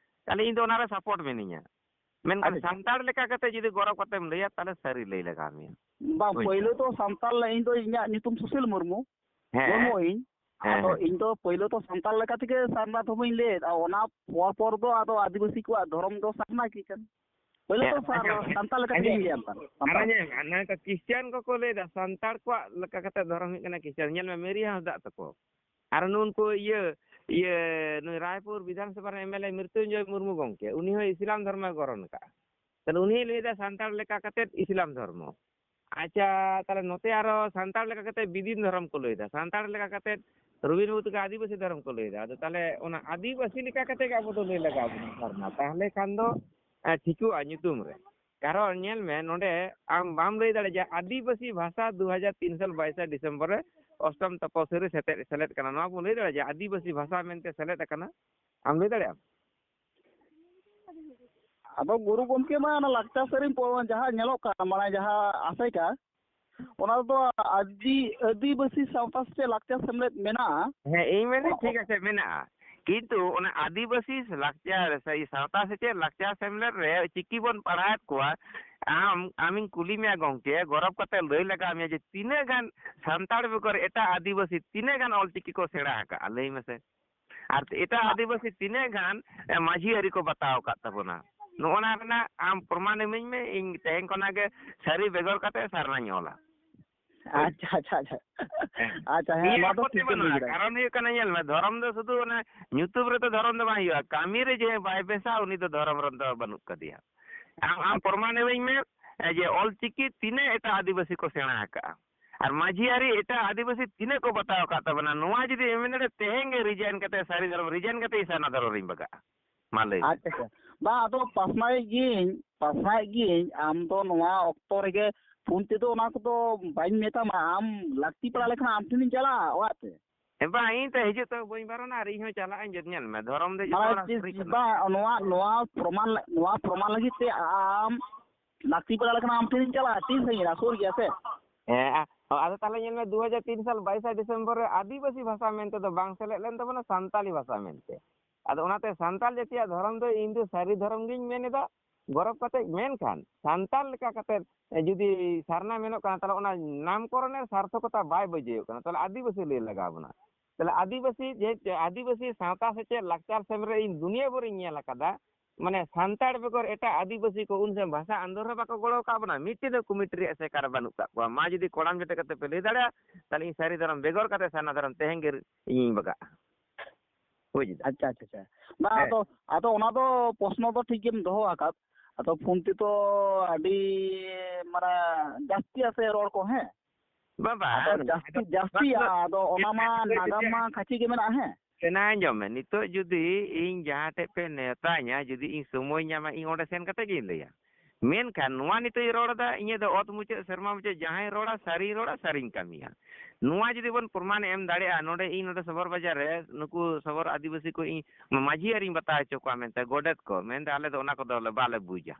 ᱛᱟᱦᱞᱮ ᱤᱧ ᱫᱚ ᱚᱱᱟᱨᱮ ᱥᱟᱯᱳᱨᱴ ᱢᱤᱱᱟᱹᱧᱟ᱾ ᱢᱮᱱᱠᱷᱟᱱ ᱟᱪᱪᱷᱟ, ᱟᱪᱪᱷᱟ᱾ ᱥᱟᱱᱛᱟᱲ ᱞᱮᱠᱟ ᱠᱟᱛᱮ ᱡᱩᱫᱤ ᱜᱚᱨᱚᱵ ᱠᱟᱛᱮᱢ ᱞᱟᱹᱭᱟ, ᱛᱟᱦᱞᱮ ᱥᱟᱹᱨᱤ ᱞᱟᱹᱭ ᱞᱟᱜᱟᱣ ᱢᱮᱭᱟ᱾ ᱵᱟᱝ, ᱦᱳᱭ᱾ ᱯᱳᱭᱞᱳ ᱫᱚ ᱥᱟᱱᱛᱟᱲ ᱞᱮ-, ᱤᱧ ᱫᱚ ᱤᱧᱟᱹᱜ ᱧᱩᱛᱩᱢ ᱥᱩᱥᱤᱞ ᱢᱩᱨᱢᱩ, ᱦᱮᱸ, ᱢᱩᱨᱢᱩ ᱦᱮᱸ᱾ ᱤᱧ᱾ ᱦᱮᱸ, ᱟᱫᱚ ᱦᱮᱸ᱾ ᱤᱧ ᱫᱚ ᱯᱳᱭᱞᱳ ᱫᱚ ᱥᱟᱱᱛᱟᱲ ᱞᱮᱠᱟ ᱛᱮᱜᱮ ᱥᱟᱨᱱᱟ ᱫᱷᱚᱨᱚᱢᱤᱧ ᱞᱟᱹᱭᱮᱫ, ᱟᱨ ᱚᱱᱟ ᱯᱚᱨ ᱯᱚᱨ ᱫᱚ ᱟᱫᱚ ᱟᱹᱫᱤᱵᱟᱹᱥᱤ ᱠᱚᱣᱟᱜ ᱫᱷᱚᱨᱚᱢ ᱫᱚ ᱥᱟᱨᱱᱟ ᱜᱮ ᱠᱟᱱᱟ᱾ ᱯᱳᱭᱞᱳ ᱦᱮᱸ, ᱫᱚ ᱥᱟᱨ-, ᱟᱸᱡᱚᱢ, ᱥᱟᱱᱛᱟᱲ ᱞᱮᱠᱟ ᱛᱮᱜᱮᱧ ᱟᱸᱡᱚᱢ᱾ ᱞᱟᱹᱭᱟᱢ ᱠᱟᱱᱟ, ᱟᱨ ᱥᱟᱱᱛᱟᱲ᱾ ᱟᱸᱡᱚᱢ, ᱟᱨ ᱱᱚᱣᱟ ᱫᱚ ᱠᱷᱨᱤᱥᱴᱤᱭᱟᱱ ᱠᱚᱠᱚ ᱞᱟᱹᱭᱫᱟ, ᱥᱟᱱᱛᱟᱲ ᱠᱚᱣᱟᱜ ᱞᱮᱠᱟ ᱠᱟᱛᱮ ᱫᱷᱚᱨᱚᱢ ᱦᱩᱭᱩᱜ ᱠᱟᱱᱟ ᱠᱷᱨᱤᱥᱴᱤᱭᱟᱱ᱾ ᱧᱮᱞ ᱢᱮ, ᱢᱮᱨᱤ ᱦᱟᱸᱥᱫᱟᱜ ᱛᱟᱠᱚ᱾ ᱟᱨ ᱱᱩᱜᱼᱩ ᱱᱩᱠᱩ ᱤᱭᱟᱹ, ᱤᱭᱟᱹ, ᱱᱩᱭ ᱨᱟᱭᱯᱩᱨ ᱵᱤᱫᱷᱟᱱ ᱥᱚᱵᱷᱟ ᱨᱮᱱ M L A Mritunjoy Murmu ᱜᱚᱢᱠᱮ, ᱩᱱᱤ ᱦᱚᱸ ᱤᱥᱞᱟᱢ ᱫᱷᱚᱨᱢᱚᱭ ᱜᱚᱨᱚᱱ ᱟᱠᱟᱫᱼᱟ᱾ ᱛᱟᱦᱞᱮ ᱩᱱᱤᱭ ᱞᱟᱹᱭᱫᱟ ᱥᱟᱱᱛᱟᱲ ᱞᱮᱠᱟ ᱠᱟᱛᱮᱫ ᱤᱥᱞᱟᱢ ᱫᱷᱚᱨᱢᱚ᱾ ᱟᱪᱪᱷᱟ, ᱛᱟᱦᱞᱮ ᱱᱚᱛᱮ ᱟᱨᱚ ᱥᱟᱱᱛᱟᱲ ᱞᱮᱠᱟ ᱠᱟᱛᱮᱫ ᱵᱤᱫᱤᱱ ᱫᱷᱚᱨᱚᱢ ᱠᱚ ᱞᱟᱹᱭᱫᱟ, ᱥᱟᱱᱛᱟᱲ ᱞᱮᱠᱟ ᱠᱟᱛᱮᱫ ᱨᱚᱵᱤᱱ ᱵᱟᱹᱵᱩ ᱛᱟᱠᱚ ᱟᱹᱫᱤᱵᱟᱹᱥᱤ ᱫᱷᱚᱨᱚᱢ ᱠᱚ ᱞᱟᱹᱭᱫᱟ᱾ ᱟᱫᱚ ᱛᱟᱦᱚᱞᱮ ᱚᱱᱟ ᱟᱹᱫᱤᱵᱟᱹᱥᱤ ᱞᱮᱠᱟ ᱠᱟᱛᱮ ᱜᱮ ᱟᱵᱚ ᱫᱚ ᱞᱟᱹᱭ ᱞᱟᱜᱟᱣ ᱵᱚᱱᱟ ᱥᱟᱨᱱᱟ, ᱛᱟᱦᱚᱞᱮ ᱠᱷᱟᱱ ᱫᱚ ᱮ, ᱴᱷᱤᱠᱚᱜᱼᱟ ᱧᱩᱛᱩᱢ ᱨᱮ᱾ ᱠᱟᱨᱚᱱ ᱧᱮᱞ ᱢᱮ, ᱱᱚᱰᱮ ᱟᱢ ᱵᱟᱢ ᱞᱟᱹᱭ ᱫᱟᱲᱮᱭᱟᱜᱼᱟ ᱡᱮ ᱟᱹᱫᱤᱵᱟᱹᱥᱤ ᱵᱷᱟᱥᱟ ᱫᱩ ᱦᱟᱡᱟᱨ ᱛᱤᱱ ᱥᱟᱞ ᱵᱟᱭᱤᱥᱟ ᱰᱤᱥᱮᱢᱵᱚᱨ ᱨᱮ ᱚᱥᱴᱚᱢ ᱛᱚᱯᱚᱥᱤᱞ ᱨᱮ ᱥᱮᱞᱮᱫ, ᱥᱮᱞᱮᱫ ᱠᱟᱱᱟ᱾ ᱱᱚᱣᱟ ᱵᱚᱱ ᱞᱟᱹᱭ ᱫᱟᱲᱮᱭᱟᱜᱼᱟ ᱡᱮ ᱟᱹᱫᱤᱵᱟᱹᱥᱤ ᱵᱷᱟᱥᱟ ᱢᱮᱱᱛᱮ ᱥᱮᱞᱮᱫ ᱟᱠᱟᱱᱟ? ᱟᱢ ᱞᱟᱹᱭ ᱫᱟᱲᱮᱭᱟᱜᱼᱟᱢ? ᱟᱫᱚ ᱜᱩᱨᱩ ᱜᱚᱢᱠᱮ ᱢᱟ ᱚᱱᱟ ᱞᱟᱠᱪᱟᱨ ᱥᱮᱨᱮᱧ ᱯᱚ-, ᱡᱟᱦᱟᱸ ᱧᱮᱞᱚᱜ ᱠᱟᱱ, ᱢᱟᱱᱮ ᱡᱟᱦᱟᱸ ᱟᱥᱮᱠᱟ, ᱚᱱᱟ ᱫᱚ ᱟᱹᱫᱤ-, ᱟᱹᱫᱤᱵᱟᱹᱥᱤ ᱥᱟᱶᱛᱟ ᱥᱮᱪᱮᱫ ᱞᱟᱠᱪᱟᱨ ᱥᱮᱢᱞᱮᱫ ᱢᱮᱱᱟᱜᱼᱟ᱾ ᱦᱮᱸ, ᱤᱧ ᱢᱮᱱᱫᱟᱹᱧ ᱴᱷᱤᱠ ᱟᱪᱷᱮ ᱢᱮᱱᱟᱜᱼᱟ, ᱠᱤᱱᱛᱩ ᱚᱱᱟ ᱟᱹᱫᱤᱵᱟᱹᱥᱤ ᱞᱟᱠᱪᱟᱨ ᱥᱮ ᱥᱟᱶᱛᱟ ᱥᱮᱪᱮᱫ ᱞᱟᱠᱪᱟᱨ ᱥᱮᱢᱞᱮᱫ ᱨᱮ ᱪᱤᱠᱤ ᱵᱚᱱ ᱯᱟᱲᱦᱟᱣᱮᱫ ᱠᱚᱣᱟ᱾ ᱟᱢ, ᱟᱢᱤᱧ ᱠᱩᱞᱤ ᱢᱮᱭᱟ ᱜᱚᱢᱠᱮ, ᱜᱚᱨᱚᱵ ᱠᱟᱛᱮ ᱞᱟᱹᱭ ᱞᱟᱜᱟᱣ ᱢᱮᱭᱟ ᱡᱮ ᱛᱤᱱᱟᱹᱜ ᱜᱟᱱ ᱥᱟᱱᱛᱟᱲ ᱵᱮᱜᱚᱨ ᱮᱴᱟᱜ ᱟᱹᱫᱤᱵᱟᱹᱥᱤ ᱛᱤᱱᱟᱹᱜ ᱜᱟᱱ ᱚᱞᱪᱤᱠᱤ ᱠᱚ ᱥᱮᱬᱟ ᱟᱠᱟᱫᱼᱟ? ᱞᱟᱹᱭ ᱢᱮᱥᱮ᱾ ᱟᱨ ᱮᱴᱟᱜ ᱟᱹᱫᱤᱵᱟᱹᱥᱤ ᱛᱤᱱᱟᱹᱜ ᱜᱟᱱ, ᱮ, ᱢᱟᱹᱡᱷᱤ ᱟᱹᱨᱤ ᱠᱚ ᱵᱟᱛᱟᱣ ᱟᱠᱟᱫ ᱛᱟᱵᱚᱱᱟ? ᱱᱚᱜᱼᱚ ᱱᱟ ᱨᱮᱱᱟᱜ ᱟᱢ ᱯᱨᱚᱢᱟᱱ ᱤᱢᱟᱹᱧ ᱢᱮ, ᱤᱧ ᱛᱮᱦᱮᱧ ᱠᱷᱚᱱᱟᱜ ᱜᱮ ᱥᱟᱹᱨᱤ ᱵᱮᱜᱚᱨ ᱠᱟᱛᱮ ᱥᱟᱨᱱᱟᱧ ᱚᱞᱟ᱾ ᱟᱪᱪᱷᱟ, ᱟᱪᱪᱷᱟ, ᱟᱪᱪᱷᱟ᱾ ᱦᱮᱸ᱾ ᱟᱪᱪᱷᱟ, ᱦᱮᱸ, ᱤᱧᱟᱹᱜ ᱱᱚᱣᱟ ᱫᱚ ᱟᱯᱚᱛᱛᱤ ᱴᱷᱤᱠ ᱜᱮᱢ ᱞᱟᱹᱭ ᱵᱟᱹᱱᱩᱜᱼᱟ᱾ ᱠᱮᱫᱟ᱾ ᱠᱟᱨᱚᱱ ᱦᱩᱭᱩᱜ ᱠᱟᱱᱟ, ᱧᱮᱞ ᱢᱮ, ᱫᱷᱚᱨᱚᱢ ᱫᱚ ᱥᱩᱫᱷᱩ ᱚᱱᱟ ᱧᱩᱛᱩᱢ ᱨᱮᱫᱚ ᱫᱷᱚᱨᱚᱢ ᱫᱚ ᱵᱟᱝ ᱦᱩᱭᱩᱜᱼᱟ, ᱠᱟᱹᱢᱤ ᱨᱮ ᱡᱮ ᱵᱟᱭ ᱵᱮᱥᱟ, ᱩᱱᱤ ᱫᱚ ᱫᱷᱚᱨᱚᱢ ᱨᱮᱫᱚ ᱵᱟᱹᱱᱩᱜ ᱠᱟᱫᱮᱭᱟ᱾ ᱟᱢ, ᱟᱢ ᱯᱨᱚᱢᱟᱱ ᱤᱢᱟᱹᱧ ᱢᱮ, ᱮ, ᱡᱮ ᱚᱞᱪᱤᱠᱤ ᱛᱤᱱᱟᱹᱜ ᱮᱴᱟᱜ ᱟᱹᱫᱤᱵᱟᱹᱥᱤ ᱠᱚ ᱥᱮᱬᱟ ᱟᱠᱟᱜᱼᱟ ᱟᱨ ᱢᱟᱹᱡᱷᱤ ᱟᱹᱨᱤ ᱮᱴᱟᱜ ᱟᱹᱫᱤᱵᱟᱹᱥᱤ ᱛᱤᱱᱟᱹᱜ ᱠᱚ ᱵᱟᱛᱟᱣ ᱟᱠᱟᱫ ᱛᱟᱵᱚᱱᱟ, ᱱᱚᱣᱟ ᱡᱩᱫᱤ ᱮᱢ ᱢᱮᱱ ᱫᱟᱲᱮᱭᱟᱜᱼᱟ, ᱛᱮᱦᱮᱧ ᱜᱮ resign ᱠᱟᱛᱮ, ᱥᱟᱹᱨᱤ ᱫᱷᱚᱨᱚᱢ resign ᱠᱟᱛᱮ ᱤᱧ ᱥᱟᱨᱱᱟ ᱫᱷᱚᱨᱚᱢ ᱨᱤᱧ ᱵᱟᱜᱟᱜᱼᱟ᱾ ᱢᱟ ᱞᱟᱹᱭ ᱢᱮ᱾ ᱟᱪᱪᱷᱟ, ᱟᱪᱪᱷᱟ᱾ ᱵᱟᱝ, ᱟᱫᱚ ᱯᱟᱥᱱᱟᱣᱮᱫ ᱜᱤᱭᱟᱹᱧ, ᱯᱟᱥᱱᱟᱣᱮᱫ ᱜᱤᱭᱟᱹᱧ᱾ ᱟᱢ ᱫᱚ ᱱᱚᱣᱟ ᱚᱠᱛᱚ ᱨᱮᱜᱮ ᱯᱷᱳᱱ ᱛᱮᱫᱚ ᱚᱱᱟ ᱠᱚᱫᱚ ᱵᱟᱹᱧ ᱢᱮᱛᱟᱢᱟ᱾ ᱟᱢ ᱞᱟᱹᱠᱛᱤ ᱯᱟᱲᱟᱣ ᱞᱮᱠᱷᱟᱱ ᱟᱢ ᱴᱷᱮᱱᱤᱧ ᱪᱟᱞᱟᱜᱼᱟ ᱚᱲᱟᱜ ᱛᱮ᱾ ᱦᱮᱸ, ᱵᱟᱝ, ᱤᱧ ᱛᱚ ᱦᱤᱡᱩᱜ ᱛᱚ ᱵᱟᱹᱧ ᱵᱟᱨᱚᱱᱟ, ᱟᱨ ᱤᱧ ᱦᱚᱸ ᱪᱟᱞᱟᱜ ᱟᱹᱧ᱾ ᱡᱚᱛ-, ᱧᱮᱞ ᱢᱮ, ᱫᱷᱚᱨᱚᱢ ᱫᱚ ᱡᱚᱛᱚ ᱢᱟᱱᱮ ᱦᱚᱲᱟᱜ ᱪᱮᱫ, ᱥᱟᱹᱨᱤ ᱠᱟᱱᱟ᱾ ᱵᱟᱝ, ᱱᱚᱣᱟ, ᱱᱚᱣᱟ ᱯᱨᱚᱢᱟᱱ ᱞᱟ-, ᱱᱚᱣᱟ ᱯᱨᱚᱢᱟᱱ ᱞᱟᱹᱜᱤᱫ ᱛᱮ ᱟᱢ ᱞᱟᱹᱠᱛᱤ ᱯᱟᱲᱟᱣ ᱞᱮᱠᱷᱟᱱ ᱟᱢ ᱴᱷᱮᱱᱤᱧ ᱪᱟᱞᱟᱜᱼᱟ᱾ ᱛᱤᱱ ᱥᱟᱺᱜᱤᱧᱟ? ᱥᱩᱨ ᱜᱮᱭᱟ ᱥᱮ? ᱦᱮᱸ, ᱟ-, ᱟᱫᱚ ᱛᱟᱦᱚᱞᱮ ᱧᱮᱞ ᱢᱮ, ᱫᱩ ᱦᱟᱡᱟᱨ ᱛᱤᱱ ᱥᱟᱞ ᱵᱟᱭᱤᱥᱟ ᱰᱤᱥᱮᱢᱵᱚᱨ ᱨᱮ ᱟᱹᱫᱤᱵᱟᱹᱥᱤ ᱵᱷᱟᱥᱟ ᱢᱮᱱᱛᱮ ᱫᱚ ᱵᱟᱝ ᱥᱮᱞᱮᱫ ᱞᱮᱱ ᱛᱟᱵᱚᱱᱟ, ᱥᱟᱱᱛᱟᱞᱤ ᱵᱷᱟᱥᱟ ᱢᱮᱱᱛᱮ᱾ ᱟᱫᱚ ᱚᱱᱟᱛᱮ ᱥᱟᱱᱛᱟᱲ ᱡᱟᱹᱛᱤᱭᱟᱜ ᱫᱷᱚᱨᱚᱢ ᱫᱚ ᱤᱧ ᱫᱚ ᱥᱟᱹᱨᱤ ᱫᱷᱚᱨᱚᱢ ᱜᱤᱧ ᱢᱮᱱ ᱮᱫᱟ, ᱜᱚᱨᱚᱵᱽ ᱠᱟᱛᱮ᱾ ᱢᱮᱱᱠᱷᱟᱱ ᱥᱟᱱᱛᱟᱲ ᱞᱮᱠᱟ ᱠᱟᱛᱮ ᱡᱩᱫᱤ ᱥᱟᱨᱱᱟ ᱢᱮᱱᱚᱜ ᱠᱟᱱᱟ, ᱛᱟᱦᱚᱞᱮ ᱚᱱᱟ ᱱᱟᱢᱠᱚᱨᱚᱱᱮᱨ ᱥᱟᱨᱛᱷᱚᱠᱚᱛᱟ ᱵᱟᱭ ᱵᱩᱡᱷᱟᱹᱣ ᱠᱟᱱᱟ᱾ ᱛᱟᱦᱚᱞᱮ ᱟᱹᱫᱤᱵᱟᱹᱥᱤ ᱞᱟᱹᱭ ᱞᱟᱜᱟᱣ ᱵᱚᱱᱟ᱾ ᱛᱟᱦᱚᱞᱮ ᱟᱹᱫᱤᱵᱟᱹᱥᱤ, ᱡᱮᱦᱮᱛᱩ ᱟᱹᱫᱤᱵᱟᱹᱥᱤ ᱥᱟᱶᱛᱟ ᱥᱮᱪᱮᱫ ᱞᱟᱠᱪᱟᱨ ᱥᱮᱢ ᱨᱮ ᱤᱧ ᱫᱩᱱᱤᱭᱟᱹ ᱵᱷᱳᱨᱤᱧ ᱧᱮᱞ ᱟᱠᱟᱫᱟ, ᱢᱟᱱᱮ ᱥᱟᱱᱛᱟᱲ ᱵᱮᱜᱚᱨ ᱮᱴᱟᱜ ᱟᱹᱫᱤᱵᱟᱹᱥᱤ ᱠᱚ ᱩᱱ ᱥᱮᱫ ᱵᱷᱟᱥᱟ ᱟᱱᱫᱳᱞᱚᱱ ᱨᱮ ᱵᱟᱠᱚ ᱜᱚᱲᱚ ᱟᱠᱟᱫ ᱵᱚᱱᱟ, ᱢᱤᱫᱴᱮᱱ ᱦᱚᱸ ᱠᱚᱢᱤᱴᱤ ᱨᱮ ᱮᱥᱮᱠᱟ ᱨᱮ ᱵᱟᱹᱱᱩᱜ ᱠᱟᱜ ᱠᱚᱣᱟ᱾ ᱢᱟ ᱡᱩᱫᱤ ᱠᱚᱲᱟᱢ ᱡᱚᱴᱮᱫ ᱠᱟᱛᱮ ᱯᱮ ᱞᱟᱹᱭ ᱫᱟᱲᱮᱭᱟᱜᱼᱟ, ᱛᱟᱦᱚᱞᱮ ᱤᱧ ᱥᱟᱹᱨᱤ ᱫᱷᱚᱨᱚᱢ ᱵᱮᱜᱚᱨ ᱠᱟᱛᱮ ᱥᱟᱨᱱᱟ ᱫᱷᱚᱨᱚᱢ ᱛᱮᱦᱮᱧ ᱜᱮ ᱤᱧᱤᱧ ᱵᱟᱜᱟᱜᱼᱟ᱾ ᱵᱩᱡᱽ ᱫᱟ? ᱟᱪᱪᱷᱟ, ᱟᱪᱪᱷᱟ, ᱟᱪᱪᱷᱟ᱾ ᱵᱟᱝ, ᱦᱮᱸ᱾ ᱟᱫᱚ, ᱟᱫᱚ ᱚᱱᱟ ᱫᱚ ᱯᱨᱚᱥᱱᱚ ᱫᱚ ᱴᱷᱤᱠ ᱜᱮᱢ ᱫᱚᱦᱚ ᱟᱠᱟᱫ᱾ ᱟᱫᱚ ᱯᱷᱳᱱ ᱛᱮᱫᱚ ᱟᱹᱰᱤ, ᱢᱟᱱᱮ, ᱡᱟᱹᱥᱛᱤ ᱟᱥᱮ ᱨᱚᱲ ᱠᱚ, ᱦᱮᱸ? ᱵᱟᱵᱟ, ᱟᱫᱚ ᱡᱟᱹᱥᱛᱤ ᱡᱟᱹᱥᱛᱤᱭᱟ᱾ ᱟᱫᱚ ᱚᱱᱟ ᱢᱟ ᱱᱟᱜᱟᱢ ᱢᱟ ᱠᱷᱟᱹᱪᱤ ᱜᱮ ᱢᱮᱱᱟᱜᱼᱟ᱾ ᱦᱮᱸ, ᱥᱮᱱᱟ ᱟᱸᱡᱚᱢ ᱢᱮ, ᱱᱤᱛᱚᱜ ᱡᱩᱫᱤ ᱤᱧ ᱡᱟᱦᱟᱸ ᱴᱷᱮᱡ ᱯᱮ ᱱᱮᱣᱛᱟᱧᱟ, ᱡᱩᱫᱤ ᱤᱧ ᱥᱚᱢᱚᱭ ᱧᱟᱢᱟ, ᱤᱧ ᱚᱸᱰᱮ ᱥᱮᱱ ᱠᱟᱛᱮ ᱜᱤᱧ ᱞᱟᱹᱭᱟ᱾ ᱢᱮᱱᱠᱷᱟᱱ ᱱᱚᱣᱟ ᱱᱤᱛᱚᱜ ᱤᱧ ᱨᱚᱲ ᱮᱫᱟ, ᱤᱧᱟᱹᱜ ᱫᱚ ᱚᱛ ᱢᱩᱪᱟᱹᱫ ᱥᱮᱨᱢᱟ ᱢᱩᱪᱟᱹᱫ ᱡᱟᱦᱟᱸᱭ ᱨᱚᱲᱟ, ᱥᱟᱹᱨᱤᱧ ᱨᱚᱲᱟ, ᱥᱟᱹᱨᱤᱧ ᱠᱟᱹᱢᱤᱭᱟ᱾ ᱱᱚᱣᱟ ᱡᱩᱫᱤ ᱵᱚᱱ ᱯᱨᱚᱢᱟᱱ ᱮᱢ ᱫᱟᱲᱮᱭᱟᱜᱼᱟ, ᱱᱚᱰᱮ ᱤᱧ ᱱᱚᱰᱮ ᱥᱚᱵᱚᱨ ᱵᱟᱡᱟᱨ ᱨᱮ ᱱᱩᱠᱩ ᱥᱚᱵᱚᱨ ᱟᱹᱫᱤᱵᱟᱹᱥᱤ ᱠᱚ ᱤᱧ ᱢᱟᱹᱡᱷᱤ ᱟᱨᱤᱧ ᱵᱟᱛᱟᱣ ᱦᱚᱪᱚ ᱠᱚᱣᱟ ᱢᱮᱱᱛᱮ, ᱜᱚᱰᱮᱛ ᱠᱚ ᱢᱮᱱᱫᱟ, ᱟᱞᱮ ᱫᱚ ᱚᱱᱟ ᱠᱚᱫᱚ ᱞᱮ ᱵᱟᱞᱮ ᱵᱩᱡᱟ᱾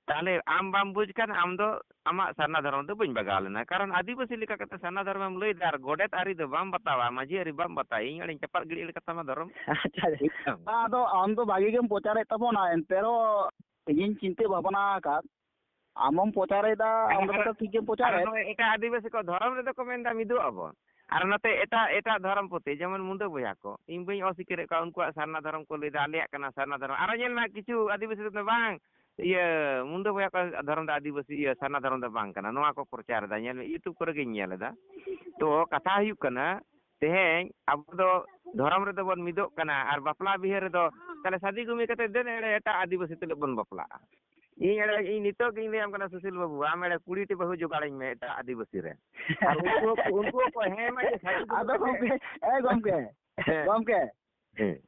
ᱛᱟᱦᱞᱮ ᱟᱢ ᱵᱟᱢ ᱵᱩᱡᱽ ᱠᱷᱟᱱ ᱟᱢ ᱫᱚ ᱟᱢᱟᱜ ᱥᱟᱨᱱᱟ ᱫᱷᱚᱨᱚᱢ ᱫᱚ ᱵᱟᱹᱧ ᱵᱟᱜᱟᱣ ᱞᱮᱱᱟ, ᱠᱟᱨᱚᱱ ᱟᱹᱫᱤᱵᱟᱹᱥᱤ ᱞᱮᱠᱟ ᱠᱟᱛᱮ ᱥᱟᱨᱱᱟ ᱫᱷᱚᱨᱚᱢᱮᱢ ᱞᱟᱹᱭ ᱫᱟ ᱟᱨ ᱜᱚᱰᱮᱛ ᱟᱹᱨᱤ ᱫᱚ ᱵᱟᱢ ᱵᱟᱛᱟᱣᱟ, ᱢᱟᱹᱡᱷᱤ ᱟᱹᱨᱤ ᱵᱟᱢ ᱵᱟᱛᱟᱣᱟ, ᱤᱧ ᱟᱹᱰᱤᱧ ᱪᱟᱯᱟᱫ ᱜᱤᱰᱤ ᱮᱲ ᱠᱟᱛᱟᱢᱟ ᱫᱷᱚᱨᱚᱢ᱾ ᱟᱪᱪᱷᱟ, ᱟᱫᱚ ᱟᱢ ᱫᱚ ᱵᱷᱟᱜᱤ ᱜᱮᱢ ᱯᱨᱚᱪᱟᱨᱮᱫ ᱛᱟᱵᱚᱱᱟ, ᱮᱱᱛᱮ ᱨᱮᱦᱚᱸ ᱤᱧᱤᱧ ᱪᱤᱱᱛᱟᱹ ᱵᱷᱟᱵᱽᱱᱟ ᱟᱠᱟᱫ, ᱟᱢᱮᱢ ᱯᱨᱚᱪᱟᱨᱮᱫᱟ, ᱟᱨ ᱟᱢ ᱫᱚ ᱟᱨ ᱛᱚ ᱴᱷᱤᱠ ᱜᱮᱢ ᱟᱨ ᱯᱨᱚᱪᱟᱨᱮᱫ᱾ ᱱᱚᱜᱼᱚᱭ ᱮᱴᱟᱜ ᱟᱹᱫᱤᱵᱟᱹᱥᱤ ᱠᱚ ᱫᱷᱚᱨᱚᱢ ᱨᱮᱫᱚ ᱠᱚ ᱢᱮᱱᱫᱟ ᱢᱤᱫᱚᱜ ᱟᱵᱚᱱ, ᱟᱨ ᱱᱚᱛᱮ ᱮᱴᱟᱜ ᱮᱴᱟᱜ ᱫᱷᱚᱨᱚᱢ ᱯᱨᱚᱛᱤ ᱡᱮᱢᱚᱱ ᱢᱩᱱᱰᱟᱹ ᱵᱚᱭᱦᱟ ᱠᱚ, ᱤᱧ ᱵᱟᱹᱧ ᱚᱥᱤᱠᱟᱹᱨᱮᱫ ᱠᱚᱣᱟ, ᱩᱱᱠᱩᱣᱟᱜ ᱥᱟᱨᱱᱟ ᱫᱷᱚᱨᱚᱢ ᱠᱚ ᱞᱟᱹᱭᱫᱟ ᱟᱞᱮᱭᱟᱜ ᱠᱟᱱᱟ ᱥᱟᱨᱱᱟ ᱫᱷᱚᱨᱚᱢ᱾ ᱟᱨᱚ ᱧᱮᱞ ᱢᱮ ᱠᱤᱪᱷᱩ ᱟᱹᱫᱤᱵᱟᱹᱥᱤ ᱫᱚ ᱵᱟᱝ, ᱤᱭᱟᱹ ᱢᱩᱱᱰᱟᱹ ᱵᱚᱭᱦᱟ ᱠᱚᱣᱟᱜ ᱫᱷᱚᱨᱚᱢ ᱫᱚ ᱟᱹᱫᱤᱵᱟᱹᱥᱤ, ᱤᱭᱟᱹ ᱥᱟᱨᱱᱟ ᱫᱷᱚᱨᱚᱢ ᱫᱚ ᱵᱟᱝ ᱠᱟᱱᱟ, ᱱᱚᱣᱟ ᱠᱚ ᱯᱨᱚᱪᱟᱨ ᱮᱫᱟ᱾ ᱧᱮᱞ ᱢᱮ YouTube ᱠᱚᱨᱮ ᱜᱤᱧ ᱧᱮᱞ ᱮᱫᱟ᱾ ᱛᱚ ᱠᱟᱛᱷᱟ ᱦᱩᱭᱩᱜ ᱠᱟᱱᱟ, ᱛᱮᱦᱮᱧ ᱟᱵᱚ ᱫᱚ ᱫᱷᱚᱨᱚᱢ ᱨᱮᱫᱚ ᱵᱚᱱ ᱢᱤᱫᱚᱜ ᱠᱟᱱᱟ ᱟᱨ ᱵᱟᱯᱞᱟ ᱵᱤᱦᱟᱹ ᱨᱮᱫᱚ ᱛᱟᱦᱞᱮ ᱥᱟᱫᱤ ᱜᱩᱢᱤ ᱠᱟᱛᱮ ᱫᱮᱱ ᱮᱲᱮ ᱮᱴᱟᱜ ᱟᱹᱫᱤᱵᱟᱹᱥᱤ ᱛᱩᱞᱩᱡ ᱵᱚᱱ ᱵᱟᱯᱞᱟᱜᱼᱟ᱾ ᱤᱧ ᱮᱲᱮ, ᱤᱧ ᱱᱤᱛᱚᱜ ᱜᱤᱧ ᱞᱟᱹᱭᱟᱢ ᱠᱟᱱᱟ ᱥᱩᱥᱤᱞ ᱵᱟᱹᱵᱩ, ᱟᱢ ᱮᱲᱮ ᱠᱩᱲᱤ ᱴᱤ ᱵᱟᱹᱦᱩ ᱡᱚᱜᱟᱲᱟᱹᱧ ᱢᱮ ᱮᱴᱟᱜ ᱟᱹᱫᱤᱵᱟᱹᱥᱤ ᱨᱮ᱾ ᱟᱨ ᱩᱱᱠᱩ ᱦᱚᱸᱠᱚ, ᱩᱱᱠᱩ ᱦᱚᱸᱠᱚ ᱦᱮᱸ ᱢᱟ ᱡᱮ ᱥᱟᱫᱤ ᱜᱩᱢᱤ ᱟᱫᱚ ᱠᱟᱛᱮ ᱜᱚᱢᱠᱮ, ᱮ ᱜᱚᱢᱠᱮ, ᱦᱮᱸ᱾ ᱜᱚᱢᱠᱮ, ᱦᱮᱸ᱾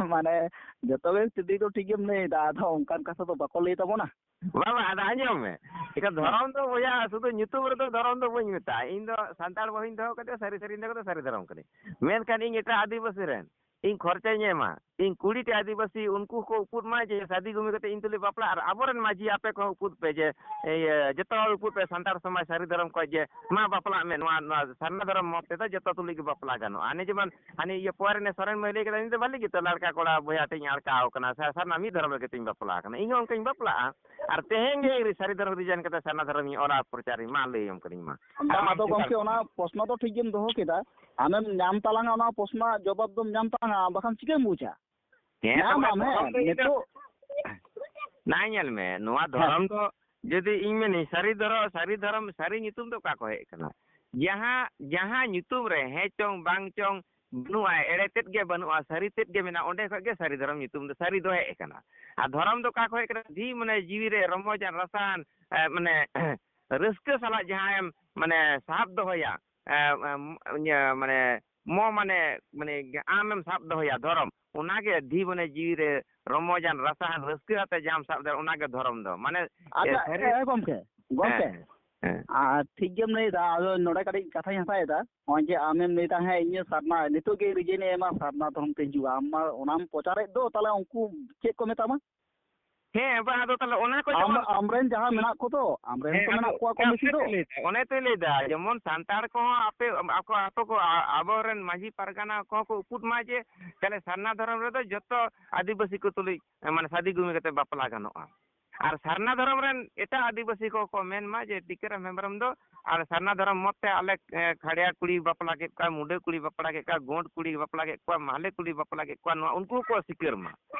ᱢᱟᱱᱮ ᱡᱚᱛᱚ ᱜᱮ ᱡᱩᱫᱤ ᱫᱚ ᱴᱷᱤᱠ ᱜᱮᱢ ᱞᱟᱹᱭ ᱮᱫᱟ, ᱟᱫᱚ ᱚᱱᱠᱟᱱ ᱠᱟᱛᱷᱟ ᱫᱚ ᱵᱟᱠᱚ ᱞᱟᱹᱭ ᱛᱟᱵᱚᱱᱟ᱾ ᱵᱟᱵᱟ, ᱟᱫᱚ ᱟᱸᱡᱚᱢ ᱢᱮ, ᱮᱱᱠᱷᱟᱱ ᱫᱷᱚᱨᱚᱢ ᱫᱚ ᱵᱚᱭᱦᱟ ᱥᱩᱫᱷᱩ ᱧᱩᱛᱩᱢ ᱨᱮᱫᱚ ᱫᱷᱚᱨᱚᱢ ᱫᱚ ᱵᱟᱹᱧ ᱢᱮᱛᱟᱜᱼᱟ᱾ ᱤᱧ ᱫᱚ ᱥᱟᱱᱛᱟᱲ ᱵᱟᱹᱦᱩᱧ ᱫᱚᱦᱚ ᱠᱟᱫᱮᱭᱟ, ᱥᱟᱹᱨᱤ ᱥᱟᱹᱨᱤᱧ ᱫᱚᱦᱚ ᱠᱟᱫᱮᱭᱟ, ᱥᱟᱹᱨᱤ ᱫᱷᱚᱨᱚᱢ ᱠᱟᱹᱱᱟᱹᱧ᱾ ᱢᱮᱱᱠᱷᱟᱱ ᱤᱧ ᱮᱴᱟᱜ ᱟᱹᱫᱤᱵᱟᱹᱥᱤ ᱨᱮᱱ ᱤᱧ ᱠᱷᱚᱨᱪᱟᱧ ᱮᱢᱟ, ᱤᱧ ᱠᱩᱲᱤ ᱴᱤ ᱟᱹᱫᱤᱵᱟᱹᱥᱤ ᱩᱱᱠᱩ ᱠᱚ ᱩᱯᱩᱫ ᱢᱟ ᱡᱮ ᱥᱟᱫᱤ ᱜᱩᱢᱤ ᱠᱟᱛᱮ ᱤᱧ ᱛᱩᱞᱩᱡ ᱵᱟᱯᱞᱟ, ᱟᱨ ᱟᱵᱚᱨᱮᱱ ᱢᱟᱹᱡᱷᱤ ᱟᱯᱮ ᱠᱚᱦᱚᱸ ᱩᱯᱩᱫ ᱯᱮ ᱡᱮ, ᱤᱭᱟᱹ, ᱡᱚᱛᱚ ᱦᱚᱲ ᱩᱯᱩᱫ ᱯᱮ ᱥᱟᱱᱛᱟᱲ ᱥᱚᱢᱟᱡᱽ ᱥᱟᱹᱨᱤ ᱫᱷᱚᱨᱚᱢ ᱠᱷᱚᱡ ᱡᱮ ᱢᱟ ᱵᱟᱯᱞᱟᱜ ᱢᱮ, ᱱᱚᱣᱟ, ᱱᱚᱣᱟ ᱥᱟᱨᱱᱟ ᱫᱷᱚᱨᱚᱢ ᱢᱚᱛ ᱛᱮᱫᱚ ᱡᱚᱛᱚ ᱛᱩᱞᱩᱡ ᱜᱮ ᱵᱟᱯᱞᱟ ᱜᱟᱱᱚᱜᱼᱟ᱾ ᱦᱟᱱᱮ ᱡᱮᱢᱚᱱ ᱦᱟᱱᱮ ᱤᱭᱟᱹ ᱯᱚᱨᱮ ᱨᱮᱱᱮ ᱥᱚᱨᱮᱱ ᱢᱟᱹᱭ ᱞᱟᱹᱭ ᱠᱮᱫᱟ, ᱤᱧ ᱫᱚ ᱵᱟᱹᱞᱤ ᱜᱮᱛᱚ ᱞᱟᱲᱠᱟ ᱠᱚᱲᱟ ᱵᱚᱭᱦᱟ ᱴᱷᱮᱡ ᱤᱧ ᱟᱲᱠᱟᱣ ᱠᱟᱱᱟ, ᱥᱟ-, ᱥᱟᱨᱱᱟ ᱢᱤᱫ ᱫᱷᱚᱨᱚᱢ ᱨᱮᱜᱮ ᱛᱤᱧ ᱵᱟᱯᱞᱟ ᱟᱠᱟᱱᱟ, ᱤᱧ ᱦᱚᱸ ᱚᱱᱠᱟᱧ ᱵᱟᱯᱞᱟᱜᱼᱟ᱾ ᱟᱨ ᱛᱮᱦᱮᱧ ᱜᱮ ᱤᱧ ᱥᱟᱹᱨᱤ ᱫᱷᱚᱨᱚᱢ resign ᱠᱟᱛᱮ ᱥᱟᱨᱱᱟ ᱫᱷᱚᱨᱚᱢ ᱤᱧ ᱚᱞᱟ ᱯᱨᱚᱪᱟᱨᱤᱧ ᱢᱟ ᱞᱟᱹᱭᱟᱢ ᱠᱟᱹᱱᱟᱹᱧ ᱢᱟ᱾ ᱵᱟᱝ, ᱟᱫᱚ ᱜᱚᱢᱠᱮ, ᱚᱱᱟ ᱯᱨᱚᱥᱱᱚ ᱫᱚ ᱴᱷᱤᱠ ᱜᱮᱢ ᱫᱚᱦᱚ ᱠᱮᱫᱟ, ᱟᱢᱮᱢ ᱧᱟᱢ ᱛᱟᱞᱟᱝᱟ, ᱚᱱᱟ ᱯᱨᱚᱥᱱᱚ ᱡᱚᱵᱟᱵ ᱫᱚᱢ ᱧᱟᱢ ᱛᱟᱞᱟᱝᱟ, ᱵᱟᱠᱷᱟᱱ ᱪᱤᱠᱟᱹᱢ ᱵᱩᱡᱟ? ᱦᱮᱸ, ᱧᱟᱢ ᱛᱚᱵᱮ ᱟᱢ, ᱦᱮᱸ, ᱯᱨᱚᱥᱱᱚ ᱫᱚ ᱤᱧ ᱫᱚ ᱱᱤᱛᱚᱜ ᱱᱟ ᱧᱮᱞ ᱢᱮ, ᱱᱚᱣᱟ ᱦᱮᱸ᱾ ᱫᱷᱚᱨᱚᱢ ᱫᱚ ᱡᱩᱫᱤ ᱤᱧ ᱢᱮᱱᱤᱧ ᱥᱟᱹᱨᱤ ᱫᱷᱚᱨᱚᱢ, ᱥᱟᱹᱨᱤ ᱫᱷᱚᱨᱚᱢ, ᱥᱟᱹᱨᱤ ᱧᱩᱛᱩᱢ ᱫᱚ ᱚᱠᱟ ᱠᱚ ᱦᱮᱡ ᱟᱠᱟᱱᱟ? ᱡᱟᱦᱟᱸ, ᱡᱟᱦᱟᱸ ᱧᱩᱛᱩᱢ ᱨᱮ ᱦᱮᱸ ᱪᱚᱝ ᱵᱟᱝ ᱪᱚᱝ ᱵᱟᱹᱱᱩᱜᱼᱟ, ᱮᱲᱮ ᱛᱮᱫ ᱜᱮ ᱵᱟᱹᱱᱩᱜᱼᱟ, ᱥᱟᱹᱨᱤ ᱛᱮᱫ ᱜᱮ ᱢᱮᱱᱟᱜᱼᱟ, ᱚᱸᱰᱮ ᱠᱷᱚᱡ ᱜᱮ ᱥᱟᱹᱨᱤ ᱫᱷᱚᱨᱚᱢ ᱧᱩᱛᱩᱢ ᱫᱚ, ᱥᱟᱹᱨᱤ ᱫᱚ ᱦᱮᱡ ᱟᱠᱟᱱᱟ᱾ ᱟᱨ ᱫᱷᱚᱨᱚᱢ ᱫᱚ ᱚᱠᱟ ᱠᱷᱚᱡ ᱦᱮᱡ ᱟᱠᱟᱱᱟ? ᱡᱤᱣᱤ ᱢᱚᱱᱮ ᱡᱤᱣᱤ ᱨᱮ ᱨᱚᱢᱚᱡᱟᱱ ᱨᱟᱥᱟᱱ, ᱮ, ᱢᱟᱱᱮ, ᱨᱟᱹᱥᱠᱟᱹ ᱥᱟᱞᱟᱜ ᱡᱟᱦᱟᱸᱭᱮᱢ ᱢᱟᱱᱮ ᱥᱟᱵ ᱫᱚᱦᱚᱭᱟ, ᱮ, ᱮ, ᱤᱭᱟᱹ, ᱢᱟᱱᱮ ᱢᱚ ᱢᱟᱱᱮ, ᱢᱟᱱᱮ ᱟᱢᱮᱢ ᱥᱟᱵ ᱫᱚᱦᱚᱭᱟ ᱫᱷᱚᱨᱚᱢ, ᱚᱱᱟᱜᱮ ᱫᱷᱤ ᱢᱚᱱᱮ ᱡᱤᱣᱤ ᱨᱮ ᱨᱚᱢᱚᱡᱟᱱ, ᱨᱟᱥᱟᱦᱟᱱ, ᱨᱟᱹᱥᱠᱟᱹ ᱟᱛᱮ ᱡᱟᱦᱟᱸᱢ ᱥᱟᱵ ᱫᱟᱲᱮᱭᱟᱜᱼᱟ, ᱚᱱᱟᱜᱮ ᱫᱷᱚᱨᱚᱢ ᱫᱚ᱾ ᱢᱟᱱᱮ, ᱟᱪᱪᱷᱟ, ᱮ, ᱥᱟᱹᱨᱤ ᱮ, ᱜᱚᱢᱠᱮ, ᱜᱚᱢᱠᱮ, ᱦᱮᱸ, ᱦᱮᱸ᱾ ᱟᱨ ᱴᱷᱤᱠ ᱜᱮᱢ ᱞᱟᱹᱭᱫᱟ᱾ ᱟᱫᱚ ᱱᱚᱰᱮ ᱠᱟᱹᱴᱤᱡ ᱠᱟᱛᱷᱟᱧ ᱦᱟᱛᱟᱣ ᱮᱫᱟ, ᱱᱚᱜᱼᱚᱭ ᱡᱮ ᱟᱢᱮᱢ ᱞᱟᱹᱭᱫᱟ, ᱦᱮᱸ, ᱤᱧ ᱥᱟᱨᱱᱟ ᱱᱤᱛᱚᱜ ᱜᱮ ᱨᱤᱡᱟᱭᱤᱱ ᱮ ᱮᱢᱟ, ᱥᱟᱨᱱᱟ ᱫᱷᱚᱨᱚᱢ ᱛᱮ ᱦᱤᱡᱩᱜᱼᱟ, ᱟᱢ ᱢᱟ ᱚᱱᱟᱢ ᱯᱨᱚᱪᱟᱨᱮᱫ ᱫᱚ, ᱛᱟᱦᱚᱞᱮ ᱩᱱᱠᱩ ᱪᱮᱫ ᱠᱚ ᱢᱮᱛᱟᱢᱟ? ᱦᱮᱸ, ᱵᱟᱝ, ᱟᱫᱚ ᱛᱟᱦᱚᱞᱮ ᱚᱱᱟ ᱠᱚ ᱟᱢ, ᱡᱮᱢᱚᱱ ᱟᱢᱨᱮᱱ ᱡᱟᱦᱟᱸ ᱢᱮᱱᱟᱜ ᱠᱚᱫᱚ, ᱟᱢᱨᱮᱱ ᱦᱮᱸ, ᱛᱚ ᱟᱫᱚ ᱢᱮᱱᱟᱜ ᱠᱚᱣᱟ ᱠᱚᱢ ᱵᱮᱥᱤ ᱚᱱᱮ ᱫᱚ᱾ ᱛᱚᱧ ᱞᱟᱹᱭᱫᱟ, ᱚᱱᱮ ᱛᱚᱧ ᱞᱟᱹᱭᱫᱟ, ᱡᱮᱢᱚᱱ ᱥᱟᱱᱛᱟᱲ ᱠᱚᱦᱚᱸ ᱟᱯᱮ, ᱟᱠᱚ, ᱟᱠᱚ ᱠᱚ, ᱟ-, ᱟᱵᱚᱨᱮᱱ ᱢᱟᱹᱡᱷᱤ ᱯᱟᱨᱜᱟᱱᱟ ᱠᱚᱦᱚᱸ ᱠᱚ ᱩᱯᱩᱫ ᱢᱟ ᱡᱮ ᱛᱟᱦᱚᱞᱮ ᱥᱟᱨᱱᱟ ᱫᱷᱚᱨᱚᱢ ᱨᱮᱫᱚ ᱡᱚᱛᱚ ᱟᱹᱫᱤᱵᱟᱹᱥᱤ ᱠᱚ ᱛᱩᱞᱩᱡ, ᱢᱟᱱᱮ, ᱥᱟᱫᱤ ᱜᱩᱢᱤ ᱠᱟᱛᱮ ᱵᱟᱯᱞᱟ ᱜᱟᱱᱚᱜᱼᱟ᱾ ᱟᱨ ᱥᱟᱨᱱᱟ ᱫᱷᱚᱨᱚᱢ ᱨᱮᱱ ᱮᱴᱟᱜ ᱟᱹᱫᱤᱵᱟᱹᱥᱤ ᱠᱚᱠᱚ ᱢᱮᱱ ᱢᱟ ᱡᱮ ᱴᱤᱠᱟᱹᱨᱟᱢ ᱦᱮᱢᱵᱨᱚᱢ ᱫᱚ ᱟᱨ ᱥᱟᱨᱱᱟ ᱫᱷᱚᱨᱚᱢ ᱢᱚᱛ ᱛᱮ ᱟᱞᱮ, ᱮ, ᱠᱷᱟᱲᱭᱟ ᱠᱩᱲᱤ ᱵᱟᱯᱞᱟ ᱠᱮᱫ ᱠᱚᱣᱟ, ᱢᱩᱰᱟᱹ ᱠᱩᱲᱤ ᱵᱟᱯᱞᱟ ᱠᱮᱫ ᱠᱚᱣᱟ, ᱜᱳᱸᱰ ᱠᱩᱲᱤ ᱵᱟᱯᱞᱟ ᱠᱮᱫ ᱠᱚᱣᱟ, ᱢᱟᱦᱞᱮ ᱠᱩᱲᱤ ᱵᱟᱯᱞᱟ ᱠᱮᱫ ᱠᱚᱣᱟ, ᱱᱚᱣᱟ ᱩᱱᱠᱩ ᱦᱚᱸᱠᱚ ᱥᱤᱠᱟᱹᱨ ᱢᱟ᱾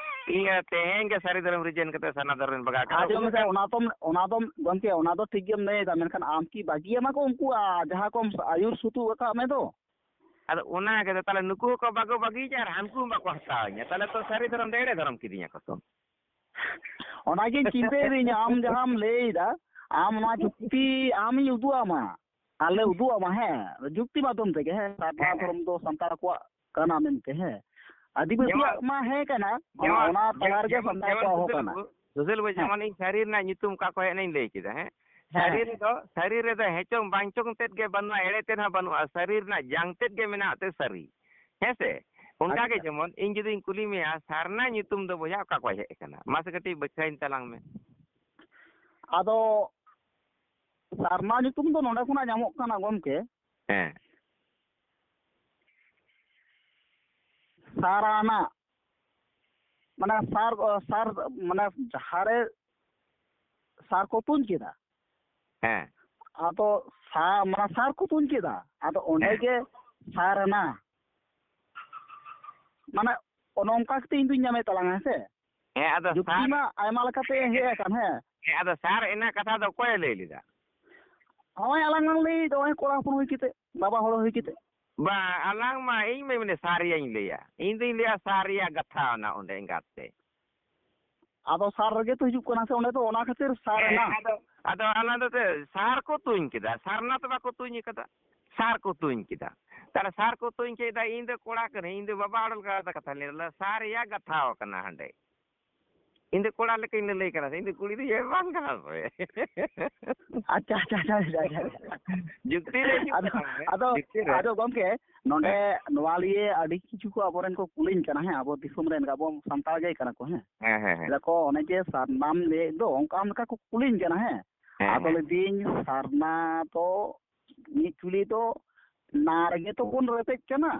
ᱤᱧ ᱛᱮᱦᱮᱧ ᱜᱮ ᱥᱟᱹᱨᱤ ᱫᱷᱚᱨᱚᱢ ᱨᱤᱡᱮᱱ ᱠᱟᱛᱮ ᱥᱟᱨᱱᱟ ᱫᱷᱚᱨᱚᱢ ᱨᱮᱱ ᱵᱟᱜᱟᱣ ᱠᱟᱱᱟ᱾ ᱟᱸᱡᱚᱢ ᱢᱮᱥᱮ, ᱚᱱᱟ ᱛᱚᱢ, ᱚᱱᱟ ᱫᱚᱢ, ᱜᱚᱢᱠᱮ, ᱚᱱᱟ ᱫᱚ ᱴᱷᱤᱠ ᱜᱮᱢ ᱞᱟᱹᱭᱮᱫᱟ, ᱢᱮᱱᱠᱷᱟᱱ ᱟᱢ ᱠᱤ ᱵᱟᱹᱜᱤᱭᱟᱢᱟ ᱠᱚ ᱩᱱᱠᱩ, ᱟ, ᱡᱟᱦᱟᱸ ᱠᱚᱢ ᱟᱹᱭᱩᱨ ᱥᱩᱛᱩᱜ ᱟᱠᱟᱫ ᱢᱮ ᱫᱚ? ᱟᱫᱚ ᱚᱱᱟ ᱜᱮ ᱛᱚ, ᱛᱟᱦᱚᱞᱮ ᱱᱩᱠᱩ ᱦᱚᱸᱠᱚ ᱵᱟᱠᱚ ᱵᱟᱹᱜᱤᱭᱟ ᱟᱨ ᱦᱟᱱᱠᱩ ᱦᱚᱸ ᱵᱟᱠᱚ ᱦᱟᱛᱟᱣ ᱤᱧᱟ, ᱛᱟᱦᱚᱞᱮ ᱛᱚ ᱥᱟᱹᱨᱤ ᱫᱷᱚᱨᱚᱢ ᱫᱚ ᱮᱲᱮ ᱫᱷᱚᱨᱚᱢ ᱠᱤᱫᱤᱧᱟ ᱠᱚ ᱛᱚ᱾ ᱚᱱᱟᱜᱤᱧ ᱪᱤᱱᱛᱟᱹᱭᱮᱫᱟᱹᱧ, ᱟᱢ ᱡᱟᱦᱟᱸᱢ ᱞᱟᱹᱭᱮᱫᱟ, ᱟᱢ ᱚᱱᱟ ᱡᱩᱠᱛᱤ ᱟᱢᱤᱧ ᱩᱫᱩᱜ ᱟᱢᱟ, ᱟᱞᱮ ᱩᱫᱩᱜ ᱟᱢᱟ, ᱦᱮᱸ, ᱡᱩᱠᱛᱤ ᱢᱟᱫᱽᱫᱷᱚᱢ ᱛᱮᱜᱮ, ᱦᱮᱸ, ᱥᱟᱨᱱᱟ ᱦᱮᱸ᱾ ᱫᱷᱚᱨᱚᱢ ᱫᱚ ᱥᱟᱱᱛᱟᱲ ᱠᱚᱣᱟᱜ ᱠᱟᱱᱟ ᱢᱮᱱᱛᱮ, ᱦᱮᱸ, ᱟᱹᱫᱤᱵᱟᱹᱥᱤᱭᱟᱜ ᱡᱮᱢᱚᱱ, ᱢᱟ ᱦᱮᱸ ᱠᱟᱱᱟ, ᱡᱮᱢᱚᱱ, ᱚᱱᱟ ᱛᱟᱞᱟ ᱨᱮᱜᱮ ᱡᱮᱢᱚᱱ, ᱥᱟᱱᱛᱟᱲ ᱡᱮᱢᱚᱱ ᱠᱚᱣᱟᱜ ᱦᱚᱸ ᱥᱩᱥᱤᱞ ᱠᱟᱱᱟ᱾ ᱵᱟᱹᱵᱩ, ᱥᱩᱥᱤᱞ ᱵᱟᱹᱵᱩ, ᱦᱮᱸ᱾ ᱡᱮᱢᱚᱱ ᱤᱧ ᱥᱟᱹᱨᱤ ᱨᱮᱱᱟᱜ ᱧᱩᱛᱩᱢ ᱚᱠᱟ ᱠᱚ ᱦᱮᱡ ᱮᱱᱟᱧ ᱞᱟᱹᱭ ᱠᱮᱫᱟ, ᱦᱮᱸ? ᱦᱮᱸ, ᱥᱟᱹᱨᱤ ᱦᱮᱸ᱾ ᱨᱮᱫᱚ, ᱥᱟᱹᱨᱤ ᱨᱮᱫᱚ ᱦᱮᱸ ᱪᱚᱝ ᱵᱟᱝ ᱪᱚᱝ ᱛᱮᱫ ᱜᱮ ᱵᱟᱹᱱᱩᱜᱼᱟ, ᱮᱲᱮ ᱛᱮᱫ ᱦᱚᱸ ᱵᱟᱹᱱᱩᱜᱼᱟ, ᱥᱟᱹᱨᱤ ᱨᱮᱱᱟᱜ ᱡᱟᱝ ᱛᱮᱫ ᱜᱮ ᱢᱮᱱᱟᱜ ᱛᱮ ᱥᱟᱹᱨᱤ᱾ ᱦᱮᱸ ᱥᱮ? ᱚᱱᱠᱟ ᱜᱮ ᱟᱪᱪᱷᱟ᱾ ᱡᱮᱢᱚᱱ ᱤᱧ ᱡᱩᱫᱤᱧ ᱠᱩᱞᱤ ᱢᱮᱭᱟ, ᱥᱟᱨᱱᱟ ᱧᱩᱛᱩᱢ ᱫᱚ ᱵᱚᱭᱦᱟ ᱚᱠᱟ ᱠᱷᱚᱱ ᱦᱮᱡ ᱟᱠᱟᱱᱟ? ᱢᱟᱥᱮ ᱠᱟᱹᱴᱤᱡ ᱵᱟᱪᱷᱟᱣᱤᱧ ᱛᱟᱞᱟᱝ ᱢᱮ᱾ ᱟᱫᱚ ᱥᱟᱨᱱᱟ ᱧᱩᱛᱩᱢ ᱫᱚ ᱱᱚᱰᱮ ᱠᱷᱚᱱᱟᱜ ᱧᱟᱢᱚᱜ ᱠᱟᱱᱟ ᱜᱚᱢᱠᱮ, ᱦᱮᱸ᱾ ᱥᱟᱨ ᱟᱱᱟᱜ, ᱢᱟᱱᱮ ᱥᱟᱨ, ᱥᱟᱨ, ᱢᱟᱱᱮ ᱡᱟᱦᱟᱸᱨᱮ ᱥᱟᱨ ᱠᱚ ᱛᱩᱧ ᱠᱮᱫᱟ, ᱦᱮᱸ᱾ ᱟᱫᱚ ᱥᱟ-, ᱢᱟᱱᱮ ᱥᱟᱨ ᱠᱚ ᱛᱩᱧ ᱠᱮᱫᱟ, ᱟᱫᱚ ᱚᱸᱰᱮ ᱦᱮᱸ᱾ ᱜᱮ ᱥᱟᱨ ᱮᱱᱟ᱾ ᱢᱟᱱᱮ ᱚᱱᱮ ᱚᱱᱠᱟ ᱠᱟᱛᱮ ᱤᱧ ᱫᱩᱧ ᱧᱟᱢᱮᱫ ᱛᱟᱞᱟᱝᱟ, ᱦᱮᱸ ᱥᱮ? ᱦᱮᱸ, ᱟᱫᱚ ᱡᱩᱠᱛᱤ ᱥᱟᱨ ᱢᱟ ᱟᱭᱢᱟ ᱞᱮᱠᱟᱛᱮ ᱦᱮᱡ ᱟᱠᱟᱱ, ᱦᱮᱸ᱾ ᱦᱮᱸ, ᱟᱫᱚ ᱥᱟᱨ ᱮᱱᱟ ᱠᱟᱛᱷᱟ ᱫᱚ ᱚᱠᱚᱭᱮ ᱞᱟᱹᱭ ᱞᱮᱫᱟ? ᱦᱚᱸᱜᱼᱚᱭ ᱟᱞᱟᱝ ᱞᱟᱝ ᱞᱟᱹᱭ ᱫᱚ, ᱱᱚᱜᱼᱚᱭ ᱠᱚᱲᱟ ᱦᱚᱯᱚᱱ ᱦᱩᱭ ᱠᱟᱛᱮ, ᱵᱟᱵᱟ ᱦᱚᱲ ᱦᱩᱭ ᱠᱟᱛᱮ᱾ ᱵᱟᱝ, ᱟᱞᱟᱝ ᱢᱟ, ᱤᱧ ᱢᱟ ᱢᱟᱱᱮ ᱥᱟᱨᱤᱭᱟᱧ ᱞᱟᱹᱭᱟ᱾ ᱤᱧ ᱫᱩᱧ ᱞᱟᱹᱭᱟ ᱥᱟᱨᱤᱭᱟ ᱠᱟᱛᱷᱟ ᱚᱱᱟ ᱚᱸᱰᱮ ᱮᱸᱜᱟᱛ ᱛᱮ᱾ ᱟᱫᱚ ᱥᱟᱨ ᱨᱮᱜᱮ ᱛᱚ ᱦᱤᱡᱩᱜ ᱠᱟᱱᱟ ᱥᱮ ᱚᱸᱰᱮ ᱫᱚ, ᱚᱱᱟ ᱠᱷᱟᱹᱛᱤᱨ ᱥᱟᱨ ᱦᱮᱸ, ᱮᱱᱟ᱾ ᱟᱫᱚ, ᱟᱫᱚ ᱚᱱᱟ ᱫᱚ ᱛᱮ ᱥᱟᱨ ᱠᱚ ᱛᱩᱧ ᱠᱮᱫᱟ, ᱥᱟᱨᱱᱟ ᱛᱚ ᱵᱟᱠᱚ ᱛᱩᱧ ᱠᱟᱫᱟ, ᱥᱟᱨ ᱠᱚ ᱛᱩᱧ ᱠᱮᱫᱟ᱾ ᱛᱟᱦᱚᱞᱮ ᱥᱟᱨ ᱠᱚ ᱛᱩᱧ ᱠᱮᱫᱟ, ᱤᱧ ᱫᱚ ᱠᱚᱲᱟ ᱠᱟᱹᱱᱟᱹᱧ, ᱤᱧ ᱫᱚ ᱵᱟᱵᱟ ᱦᱚᱲ ᱞᱮᱠᱟ ᱠᱟᱛᱷᱟ ᱞᱟᱹᱭ ᱫᱟ, ᱥᱟᱨ ᱭᱟ ᱜᱟᱛᱷᱟᱣ ᱠᱟᱱᱟ ᱦᱟᱸᱰᱮ᱾ ᱤᱧ ᱫᱚ ᱠᱚᱲᱟ ᱞᱮᱠᱟᱧ ᱞᱟᱹᱞᱟᱹᱭ ᱠᱟᱱᱟ ᱥᱮ, ᱤᱧ ᱫᱚ ᱠᱩᱲᱤ ᱫᱚ ᱤᱭᱟᱹ ᱵᱟᱝ ᱠᱟᱱᱟ ᱥᱮ᱾ ᱟᱪᱪᱷᱟ, ᱟᱪᱪᱷᱟ, ᱟᱪᱪᱷᱟ, ᱟᱪᱪᱷᱟ, ᱟᱪᱪᱷᱟ᱾ ᱡᱩᱠᱛᱤ ᱨᱮ ᱦᱤᱡᱩᱜ ᱟᱫᱚ, ᱠᱟᱱᱟ ᱢᱟᱱᱮ, ᱟᱫᱚ, ᱡᱩᱠᱛᱤ ᱨᱮ᱾ ᱟᱫᱚ ᱜᱚᱢᱠᱮ, ᱱᱚᱰᱮ ᱦᱮᱸ᱾ ᱱᱚᱣᱟ ᱞᱤᱭᱮ ᱟᱹᱰᱤ ᱠᱤᱪᱷᱩ ᱠᱚ ᱟᱵᱚᱨᱮᱱ ᱠᱚ ᱠᱩᱞᱤᱧ ᱠᱟᱱᱟ, ᱦᱮᱸ, ᱟᱵᱚ ᱫᱤᱥᱚᱢ ᱨᱮᱱ ᱟᱵᱚ ᱥᱟᱱᱛᱟᱲ ᱜᱮ ᱠᱟᱱᱟ ᱠᱚ, ᱦᱮᱸ᱾ ᱦᱮᱸ, ᱦᱮᱸ, ᱦᱮᱸ᱾ ᱞᱟᱹᱭ ᱫᱟᱠᱚ, ᱚᱱᱮ ᱡᱮ ᱥᱟᱨᱱᱟᱢ ᱞᱟᱹᱭᱮᱫ ᱫᱚ, ᱚᱱᱠᱟ ᱚᱱᱠᱟ ᱠᱚ ᱠᱩᱞᱤᱧ ᱠᱟᱱᱟ, ᱦᱮᱸ᱾ ᱦᱮᱸ, ᱟᱫᱚ ᱦᱮᱸ᱾ ᱞᱟᱹᱭᱫᱟᱹᱧ, ᱥᱟᱨᱱᱟ ᱫᱚ ᱢᱤᱫ ᱪᱩᱞᱤ ᱫᱚ ᱱᱟ ᱨᱮᱜᱮ ᱛᱚ ᱵᱚᱱ ᱨᱮᱯᱮᱡ ᱠᱟᱱᱟ᱾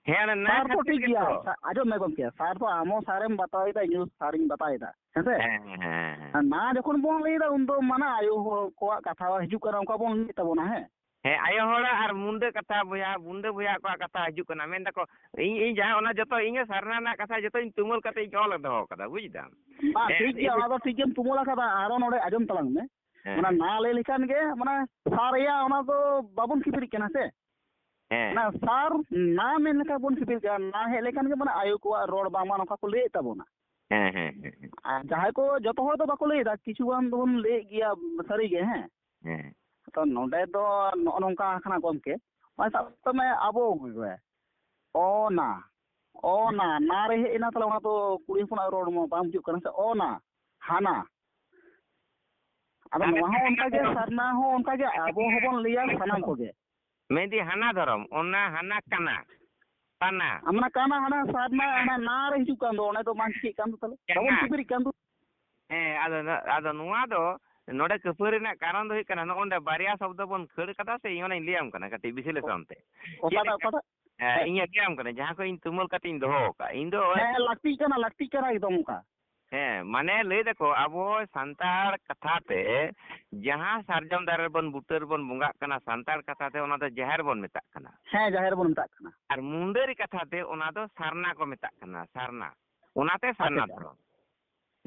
ᱦᱮᱸ, ᱚᱱᱟ ᱱᱟ ᱥᱟᱨ ᱫᱚ ᱠᱷᱟᱹᱛᱤᱨ ᱴᱷᱤᱠ ᱜᱮᱭᱟ᱾ ᱜᱮᱛᱚ᱾ ᱥᱟ-, ᱟᱸᱡᱚᱢ ᱢᱮ ᱜᱚᱢᱠᱮ, ᱥᱟᱨ ᱫᱚ ᱟᱢ ᱦᱚᱸ ᱥᱟᱨᱮᱢ ᱵᱟᱛᱟᱣ ᱮᱫᱟ, ᱤᱧ ᱦᱚᱸ ᱥᱟᱨᱤᱧ ᱵᱟᱛᱟᱣ ᱮᱫᱟ, ᱦᱮᱸ ᱥᱮ? ᱦᱮᱸ, ᱦᱮᱸ, ᱦᱮᱸ, ᱦᱮᱸ᱾ ᱟᱨ ᱱᱟ ᱡᱚᱠᱷᱚᱱ ᱵᱚᱱ ᱞᱟᱹᱭ ᱮᱫᱟ, ᱩᱱᱫᱚ ᱢᱟᱱᱮ ᱟᱭᱳ ᱦᱚᱲ ᱠᱚᱣᱟᱜ ᱠᱟᱛᱷᱟ ᱦᱤᱡᱩᱜ ᱠᱟᱱᱟ, ᱚᱱᱠᱟ ᱵᱚᱱ ᱞᱟᱹᱭ ᱛᱟᱵᱚᱱᱟ, ᱦᱮᱸ? ᱦᱮᱸ, ᱟᱭᱳ ᱦᱚᱲᱟᱜ ᱟᱨ ᱢᱩᱱᱰᱟᱹ ᱠᱟᱛᱷᱟ ᱵᱚᱭᱦᱟ, ᱢᱩᱱᱰᱟᱹ ᱵᱚᱭᱦᱟ ᱠᱚᱣᱟᱜ ᱠᱟᱛᱷᱟ ᱦᱤᱡᱩᱜ ᱠᱟᱱᱟ, ᱢᱮᱱ ᱫᱟᱠᱚ, ᱤᱧ, ᱤᱧ ᱡᱟᱦᱟᱸ ᱚᱱᱟ ᱡᱚᱛᱚ ᱤᱧᱟᱹᱜ ᱥᱟᱨᱱᱟ ᱨᱮᱱᱟᱜ ᱠᱟᱛᱷᱟ ᱡᱚᱛᱚᱧ ᱛᱩᱢᱟᱹᱞ ᱠᱟᱛᱮ ᱤᱧ ᱚᱞ ᱫᱚᱦᱚ ᱠᱟᱫᱟ, ᱵᱩᱡ ᱫᱟᱢ? ᱵᱟᱝ, ᱦᱮᱸ, ᱴᱷᱤᱠ ᱜᱮᱭᱟ, ᱤᱧ ᱚᱱᱟ ᱫᱚ ᱴᱷᱤᱠ ᱜᱮᱢ ᱛᱩᱢᱟᱹᱞ ᱟᱠᱟᱫᱟ, ᱟᱨᱚ ᱱᱚᱰᱮ ᱟᱸᱡᱚᱢ ᱛᱟᱞᱟᱝ ᱢᱮ᱾ ᱦᱮᱸ, ᱚᱱᱟ ᱦᱮᱸ᱾ ᱱᱟ ᱞᱟᱹᱭ ᱞᱮᱠᱷᱟᱱ ᱜᱮ, ᱢᱟᱱᱮ, ᱥᱟᱨ ᱭᱟ, ᱚᱱᱟ ᱫᱚ ᱵᱟᱵᱚᱱ ᱠᱷᱤᱯᱤᱨᱤᱜ ᱠᱟᱱᱟ ᱥᱮ? ᱦᱮᱸ᱾ ᱚᱱᱟ ᱥᱟᱨ ᱱᱟ ᱢᱮᱱ ᱞᱮᱠᱷᱟᱱ ᱵᱚᱱ ᱠᱷᱤᱯᱤᱨᱤᱜ ᱠᱟᱱᱟ, ᱱᱟ ᱦᱮᱡ ᱞᱮᱠᱷᱟᱱ ᱜᱮ, ᱢᱟᱱᱮ, ᱟᱭᱳ ᱠᱚᱣᱟᱜ ᱨᱚᱲ ᱵᱟᱝᱢᱟ ᱱᱚᱝᱠᱟ ᱠᱚ ᱞᱟᱹᱭᱮᱫ ᱛᱟᱵᱚᱱᱟ᱾ ᱦᱮᱸ, ᱦᱮᱸ, ᱦᱮᱸ, ᱦᱮᱸ᱾ ᱟᱨ ᱡᱟᱦᱟᱸᱭ ᱠᱚ ᱡᱚᱛᱚ ᱦᱚᱲ ᱫᱚ ᱵᱟᱠᱚ ᱞᱟᱹᱭ ᱮᱫᱟ, ᱠᱤᱪᱷᱩ ᱜᱟᱱ ᱫᱚᱵᱚᱱ ᱞᱟᱹᱭᱮᱫ ᱜᱮᱭᱟ, ᱥᱟᱹᱨᱤ ᱜᱮ, ᱦᱮᱸ᱾ ᱦᱮᱸ᱾ ᱛᱚ ᱱᱚᱰᱮ ᱫᱚ ᱱᱚᱜᱼᱚ ᱱᱚᱝᱠᱟ ᱠᱟᱱᱟ ᱜᱚᱢᱠᱮ, ᱱᱚᱜᱼᱚᱭ ᱥᱟᱵ ᱠᱟᱜ ᱢᱮ ᱟᱵᱚ ᱜᱮ, ᱚ ᱱᱟ, ᱚ ᱱᱟ, ᱱᱟ ᱨᱮ ᱦᱮᱡ ᱮᱱᱟ, ᱛᱟᱦᱞᱮ ᱚᱱᱟ ᱫᱚ ᱠᱩᱲᱤ ᱦᱚᱯᱚᱱᱟᱜ ᱨᱚᱲ ᱢᱟ ᱵᱟᱝ ᱵᱩᱡᱩᱜ ᱠᱟᱱᱟ ᱥᱮ, ᱚ ᱱᱟ, ᱦᱟᱱᱟ᱾ ᱟᱫᱚ ᱟᱫᱚ ᱱᱚᱣᱟ ᱦᱚᱸ ᱚᱱᱠᱟ ᱜᱮ, ᱥᱟᱨᱱᱟ ᱦᱚᱸ ᱚᱱᱠᱟ ᱜᱮ, ᱟᱵᱚ ᱦᱚᱸᱵᱚᱱ ᱞᱟᱹᱭᱟ ᱥᱟᱱᱟᱢ ᱠᱚᱜᱮ᱾ ᱢᱮᱱᱫᱟᱹᱧ ᱦᱟᱱᱟ ᱫᱷᱚᱨᱚᱢ, ᱚᱱᱟ ᱦᱟᱱᱟ ᱠᱟᱱᱟ, ᱠᱟᱱᱟ᱾ ᱟᱢ ᱚᱱᱟ ᱠᱟᱱᱟ, ᱦᱟᱱᱟ ᱥᱟᱨᱱᱟ, ᱦᱟᱱᱟ ᱱᱟ ᱨᱮ ᱦᱤᱡᱩᱜ ᱠᱟᱱ ᱫᱚ, ᱚᱱᱟ ᱫᱚ ᱵᱟᱝ ᱪᱤᱠᱟᱹᱜ ᱠᱟᱱ ᱫᱚ ᱛᱟᱦᱞᱮ? ᱵᱟᱵᱚᱱ ᱠᱟᱱᱟ᱾ ᱠᱷᱤᱯᱤᱨᱤᱜ ᱠᱟᱱ ᱫᱚ᱾ ᱦᱮᱸ, ᱟᱫᱚ, ᱟᱫᱚ ᱱᱚᱣᱟ ᱫᱚ ᱱᱚᱰᱮ ᱠᱷᱟᱹᱯᱟᱹᱨᱤ ᱨᱮᱱᱟᱜ ᱠᱟᱨᱚᱱ ᱫᱚ ᱦᱩᱭᱩᱜ ᱠᱟᱱᱟ, ᱱᱚᱜᱼᱚ ᱱᱚᱰᱮ ᱵᱟᱨᱭᱟ ᱥᱚᱵᱫᱚ ᱵᱚᱱ ᱠᱷᱟᱹᱲ ᱠᱟᱫᱟ ᱥᱮ, ᱤᱧ ᱚᱱᱟᱧ ᱞᱟᱹᱭᱟᱢ ᱠᱟᱱᱟ ᱠᱟᱹᱴᱤᱡ ᱵᱤᱥᱞᱮᱥᱚᱱ ᱛᱮ᱾ ᱚᱠᱟᱴᱟᱜ, ᱪᱮᱫ ᱞᱮᱠᱟ? ᱚᱠᱟᱴᱟᱜ? ᱦᱮᱸ, ᱦᱮᱸ᱾ ᱤᱧ ᱞᱟᱹᱭᱟᱢ ᱠᱟᱱᱟ, ᱡᱟᱦᱟᱸ ᱠᱚ ᱤᱧ ᱛᱩᱢᱟᱹᱞ ᱠᱟᱛᱮ ᱤᱧ ᱫᱚᱦᱚ ᱟᱠᱟᱫ, ᱤᱧ ᱫᱚ ᱦᱮᱸ, ᱞᱟᱹᱠᱛᱤᱜ ᱠᱟᱱᱟ, ᱞᱟᱹᱠᱛᱤᱜ ᱠᱟᱱᱟ ᱮᱠᱫᱚᱢ ᱚᱱᱠᱟ᱾ ᱦᱮᱸ, ᱢᱟᱱᱮ ᱞᱟᱹᱭ ᱫᱟᱠᱚ ᱟᱵᱚ ᱥᱟᱱᱛᱟᱲ ᱠᱟᱛᱷᱟ ᱛᱮ ᱡᱟᱦᱟᱸ ᱥᱟᱨᱡᱚᱢ ᱫᱟᱨᱮ ᱨᱮᱵᱚᱱ ᱵᱩᱴᱟᱹ ᱨᱮᱵᱚᱱ ᱵᱚᱸᱜᱟᱜ ᱠᱟᱱᱟ, ᱥᱟᱱᱛᱟᱲ ᱠᱟᱛᱷᱟ ᱛᱮ ᱚᱱᱟ ᱫᱚ ᱡᱟᱦᱮᱨ ᱵᱚᱱ ᱢᱮᱛᱟᱜ ᱠᱟᱱᱟ᱾ ᱦᱮᱸ, ᱡᱟᱦᱮᱨ ᱵᱚᱱ ᱢᱮᱛᱟᱜ ᱠᱟᱱᱟ᱾ ᱟᱨ ᱢᱩᱱᱰᱟᱹᱨᱤ ᱠᱟᱛᱷᱟ ᱛᱮ ᱚᱱᱟ ᱫᱚ ᱥᱟᱨᱱᱟ ᱠᱚ ᱢᱮᱛᱟᱜ ᱠᱟᱱᱟ, ᱥᱟᱨᱱᱟ᱾ ᱚᱱᱟᱛᱮ ᱥᱟᱨᱱᱟ ᱟᱪᱪᱷᱟ, ᱟᱪᱪᱷᱟ᱾ ᱫᱷᱚᱨᱚᱢ᱾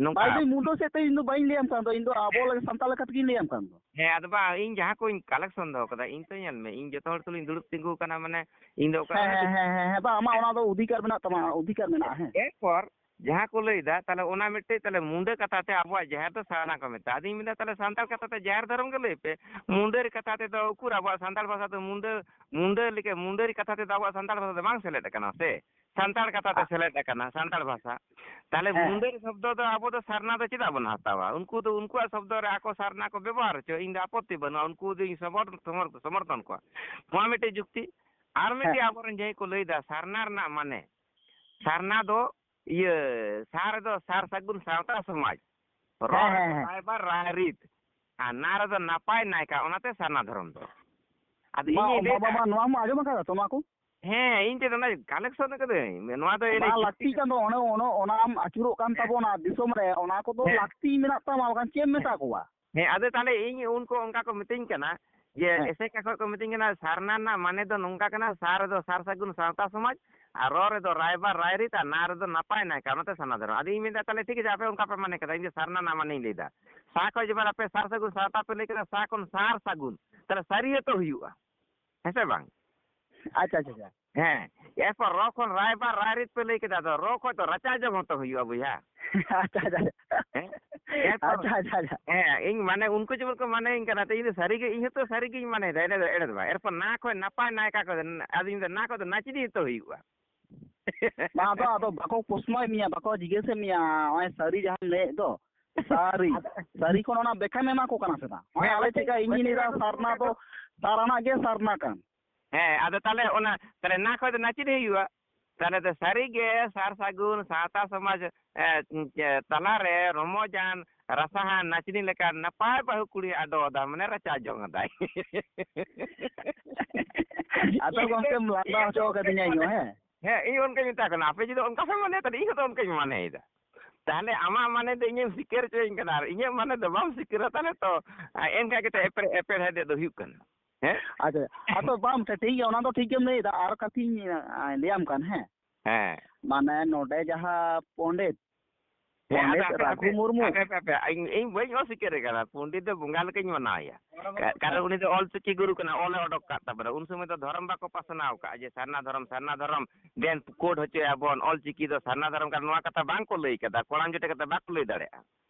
ᱱᱚᱝᱠᱟ᱾ ᱵᱟᱭ ᱫᱚ ᱢᱩᱱᱰᱟᱹ ᱥᱮᱫ ᱛᱮ ᱤᱧ ᱫᱚ ᱵᱟᱹᱧ ᱞᱟᱹᱭᱟᱢ ᱠᱟᱱ ᱫᱚ, ᱤᱧ ᱫᱚ ᱟᱵᱚ ᱞᱟᱹᱜᱤᱫ ᱥᱟᱱᱛᱟᱲ ᱞᱮᱠᱟ ᱛᱮᱜᱤᱧ ᱞᱟᱹᱭᱟᱢ ᱠᱟᱱ ᱫᱚ᱾ ᱦᱮᱸ, ᱟᱫᱚ ᱵᱟᱝ, ᱤᱧ ᱡᱟᱦᱟᱸ ᱠᱚᱧ collection ᱫᱚᱦᱚ ᱠᱟᱫᱟ, ᱤᱧ ᱛᱚ ᱧᱮᱞ ᱢᱮ, ᱤᱧ ᱡᱚᱛᱚ ᱦᱚᱲ ᱛᱩᱞᱩᱧ ᱫᱩᱲᱩᱵ ᱛᱤᱸᱜᱩ ᱠᱟᱱᱟ, ᱢᱟᱱᱮ, ᱤᱧ ᱫᱚ ᱚᱠᱟ ᱦᱮᱸ, ᱦᱮᱸ, ᱦᱮᱸ, ᱦᱮᱸ, ᱦᱮᱸ, ᱵᱟᱝ, ᱟᱢᱟᱜ ᱚᱱᱟ ᱫᱚ ᱚᱫᱷᱤᱠᱟᱨ ᱢᱮᱱᱟᱜ ᱛᱟᱢᱟ, ᱚᱫᱷᱤᱠᱟᱨ ᱢᱮᱱᱟᱜᱼᱟ, ᱦᱮᱸ᱾ ᱮᱨᱯᱚᱨ ᱡᱟᱦᱟᱸ ᱠᱚ ᱞᱟᱹᱭ ᱮᱫᱟ, ᱛᱟᱦᱚᱞᱮ ᱚᱱᱟ ᱢᱤᱫᱴᱮᱡ, ᱛᱟᱦᱚᱞᱮ ᱢᱩᱸᱰᱟᱹ ᱠᱟᱛᱷᱟ ᱛᱮ ᱟᱵᱚᱣᱟᱜ ᱡᱟᱦᱮᱨ ᱫᱚ ᱥᱟᱨᱱᱟ ᱠᱚ ᱢᱮᱛᱟᱜᱼᱟ᱾ ᱟᱫᱚᱧ ᱢᱮᱱᱫᱟ, ᱛᱟᱦᱚᱞᱮ ᱥᱟᱱᱛᱟᱲ ᱠᱟᱛᱷᱟ ᱛᱮ ᱡᱟᱦᱮᱨ ᱫᱷᱚᱨᱚᱢ ᱜᱮ ᱞᱟᱹᱭ ᱯᱮ᱾ ᱢᱩᱸᱰᱟᱹᱨᱤ ᱠᱟᱛᱷᱟ ᱛᱮᱫᱚ ᱩᱠᱩᱨ ᱟᱵᱚᱣᱟᱜ ᱥᱟᱱᱛᱟᱲ ᱵᱷᱟᱥᱟ ᱫᱚ ᱢᱩᱸᱰᱟᱹ, ᱢᱩᱸᱰᱟᱹ ᱞᱮᱠᱟ, ᱢᱩᱸᱰᱟᱹᱨᱤ ᱠᱟᱛᱷᱟ ᱛᱮᱫᱚ ᱟᱵᱚᱣᱟᱜ ᱥᱟᱱᱛᱟᱲ ᱵᱷᱟᱥᱟ ᱫᱚ ᱵᱟᱝ ᱥᱮᱞᱮᱫ ᱟᱠᱟᱱᱟ ᱥᱮ? ᱥᱟᱱᱛᱟᱲ ᱠᱟᱛᱷᱟ ᱛᱮ ᱟ- ᱥᱮᱞᱮᱫ ᱟᱠᱟᱱᱟ, ᱥᱟᱱᱛᱟᱲ ᱵᱷᱟᱥᱟ᱾ ᱛᱟᱦᱚᱞᱮ ᱦᱮᱸ᱾ ᱢᱩᱸᱰᱟᱹᱨᱤ ᱥᱚᱵᱫᱚ ᱫᱚ ᱟᱵᱚ ᱫᱚ ᱥᱟᱨᱱᱟ ᱫᱚ ᱪᱮᱫᱟᱜ ᱵᱚᱱ ᱦᱟᱛᱟᱣᱟ? ᱩᱱᱠᱩ ᱫᱚ ᱩᱱᱠᱩᱣᱟᱜ ᱥᱚᱵᱫᱚ ᱨᱮ ᱟᱠᱚ ᱥᱟᱨᱱᱟ ᱠᱚ ᱵᱮᱵᱚᱦᱟᱨ ᱦᱚᱪᱚ, ᱤᱧ ᱫᱚ ᱟᱯᱚᱛᱛᱤ ᱵᱟᱹᱱᱩᱜᱼᱟ, ᱩᱱᱠᱩ ᱫᱚ ᱤᱧ ᱥᱚᱢᱚᱨ-, ᱥᱚᱢᱚᱨ-, ᱥᱚᱢᱚᱨᱛᱷᱚᱱ ᱠᱚᱣᱟ᱾ ᱱᱚᱣᱟ ᱢᱤᱫᱴᱮᱡ ᱡᱩᱠᱛᱤ᱾ ᱟᱨ ᱢᱤᱫᱴᱮᱡ ᱦᱮᱸ᱾ ᱟᱵᱚᱨᱮᱱ ᱡᱟᱦᱟᱸᱭ ᱠᱚ ᱞᱟᱹᱭ ᱮᱫᱟ ᱥᱟᱨᱱᱟ ᱨᱮᱱᱟᱜ ᱢᱟᱱᱮ, ᱥᱟᱨᱱᱟ ᱫᱚ ᱤᱭᱟᱹ, ᱥᱟ ᱨᱮᱫᱚ ᱥᱟᱨ ᱥᱟᱹᱜᱩᱱ ᱥᱟᱶᱛᱟ ᱥᱚᱢᱟᱡᱽ, ᱨᱚ ᱦᱮᱸ, ᱦᱮᱸ, ᱨᱮᱫᱚ ᱦᱮᱸ᱾ ᱨᱟᱭᱵᱟᱨ ᱨᱟᱭᱨᱤᱛ, ᱟᱨ ᱱᱟ ᱨᱮᱫᱚ ᱱᱟᱯᱟᱭ ᱱᱟᱭᱠᱟ, ᱚᱱᱟᱛᱮ ᱥᱟᱨᱱᱟ ᱫᱷᱚᱨᱚᱢ ᱫᱚ᱾ ᱟᱫᱚ ᱵᱟ, ᱤᱧᱤᱧ ᱵᱟ, ᱵᱟ, ᱞᱟᱹᱭᱫᱟ, ᱵᱟ, ᱱᱚᱣᱟᱢ ᱟᱸᱡᱚᱢ ᱟᱠᱟᱫᱟ ᱛᱚ ᱱᱚᱣᱟ ᱠᱚ? ᱦᱮᱸ, ᱤᱧ ᱴᱷᱮᱱ ᱚᱱᱟ ᱠᱟᱞᱮᱠᱥᱚᱱ ᱟᱠᱟᱫᱟᱹᱧ, ᱱᱚᱣᱟ ᱫᱚ ᱮᱱᱮᱡ ᱵᱟᱝ ᱞᱟᱹᱠᱛᱤ ᱠᱟᱱ ᱫᱚ, ᱚᱱᱮ, ᱚᱱᱮ, ᱚᱱᱟᱢ ᱟᱹᱪᱩᱨᱚᱜ ᱠᱟᱱ ᱦᱮᱸ᱾ ᱛᱟᱵᱚᱱᱟ ᱫᱤᱥᱚᱢ ᱨᱮ, ᱚᱱᱟ ᱠᱚᱫᱚ ᱦᱮᱸ᱾ ᱞᱟᱹᱠᱛᱤ ᱢᱮᱱᱟᱜ ᱛᱟᱢᱟ, ᱵᱟᱠᱷᱟᱱ ᱪᱮᱫ ᱮᱢ ᱦᱮᱸ᱾ ᱢᱮᱛᱟ ᱠᱚᱣᱟ? ᱦᱮᱸ, ᱟᱫᱚ ᱛᱟᱦᱞᱮ ᱤᱧ ᱩᱱᱠᱩ ᱚᱱᱠᱟ ᱠᱚ ᱢᱤᱛᱟᱹᱧ ᱠᱟᱱᱟ ᱡᱮ ᱦᱮᱸ᱾ ᱮᱥᱮᱠᱟ ᱠᱷᱚᱱ ᱠᱚ ᱢᱤᱛᱟᱹᱧ ᱠᱟᱱᱟ, ᱥᱟᱨᱱᱟ ᱨᱮᱱᱟᱜ ᱢᱟᱱᱮ ᱫᱚ ᱱᱚᱝᱠᱟ ᱠᱟᱱᱟ, ᱥᱟ ᱨᱮᱫᱚ ᱥᱟᱨ ᱥᱟᱹᱜᱩᱱ ᱥᱟᱶᱛᱟ ᱥᱚᱢᱟᱡᱽ, ᱟᱨ ᱨᱚ ᱨᱮᱫᱚ ᱨᱟᱭᱵᱟᱨ ᱨᱟᱭᱨᱤᱛ, ᱟᱨ ᱱᱟ ᱨᱮᱫᱚ ᱱᱟᱯᱟᱭ ᱱᱟᱭᱠᱟ, ᱚᱱᱟᱛᱮ ᱥᱟᱨᱱᱟ ᱫᱷᱚᱨᱚᱢ᱾ ᱟᱫᱚ ᱤᱧ ᱢᱮᱱᱫᱟ, ᱛᱟᱦᱞᱮ ᱴᱷᱤᱠ ᱟᱪᱷᱮ, ᱟᱯᱮ ᱚᱱᱠᱟ ᱯᱮ ᱢᱟᱱᱮ ᱠᱟᱫᱟ, ᱤᱧ ᱫᱚ ᱥᱟᱨᱱᱟ ᱨᱮᱱᱟᱜ ᱢᱟᱱᱮᱧ ᱞᱟᱹᱭᱫᱟ᱾ ᱥᱟ ᱠᱷᱚᱱ ᱡᱮᱢᱚᱱ ᱟᱯᱮ ᱥᱟᱨ ᱥᱟᱹᱜᱩᱱ ᱥᱟᱶᱛᱟ ᱯᱮ ᱞᱟᱹᱭ ᱠᱮᱫᱟ, ᱥᱟ ᱠᱷᱚᱱ ᱥᱟᱨ ᱥᱟᱹᱜᱩᱱ, ᱛᱟᱦᱞᱮ ᱥᱟᱹᱨᱤ ᱦᱚᱸᱛᱚ ᱦᱩᱭᱩᱜᱼᱟ, ᱦᱮᱸ ᱥᱮ ᱵᱟᱝ? ᱟᱪᱪᱷᱟ, ᱟᱪᱪᱷᱟ, ᱟᱪᱪᱷᱟ᱾ ᱦᱮᱸ, ᱮᱨᱯᱚᱨ ᱨᱚ ᱠᱷᱚᱱ ᱨᱟᱭᱵᱟᱨ ᱨᱟᱭᱨᱤᱛ ᱯᱮ ᱞᱟᱹᱭ ᱠᱮᱫᱟ, ᱟᱫᱚ ᱨᱚ ᱠᱷᱚᱱ ᱫᱚ ᱨᱟᱪᱟ ᱡᱚᱝ ᱦᱚᱸᱛᱚ ᱦᱩᱭᱩᱜᱼᱟ, ᱵᱚᱭᱦᱟ᱾ ᱟᱪᱪᱷᱟ, ᱟᱪᱪᱷᱟ᱾ ᱦᱮᱸ? ᱮᱨᱯᱚᱨ ᱟᱪᱪᱷᱟ, ᱟᱪᱪᱷᱟ, ᱟᱪᱪᱷᱟ᱾ ᱦᱮᱸ, ᱤᱧ ᱢᱟᱱᱮ ᱩᱱᱠᱩ ᱡᱮᱢᱚᱱ ᱠᱚ ᱢᱟᱱᱮᱧ ᱠᱟᱱᱟ, ᱛᱚ ᱤᱧ ᱫᱚ ᱥᱟᱹᱨᱤ ᱜᱮ, ᱤᱧ ᱦᱚᱸᱛᱚ ᱥᱟᱹᱨᱤ ᱜᱤᱧ ᱢᱟᱱᱮᱭᱮᱫᱟ, ᱮᱲᱮ ᱫᱚ, ᱮᱲᱮ ᱫᱚ ᱵᱟᱝ᱾ ᱮᱨᱯᱚᱨ ᱱᱟ ᱠᱷᱚᱱ ᱱᱟᱯᱟᱭ ᱱᱟᱭᱠᱟ ᱠᱚ, ᱟᱫᱚ ᱤᱧ ᱫᱚ ᱱᱟ ᱠᱷᱚᱱ ᱫᱚ ᱱᱟᱪᱱᱤ ᱦᱚᱸᱛᱚ ᱦᱩᱭᱩᱜᱼᱟ᱾ ᱵᱟᱝ, ᱟᱫᱚ, ᱟᱫᱚ ᱵᱟᱠᱚ ᱯᱨᱚᱥᱱᱚᱭᱮᱫ ᱢᱮᱭᱟ, ᱵᱟᱠᱚ ᱡᱤᱜᱽᱜᱟᱹᱥᱮᱫ ᱢᱮᱭᱟ, ᱱᱚᱜᱼᱚᱭ ᱥᱟᱹᱨᱤ ᱡᱟᱦᱟᱸᱢ ᱞᱟᱹᱭᱮᱫ ᱫᱚ, ᱥᱟᱹᱨᱤ, ᱥᱟᱹᱨᱤ ᱠᱷᱚᱱ ᱚᱱᱟ ᱵᱮᱠᱷᱟᱢ ᱮᱢᱟ ᱠᱚ ᱠᱟᱱᱟ ᱥᱮ ᱵᱟᱝ? ᱦᱮᱸ, ᱱᱚᱜᱼᱚᱭ ᱟᱞᱮ ᱵᱟᱠᱷᱟᱡ, ᱪᱮᱫᱠᱟ ᱤᱧ ᱵᱟᱠᱷᱟᱡ ᱞᱟᱹᱭᱫᱟ, ᱫᱚ ᱥᱟᱨᱱᱟ ᱫᱚ, ᱥᱟᱨᱱᱟ ᱜᱮ ᱥᱟᱨᱱᱟ ᱠᱟᱱ᱾ ᱦᱮᱸ, ᱟᱫᱚ ᱛᱟᱦᱞᱮ ᱚᱱᱟ, ᱛᱟᱦᱞᱮ ᱱᱟ ᱠᱷᱚᱱ ᱫᱚ ᱱᱟᱪᱱᱤ ᱦᱩᱭᱩᱜᱼᱟ᱾ ᱛᱟᱦᱞᱮ ᱫᱚ ᱥᱟᱹᱨᱤᱜᱮ ᱥᱟᱨ ᱥᱟᱹᱜᱩᱱ ᱥᱟᱶᱛᱟ ᱥᱚᱢᱟᱡᱽ, ᱮ, ᱮ, ᱛᱟᱞᱟᱨᱮ ᱨᱚᱢᱚᱡᱟᱱ ᱨᱟᱥᱟᱦᱟᱱ ᱱᱟᱪᱱᱤ ᱞᱮᱠᱟᱱ ᱱᱟᱯᱟᱭ ᱵᱟᱹᱦᱩ ᱠᱩᱲᱤ ᱟᱰᱚ ᱟᱫᱟ, ᱢᱟᱱᱮ ᱨᱟᱪᱟ ᱡᱚᱝ ᱟᱫᱟᱭ᱾ ᱟᱫᱚ ᱜᱚᱢᱠᱮᱢ ᱞᱟᱸᱫᱟ ᱦᱚᱪᱚ ᱠᱟᱫᱤᱧᱟ ᱤᱧ ᱦᱚᱸ, ᱦᱮᱸ? ᱦᱮᱸ, ᱤᱧ ᱚᱱᱠᱟᱧ ᱢᱮᱛᱟ ᱠᱟᱱᱟ, ᱟᱯᱮ ᱡᱩᱫᱤ ᱚᱱᱠᱟ ᱯᱮ ᱢᱚᱱᱮᱭᱟ, ᱛᱟᱦᱞᱮ ᱤᱧ ᱦᱚᱸ ᱛᱚ ᱚᱱᱠᱟᱧ ᱢᱚᱱᱮᱭᱮᱫᱟ᱾ ᱛᱟᱦᱞᱮ ᱟᱢᱟᱜ ᱢᱟᱱᱮ ᱫᱚ ᱤᱧᱮᱢ ᱥᱤᱠᱟᱹᱨ ᱦᱚᱪᱚᱭᱤᱧ ᱠᱟᱱᱟ, ᱟᱨ ᱤᱧᱟᱹᱜ ᱢᱟᱱᱮ ᱫᱚ ᱵᱟᱢ ᱥᱤᱠᱟᱹᱨᱟ, ᱛᱟᱦᱞᱮ ᱛᱚ, ᱟ, ᱮᱱᱠᱷᱟᱱ ᱜᱮᱛᱚ ᱮᱯᱮᱨ, ᱮᱯᱮᱨ ᱦᱮᱸᱰᱮᱡ ᱫᱚ ᱦᱩᱭᱩᱜ ᱠᱟᱱᱟ᱾ ᱦᱮᱸ? ᱟᱪᱪᱷᱟ, ᱟᱫᱚ ᱵᱟᱝ, ᱴᱷᱤᱠ ᱜᱮᱭᱟ, ᱚᱱᱟ ᱫᱚ ᱴᱷᱤᱠ ᱜᱮᱢ ᱞᱟᱹᱭᱫᱟ, ᱟᱨ ᱠᱟᱛᱷᱟᱧ, ᱟ, ᱞᱟᱹᱭᱟᱢ ᱠᱟᱱ, ᱦᱮᱸ? ᱦᱮᱸ᱾ ᱢᱟᱱᱮ ᱱᱚᱰᱮ ᱡᱟᱦᱟᱸ ᱯᱚᱱᱰᱤᱛ, ᱦᱮᱸ, ᱯᱚᱱᱰᱤᱛ ᱟᱫᱚ ᱦᱟᱯᱮ, ᱨᱟᱹᱜᱷᱩ ᱦᱟᱯᱮ, ᱢᱩᱨᱢᱩ᱾ ᱦᱟᱯᱮ, ᱦᱟᱯᱮ, ᱦᱟᱯᱮ, ᱤᱧ, ᱤᱧ ᱵᱟᱹᱧ ᱚᱥᱤᱠᱟᱹᱨᱮ ᱠᱟᱱᱟ, ᱯᱚᱱᱰᱤᱛ ᱫᱚ ᱵᱚᱸᱜᱟ ᱞᱮᱠᱟᱧ ᱢᱟᱱᱟᱣᱮᱭᱟ᱾ ᱠᱟ-, ᱠᱟᱨᱚᱱ ᱩᱱᱤ ᱫᱚ ᱚᱞ ᱪᱤᱠᱤ ᱜᱩᱨᱩ ᱠᱟᱱᱟ, ᱚᱞᱮ ᱚᱰᱚᱠ ᱠᱟᱜ ᱛᱟᱵᱚᱱᱟ᱾ ᱩᱱ ᱥᱚᱢᱚᱭ ᱫᱚ ᱫᱷᱚᱨᱚᱢ ᱵᱟᱠᱚ ᱯᱟᱥᱱᱟᱣ ᱠᱟᱜᱼᱟ ᱡᱮ ᱥᱟᱨᱱᱟ ᱫᱷᱚᱨᱚᱢ, ᱥᱟᱨᱱᱟ ᱫᱷᱚᱨᱚᱢ, ᱫᱮᱱ ᱠᱳᱰ ᱦᱚᱪᱚᱭᱟᱵᱚᱱ, ᱚᱞ ᱪᱤᱠᱤ ᱫᱚ ᱥᱟᱨᱱᱟ ᱫᱷᱚᱨᱚᱢ ᱠᱟᱱᱟ, ᱱᱚᱣᱟ ᱠᱟᱛᱷᱟ ᱵᱟᱝ ᱠᱚ ᱞᱟᱹᱭ ᱠᱟᱫᱟ, ᱠᱚᱲᱟᱢ ᱡᱚᱴᱮ ᱠᱟᱛᱮ ᱵᱟᱠᱚ ᱞᱟᱹᱭ ᱫᱟᱲᱮᱭᱟᱜᱼᱟ᱾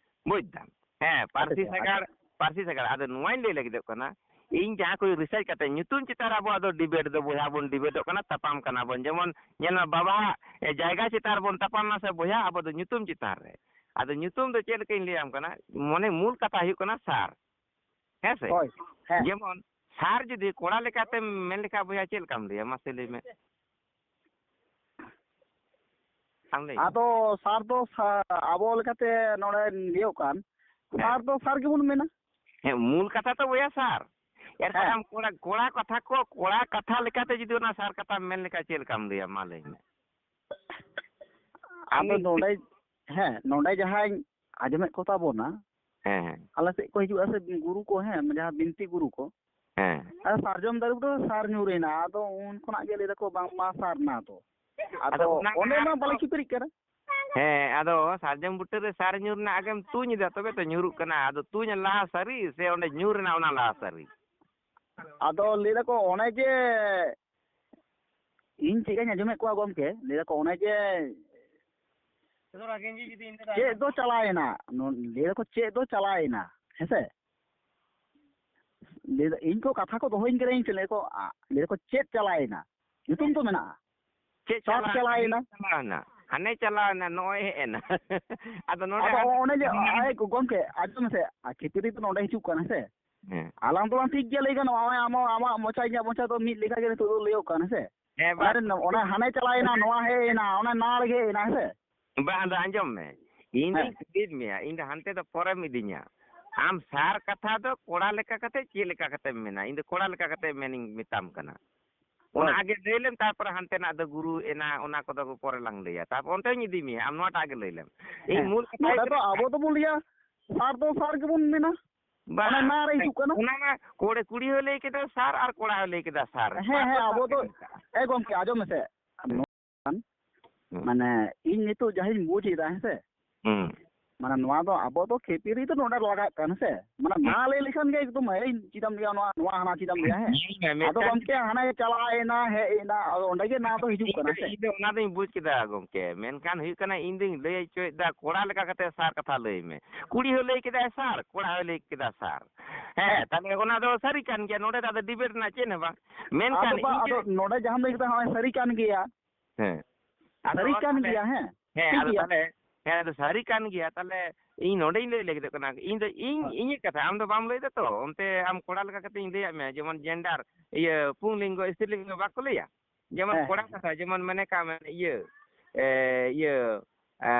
ᱵᱩᱡᱽ ᱫᱟᱢ? ᱦᱮᱸ, ᱯᱟᱹᱨᱥᱤ ᱟᱪᱪᱷᱟ, ᱥᱟᱜᱟᱲ, ᱟᱪᱪᱷᱟ᱾ ᱯᱟᱹᱨᱥᱤ ᱥᱟᱜᱟᱲ᱾ ᱟᱫᱚ ᱱᱚᱣᱟᱧ ᱞᱟᱹᱭ ᱞᱟᱹᱜᱤᱫᱚᱜ ᱠᱟᱱᱟ, ᱤᱧ ᱡᱟᱦᱟᱸ ᱠᱚ research ᱠᱟᱛᱮ ᱧᱩᱛᱩᱢ ᱪᱮᱛᱟᱱ ᱨᱮ ᱟᱵᱚᱣᱟᱜ ᱫᱚ debate ᱫᱚ ᱵᱚᱭᱦᱟ ᱵᱚᱱ debateᱚᱜ ᱠᱟᱱᱟ, ᱛᱟᱯᱟᱢ ᱠᱟᱱᱟ ᱵᱚᱱ᱾ ᱡᱮᱢᱚᱱ ᱧᱮᱞ ᱢᱮ, ᱵᱟᱵᱟᱣᱟᱜ, ᱮ, ᱡᱟᱭᱜᱟ ᱪᱮᱛᱟᱱ ᱨᱮᱵᱚᱱ ᱛᱟᱯᱟᱢ ᱱᱟ ᱥᱮ ᱵᱚᱭᱦᱟ, ᱟᱵᱚ ᱫᱚ ᱧᱩᱛᱩᱢ ᱪᱮᱛᱟᱱ ᱨᱮ᱾ ᱟᱫᱚ ᱧᱩᱛᱩᱢ ᱫᱚ ᱪᱮᱫ ᱞᱮᱠᱟᱧ ᱞᱟᱹᱭᱟᱢ ᱠᱟᱱᱟ, ᱢᱟᱱᱮ ᱢᱩᱞ ᱠᱟᱛᱷᱟ ᱦᱩᱭᱩᱜ ᱠᱟᱱᱟ ᱥᱟᱨ᱾ ᱦᱮᱸ ᱥᱮ? ᱦᱳᱭ, ᱦᱮᱸ᱾ ᱡᱮᱢᱚᱱ ᱥᱟᱨ ᱡᱩᱫᱤ ᱠᱚᱲᱟ ᱞᱮᱠᱟᱛᱮᱢ ᱢᱮᱱ ᱞᱮᱠᱷᱟᱱ ᱵᱚᱭᱦᱟ, ᱪᱮᱫ ᱞᱮᱠᱟᱢ ᱞᱟᱹᱭᱟ? ᱢᱟᱥᱮ ᱞᱟᱹᱭ ᱢᱮ᱾ ᱟᱢ ᱞᱟᱹᱭ ᱢᱮ᱾ ᱟᱫᱚ ᱥᱟᱨ ᱫᱚ ᱥᱟ-, ᱟᱵᱚ ᱞᱮᱠᱟᱛᱮ ᱱᱚᱰᱮ ᱞᱟᱹᱭᱚᱜ ᱠᱟᱱ, ᱦᱮᱸ᱾ ᱥᱟᱨ ᱫᱚ ᱥᱟᱨ ᱜᱮᱵᱚᱱ ᱢᱮᱱᱟ᱾ ᱦᱮᱸ, ᱢᱩᱞ ᱠᱟᱛᱷᱟ ᱛᱚ ᱵᱚᱭᱦᱟ ᱥᱟᱨ᱾ ᱮᱨᱯᱚᱨ ᱦᱮᱸ᱾ ᱟᱢ ᱠᱚᱲᱟ, ᱠᱚᱲᱟ ᱠᱟᱛᱷᱟ ᱠᱚ, ᱠᱚᱲᱟ ᱠᱟᱛᱷᱟ ᱞᱮᱠᱟᱛᱮ ᱡᱩᱫᱤ ᱚᱱᱟ ᱥᱟᱨ ᱠᱟᱛᱷᱟᱢ ᱢᱮᱱ ᱞᱮᱠᱷᱟᱱ ᱪᱮᱫ ᱞᱮᱠᱟᱢ ᱞᱟᱹᱭᱟ? ᱢᱟ ᱞᱟᱹᱭ ᱢᱮ᱾ ᱟᱢ ᱟᱫᱚ ᱢᱤᱫ ᱱᱚᱰᱮ, ᱦᱮᱸ, ᱱᱚᱰᱮ ᱡᱟᱦᱟᱸᱧ ᱟᱸᱡᱚᱢᱮᱫ ᱠᱚ ᱛᱟᱵᱚᱱᱟ, ᱦᱮᱸ, ᱦᱮᱸ᱾ ᱟᱞᱮ ᱥᱮᱫ ᱠᱚ ᱦᱤᱡᱩᱜᱼᱟ ᱥᱮ ᱜᱩᱨᱩ ᱠᱚ, ᱦᱮᱸ, ᱡᱟᱦᱟᱸ ᱵᱤᱱᱛᱤ ᱜᱩᱨᱩ ᱠᱚ, ᱦᱮᱸ᱾ ᱟᱨ ᱥᱟᱨᱡᱚᱢ ᱫᱟᱨᱮ ᱵᱩᱴᱟᱹ ᱨᱮ ᱥᱟᱨ ᱧᱩᱨ ᱮᱱᱟ, ᱟᱫᱚ ᱩᱱ ᱠᱷᱚᱱᱟᱜ ᱜᱮ ᱞᱟᱹᱭ ᱫᱟᱠᱚ ᱵᱟᱝᱢᱟ ᱥᱟᱨᱱᱟ ᱫᱚ᱾ ᱟᱫᱚ ᱟᱫᱚ ᱚᱱᱟ ᱚᱸᱰᱮ ᱢᱟ ᱢᱟ ᱵᱟᱞᱮ ᱠᱷᱤᱯᱟᱹᱨᱤᱜ ᱠᱟᱱᱟ᱾ ᱦᱮᱸ, ᱟᱫᱚ ᱥᱟᱨᱡᱚᱢ ᱵᱩᱴᱟᱹ ᱨᱮ ᱥᱟᱨ ᱧᱩᱨ ᱨᱮᱱᱟᱜ ᱟᱜᱮᱢ ᱛᱩᱧ ᱮᱫᱟ, ᱛᱚᱵᱮ ᱛᱚ ᱧᱩᱨᱩᱜ ᱠᱟᱱᱟ᱾ ᱟᱫᱚ ᱛᱩᱧ ᱞᱟᱦᱟ ᱥᱟᱹᱨᱤ ᱥᱮ ᱚᱸᱰᱮ ᱧᱩᱨ ᱨᱮᱱᱟᱜ ᱚᱱᱟ ᱞᱟᱦᱟ ᱥᱟᱹᱨᱤ? ᱟᱫᱚ ᱞᱟᱹᱭ ᱫᱟᱠᱚ ᱚᱱᱮ ᱡᱮ ᱤᱧ ᱪᱮᱫ ᱞᱮᱠᱟᱧ ᱟᱸᱡᱚᱢᱮᱫ ᱠᱚᱣᱟ ᱜᱚᱢᱠᱮ, ᱞᱟᱹᱭ ᱫᱟᱠᱚ ᱚᱱᱮ ᱡᱮ ᱪᱮᱫ ᱫᱚ ᱪᱟᱞᱟᱣᱮᱱᱟ, ᱱᱚ-, ᱞᱟᱹᱭ ᱫᱟᱠᱚ ᱪᱮᱫ ᱫᱚ ᱪᱟᱞᱟᱣᱮᱱᱟ, ᱦᱮᱸᱥᱮ? ᱞᱟᱹᱭ ᱫᱟ-, ᱤᱧ ᱠᱚ ᱠᱟᱛᱷᱟ ᱠᱚ ᱫᱚᱦᱚᱧ ᱠᱟᱱᱟ, ᱤᱧ ᱴᱷᱮᱱ ᱞᱟᱹᱭ ᱫᱟᱠᱚ, ᱟ, ᱞᱟᱹᱭ ᱫᱟᱠᱚ ᱪᱮᱫ ᱪᱟᱞᱟᱣᱮᱱᱟ? ᱧᱩᱛᱩᱢ ᱫᱚ ᱢᱮᱱᱟᱜᱼᱟ᱾ ᱪᱮᱫ ᱪᱟᱥ ᱪᱟᱞᱟᱣ-, ᱪᱟᱞᱟᱣᱮᱱᱟ᱾ ᱪᱟᱞᱟᱣᱮᱱᱟ? ᱦᱟᱱᱮ ᱪᱟᱞᱟᱣᱮᱱᱟ, ᱱᱚᱜᱼᱚᱭ ᱦᱮᱡ ᱮᱱᱟ᱾ ᱟᱫᱚ ᱱᱚᱰᱮ ᱟᱫᱚ ᱦᱟᱱᱮ ᱚᱱᱮ ᱡᱮ, ᱟᱭ ᱜᱚᱢᱠᱮ, ᱟᱸᱡᱚᱢ ᱢᱮᱥᱮ, ᱟᱨ ᱠᱷᱤᱯᱤᱨᱤ ᱫᱚ ᱱᱚᱰᱮ ᱦᱤᱡᱩᱜ ᱠᱟᱱᱟ, ᱦᱮᱸᱥᱮ? ᱦᱮᱸ᱾ ᱟᱞᱟᱝ ᱫᱚᱞᱟᱝ ᱴᱷᱤᱠ ᱜᱮᱭᱟ, ᱞᱟᱹᱭ ᱜᱟᱱᱚᱜᱼᱟ, ᱱᱚᱜᱼᱚᱭ ᱟᱢᱟᱜ, ᱟᱢᱟᱜ ᱢᱚᱪᱟ ᱤᱧᱟᱹᱜ ᱢᱚᱪᱟ ᱫᱚ ᱢᱤᱫ ᱞᱮᱠᱟ ᱜᱮ ᱱᱤᱛᱚᱜ ᱫᱚ ᱞᱟᱹᱭᱚᱜ ᱠᱟᱱᱟ, ᱦᱮᱸᱥᱮ? ᱦᱮᱸ, ᱚᱱᱟ ᱵᱟᱝ᱾ ᱨᱮ, ᱚᱱᱟ ᱦᱟᱱᱮ ᱪᱟᱞᱟᱣᱮᱱᱟ, ᱱᱚᱣᱟ ᱦᱮᱡ ᱮᱱᱟ, ᱚᱱᱟ ᱱᱟᱣᱟ ᱨᱮᱜᱮ ᱦᱮᱡ ᱮᱱᱟ, ᱦᱮᱸᱥᱮ? ᱵᱟᱝ, ᱟᱫᱚ ᱟᱸᱡᱚᱢ ᱢᱮ, ᱤᱧ ᱫᱚᱧ ᱦᱮᱸ᱾ ᱠᱩᱞᱤᱭᱮᱫ ᱢᱮᱭᱟ, ᱤᱧ ᱫᱚ ᱦᱟᱱᱛᱮ ᱫᱚ ᱯᱚᱨᱮᱢ ᱤᱫᱤᱧᱟ᱾ ᱟᱢ ᱥᱟᱨ ᱠᱟᱛᱷᱟ ᱫᱚ ᱠᱚᱲᱟ ᱞᱮᱠᱟ ᱠᱟᱛᱮ ᱪᱮᱫ ᱞᱮᱠᱟ ᱠᱟᱛᱮᱢ ᱢᱮᱱᱟ? ᱤᱧ ᱫᱚ ᱠᱚᱲᱟ ᱞᱮᱠᱟ ᱠᱟᱛᱮ ᱢᱮᱱᱤᱧ ᱢᱮᱛᱟᱢ ᱠᱟᱱᱟ᱾ ᱚᱱᱟ ᱦᱳᱭ᱾ ᱟᱜᱮ ᱞᱟᱹᱭ ᱞᱮᱢ, ᱛᱟᱨᱯᱚᱨᱮ ᱦᱟᱱᱛᱮᱱᱟᱜ ᱫᱚ ᱜᱩᱨᱩ ᱮᱱᱟ, ᱚᱱᱟ ᱠᱚᱫᱚ ᱯᱚᱨᱮ ᱞᱟᱝ ᱞᱟᱹᱭᱟ᱾ ᱛᱟᱨᱯᱚᱨ ᱚᱱᱛᱮᱧ ᱤᱫᱤ ᱢᱮᱭᱟ, ᱟᱢ ᱱᱚᱣᱟᱴᱟᱜ ᱜᱮ ᱞᱟᱹᱭ ᱞᱮᱢ᱾ ᱤᱧ ᱦᱮᱸ᱾ ᱢᱩᱞ ᱠᱟᱛᱷᱟ ᱱᱚᱰᱮ ᱦᱩᱭᱩᱜ ᱫᱚ ᱠᱟᱱᱟ ᱟᱵᱚ ᱫᱚᱵᱚᱱ ᱞᱟᱹᱭᱟ, ᱥᱟᱨ ᱫᱚ ᱥᱟᱨ ᱜᱮᱵᱚᱱ ᱢᱮᱱᱟ᱾ ᱵᱟᱝ, ᱚᱱᱟ ᱱᱟ ᱨᱮ ᱦᱤᱡᱩᱜ ᱠᱟᱱᱟ᱾ ᱚᱱᱟ ᱢᱟ ᱠᱚᱲᱮ, ᱠᱩᱲᱤ ᱦᱚᱸ ᱞᱟᱹᱭ ᱠᱮᱫᱟ ᱥᱟᱨ ᱟᱨ ᱠᱚᱲᱟ ᱦᱚᱸ ᱞᱟᱹᱭ ᱠᱮᱫᱟ ᱥᱟᱨ᱾ ᱦᱮᱸ, ᱵᱟᱨ ᱦᱮᱸ, ᱫᱚ ᱟᱵᱚ ᱥᱟᱨ ᱫᱚ, ᱜᱮ ᱢᱮᱱᱟᱜᱼᱟ᱾ ᱮ ᱜᱚᱢᱠᱮ, ᱟᱸᱡᱚᱢ ᱢᱮᱥᱮ᱾ ᱦᱮᱸ᱾ ᱢᱟᱱᱮ, ᱤᱧ ᱱᱤᱛᱚᱜ ᱡᱟᱦᱟᱸᱧ ᱵᱩᱡᱽ ᱮᱫᱟ, ᱦᱮᱸ ᱥᱮ? ᱦᱩᱸ᱾ ᱢᱟᱱᱮ ᱱᱚᱣᱟ ᱫᱚ ᱟᱵᱚ ᱫᱚ ᱠᱷᱮᱯᱤᱨᱤ ᱫᱚ ᱱᱚᱰᱮ ᱞᱟᱜᱟᱜ ᱠᱟᱱᱟ ᱥᱮ, ᱢᱟᱱᱮ ᱦᱩᱸ᱾ ᱱᱟ ᱞᱟᱹᱭ ᱞᱮᱠᱷᱟᱱ ᱜᱮ ᱮᱠᱫᱚᱢ, "ᱮᱭ ᱪᱮᱫᱟᱢ ᱞᱟᱹᱭᱟ ᱱᱚᱣᱟ, ᱱᱚᱣᱟ ᱦᱟᱱᱟ ᱪᱮᱫᱟᱢ ᱞᱟᱹᱭᱟ?" ᱦᱮᱸ᱾ ᱧᱮᱞ ᱢᱮ, ᱟᱫᱚ ᱢᱤᱫᱴᱟᱝ ᱜᱚᱢᱠᱮ ᱦᱟᱱᱮ ᱪᱟᱞᱟᱣ ᱮᱱᱟ, ᱦᱮᱡ ᱮᱱᱟ, ᱟᱫᱚ ᱚᱸᱰᱮ ᱜᱮ ᱱᱟ ᱫᱚ ᱦᱤᱡᱩᱜ ᱤᱧ ᱠᱟᱱᱟ ᱫᱚ, ᱥᱮ᱾ ᱤᱧ ᱫᱚ ᱚᱱᱟ ᱫᱚᱧ ᱵᱩᱡᱽ ᱠᱮᱫᱟ ᱜᱚᱢᱠᱮ, ᱢᱮᱱᱠᱷᱟᱱ ᱦᱩᱭᱩᱜ ᱠᱟᱱᱟ, ᱤᱧ ᱫᱚᱧ ᱞᱟᱹᱭ ᱦᱚᱪᱚᱭᱮᱫᱟ ᱠᱚᱲᱟ ᱞᱮᱠᱟ ᱠᱟᱛᱮ ᱥᱟᱨ ᱠᱟᱛᱷᱟ ᱞᱟᱹᱭ ᱢᱮ᱾ ᱠᱩᱲᱤ ᱦᱚᱸ ᱞᱟᱹᱭ ᱠᱮᱫᱟᱭ ᱥᱟᱨ, ᱠᱚᱲᱟ ᱦᱚᱸᱭ ᱞᱟᱹᱭ ᱠᱮᱫᱟ ᱥᱟᱨ᱾ ᱦᱮᱸ, ᱛᱟᱦᱞᱮ ᱚᱱᱟ ᱫᱚ ᱥᱟᱹᱨᱤ ᱠᱟᱱ ᱜᱮᱭᱟ, ᱱᱚᱰᱮ ᱫᱚ ᱟᱫᱚ ᱰᱤᱵᱮᱴ ᱨᱮᱱᱟᱜ ᱪᱮᱫ ᱦᱚᱸ ᱵᱟᱝ᱾ ᱢᱮᱱᱠᱷᱟᱱ ᱟᱫᱚ ᱵᱟ, ᱤᱧ ᱟᱫᱚ ᱡᱩᱫᱤ ᱱᱚᱰᱮ ᱡᱟᱦᱟᱸᱢ ᱞᱟᱹᱭ ᱠᱮᱫᱟ, ᱦᱚᱸᱜᱼᱚᱭ ᱥᱟᱹᱨᱤ ᱠᱟᱱ ᱜᱮᱭᱟ᱾ ᱦᱮᱸ᱾ ᱟᱫᱚ ᱥᱟᱹᱨᱤ ᱠᱟᱱ ᱛᱟᱦᱞᱮ, ᱜᱮᱭᱟ, ᱦᱮᱸ᱾ ᱦᱮᱸ, ᱴᱷᱤᱠ ᱟᱫᱚ ᱜᱮᱭᱟ᱾ ᱛᱟᱦᱞᱮ, ᱦᱮᱸ, ᱟᱫᱚ ᱥᱟᱹᱨᱤ ᱠᱟᱱ ᱜᱮᱭᱟ, ᱛᱟᱦᱞᱮ ᱤᱧ ᱱᱚᱰᱮᱧ ᱞᱟᱹᱭ ᱞᱟᱹᱜᱤᱫᱚᱜ ᱠᱟᱱᱟ᱾ ᱤᱧ ᱫᱚ ᱤᱧ, ᱦᱮᱸ᱾ ᱤᱧᱟᱹᱜ ᱠᱟᱛᱷᱟ, ᱟᱢ ᱫᱚ ᱵᱟᱢ ᱞᱟᱹᱭ ᱫᱟ ᱛᱚ, ᱚᱱᱛᱮ ᱟᱢ ᱠᱚᱲᱟ ᱞᱮᱠᱟ ᱠᱟᱛᱮᱧ ᱞᱟᱹᱭᱟᱫ ᱢᱮᱭᱟ, ᱡᱮᱢᱚᱱ ᱡᱮᱱᱰᱟᱨ, ᱤᱭᱟᱹ, ᱯᱩᱝᱞᱤᱝᱜᱚ, ᱥᱛᱨᱤᱞᱤᱝᱜᱚ ᱵᱟᱠᱚ ᱞᱟᱹᱭᱟ? ᱡᱮᱢᱚᱱ ᱦᱮᱸ, ᱠᱚᱲᱟ ᱦᱮᱸ᱾ ᱠᱟᱛᱷᱟ, ᱡᱮᱢᱚᱱ ᱢᱟᱱᱮ ᱠᱟᱜ ᱢᱮ, ᱤᱭᱟᱹ, ᱮ, ᱤᱭᱟᱹ, ᱮ,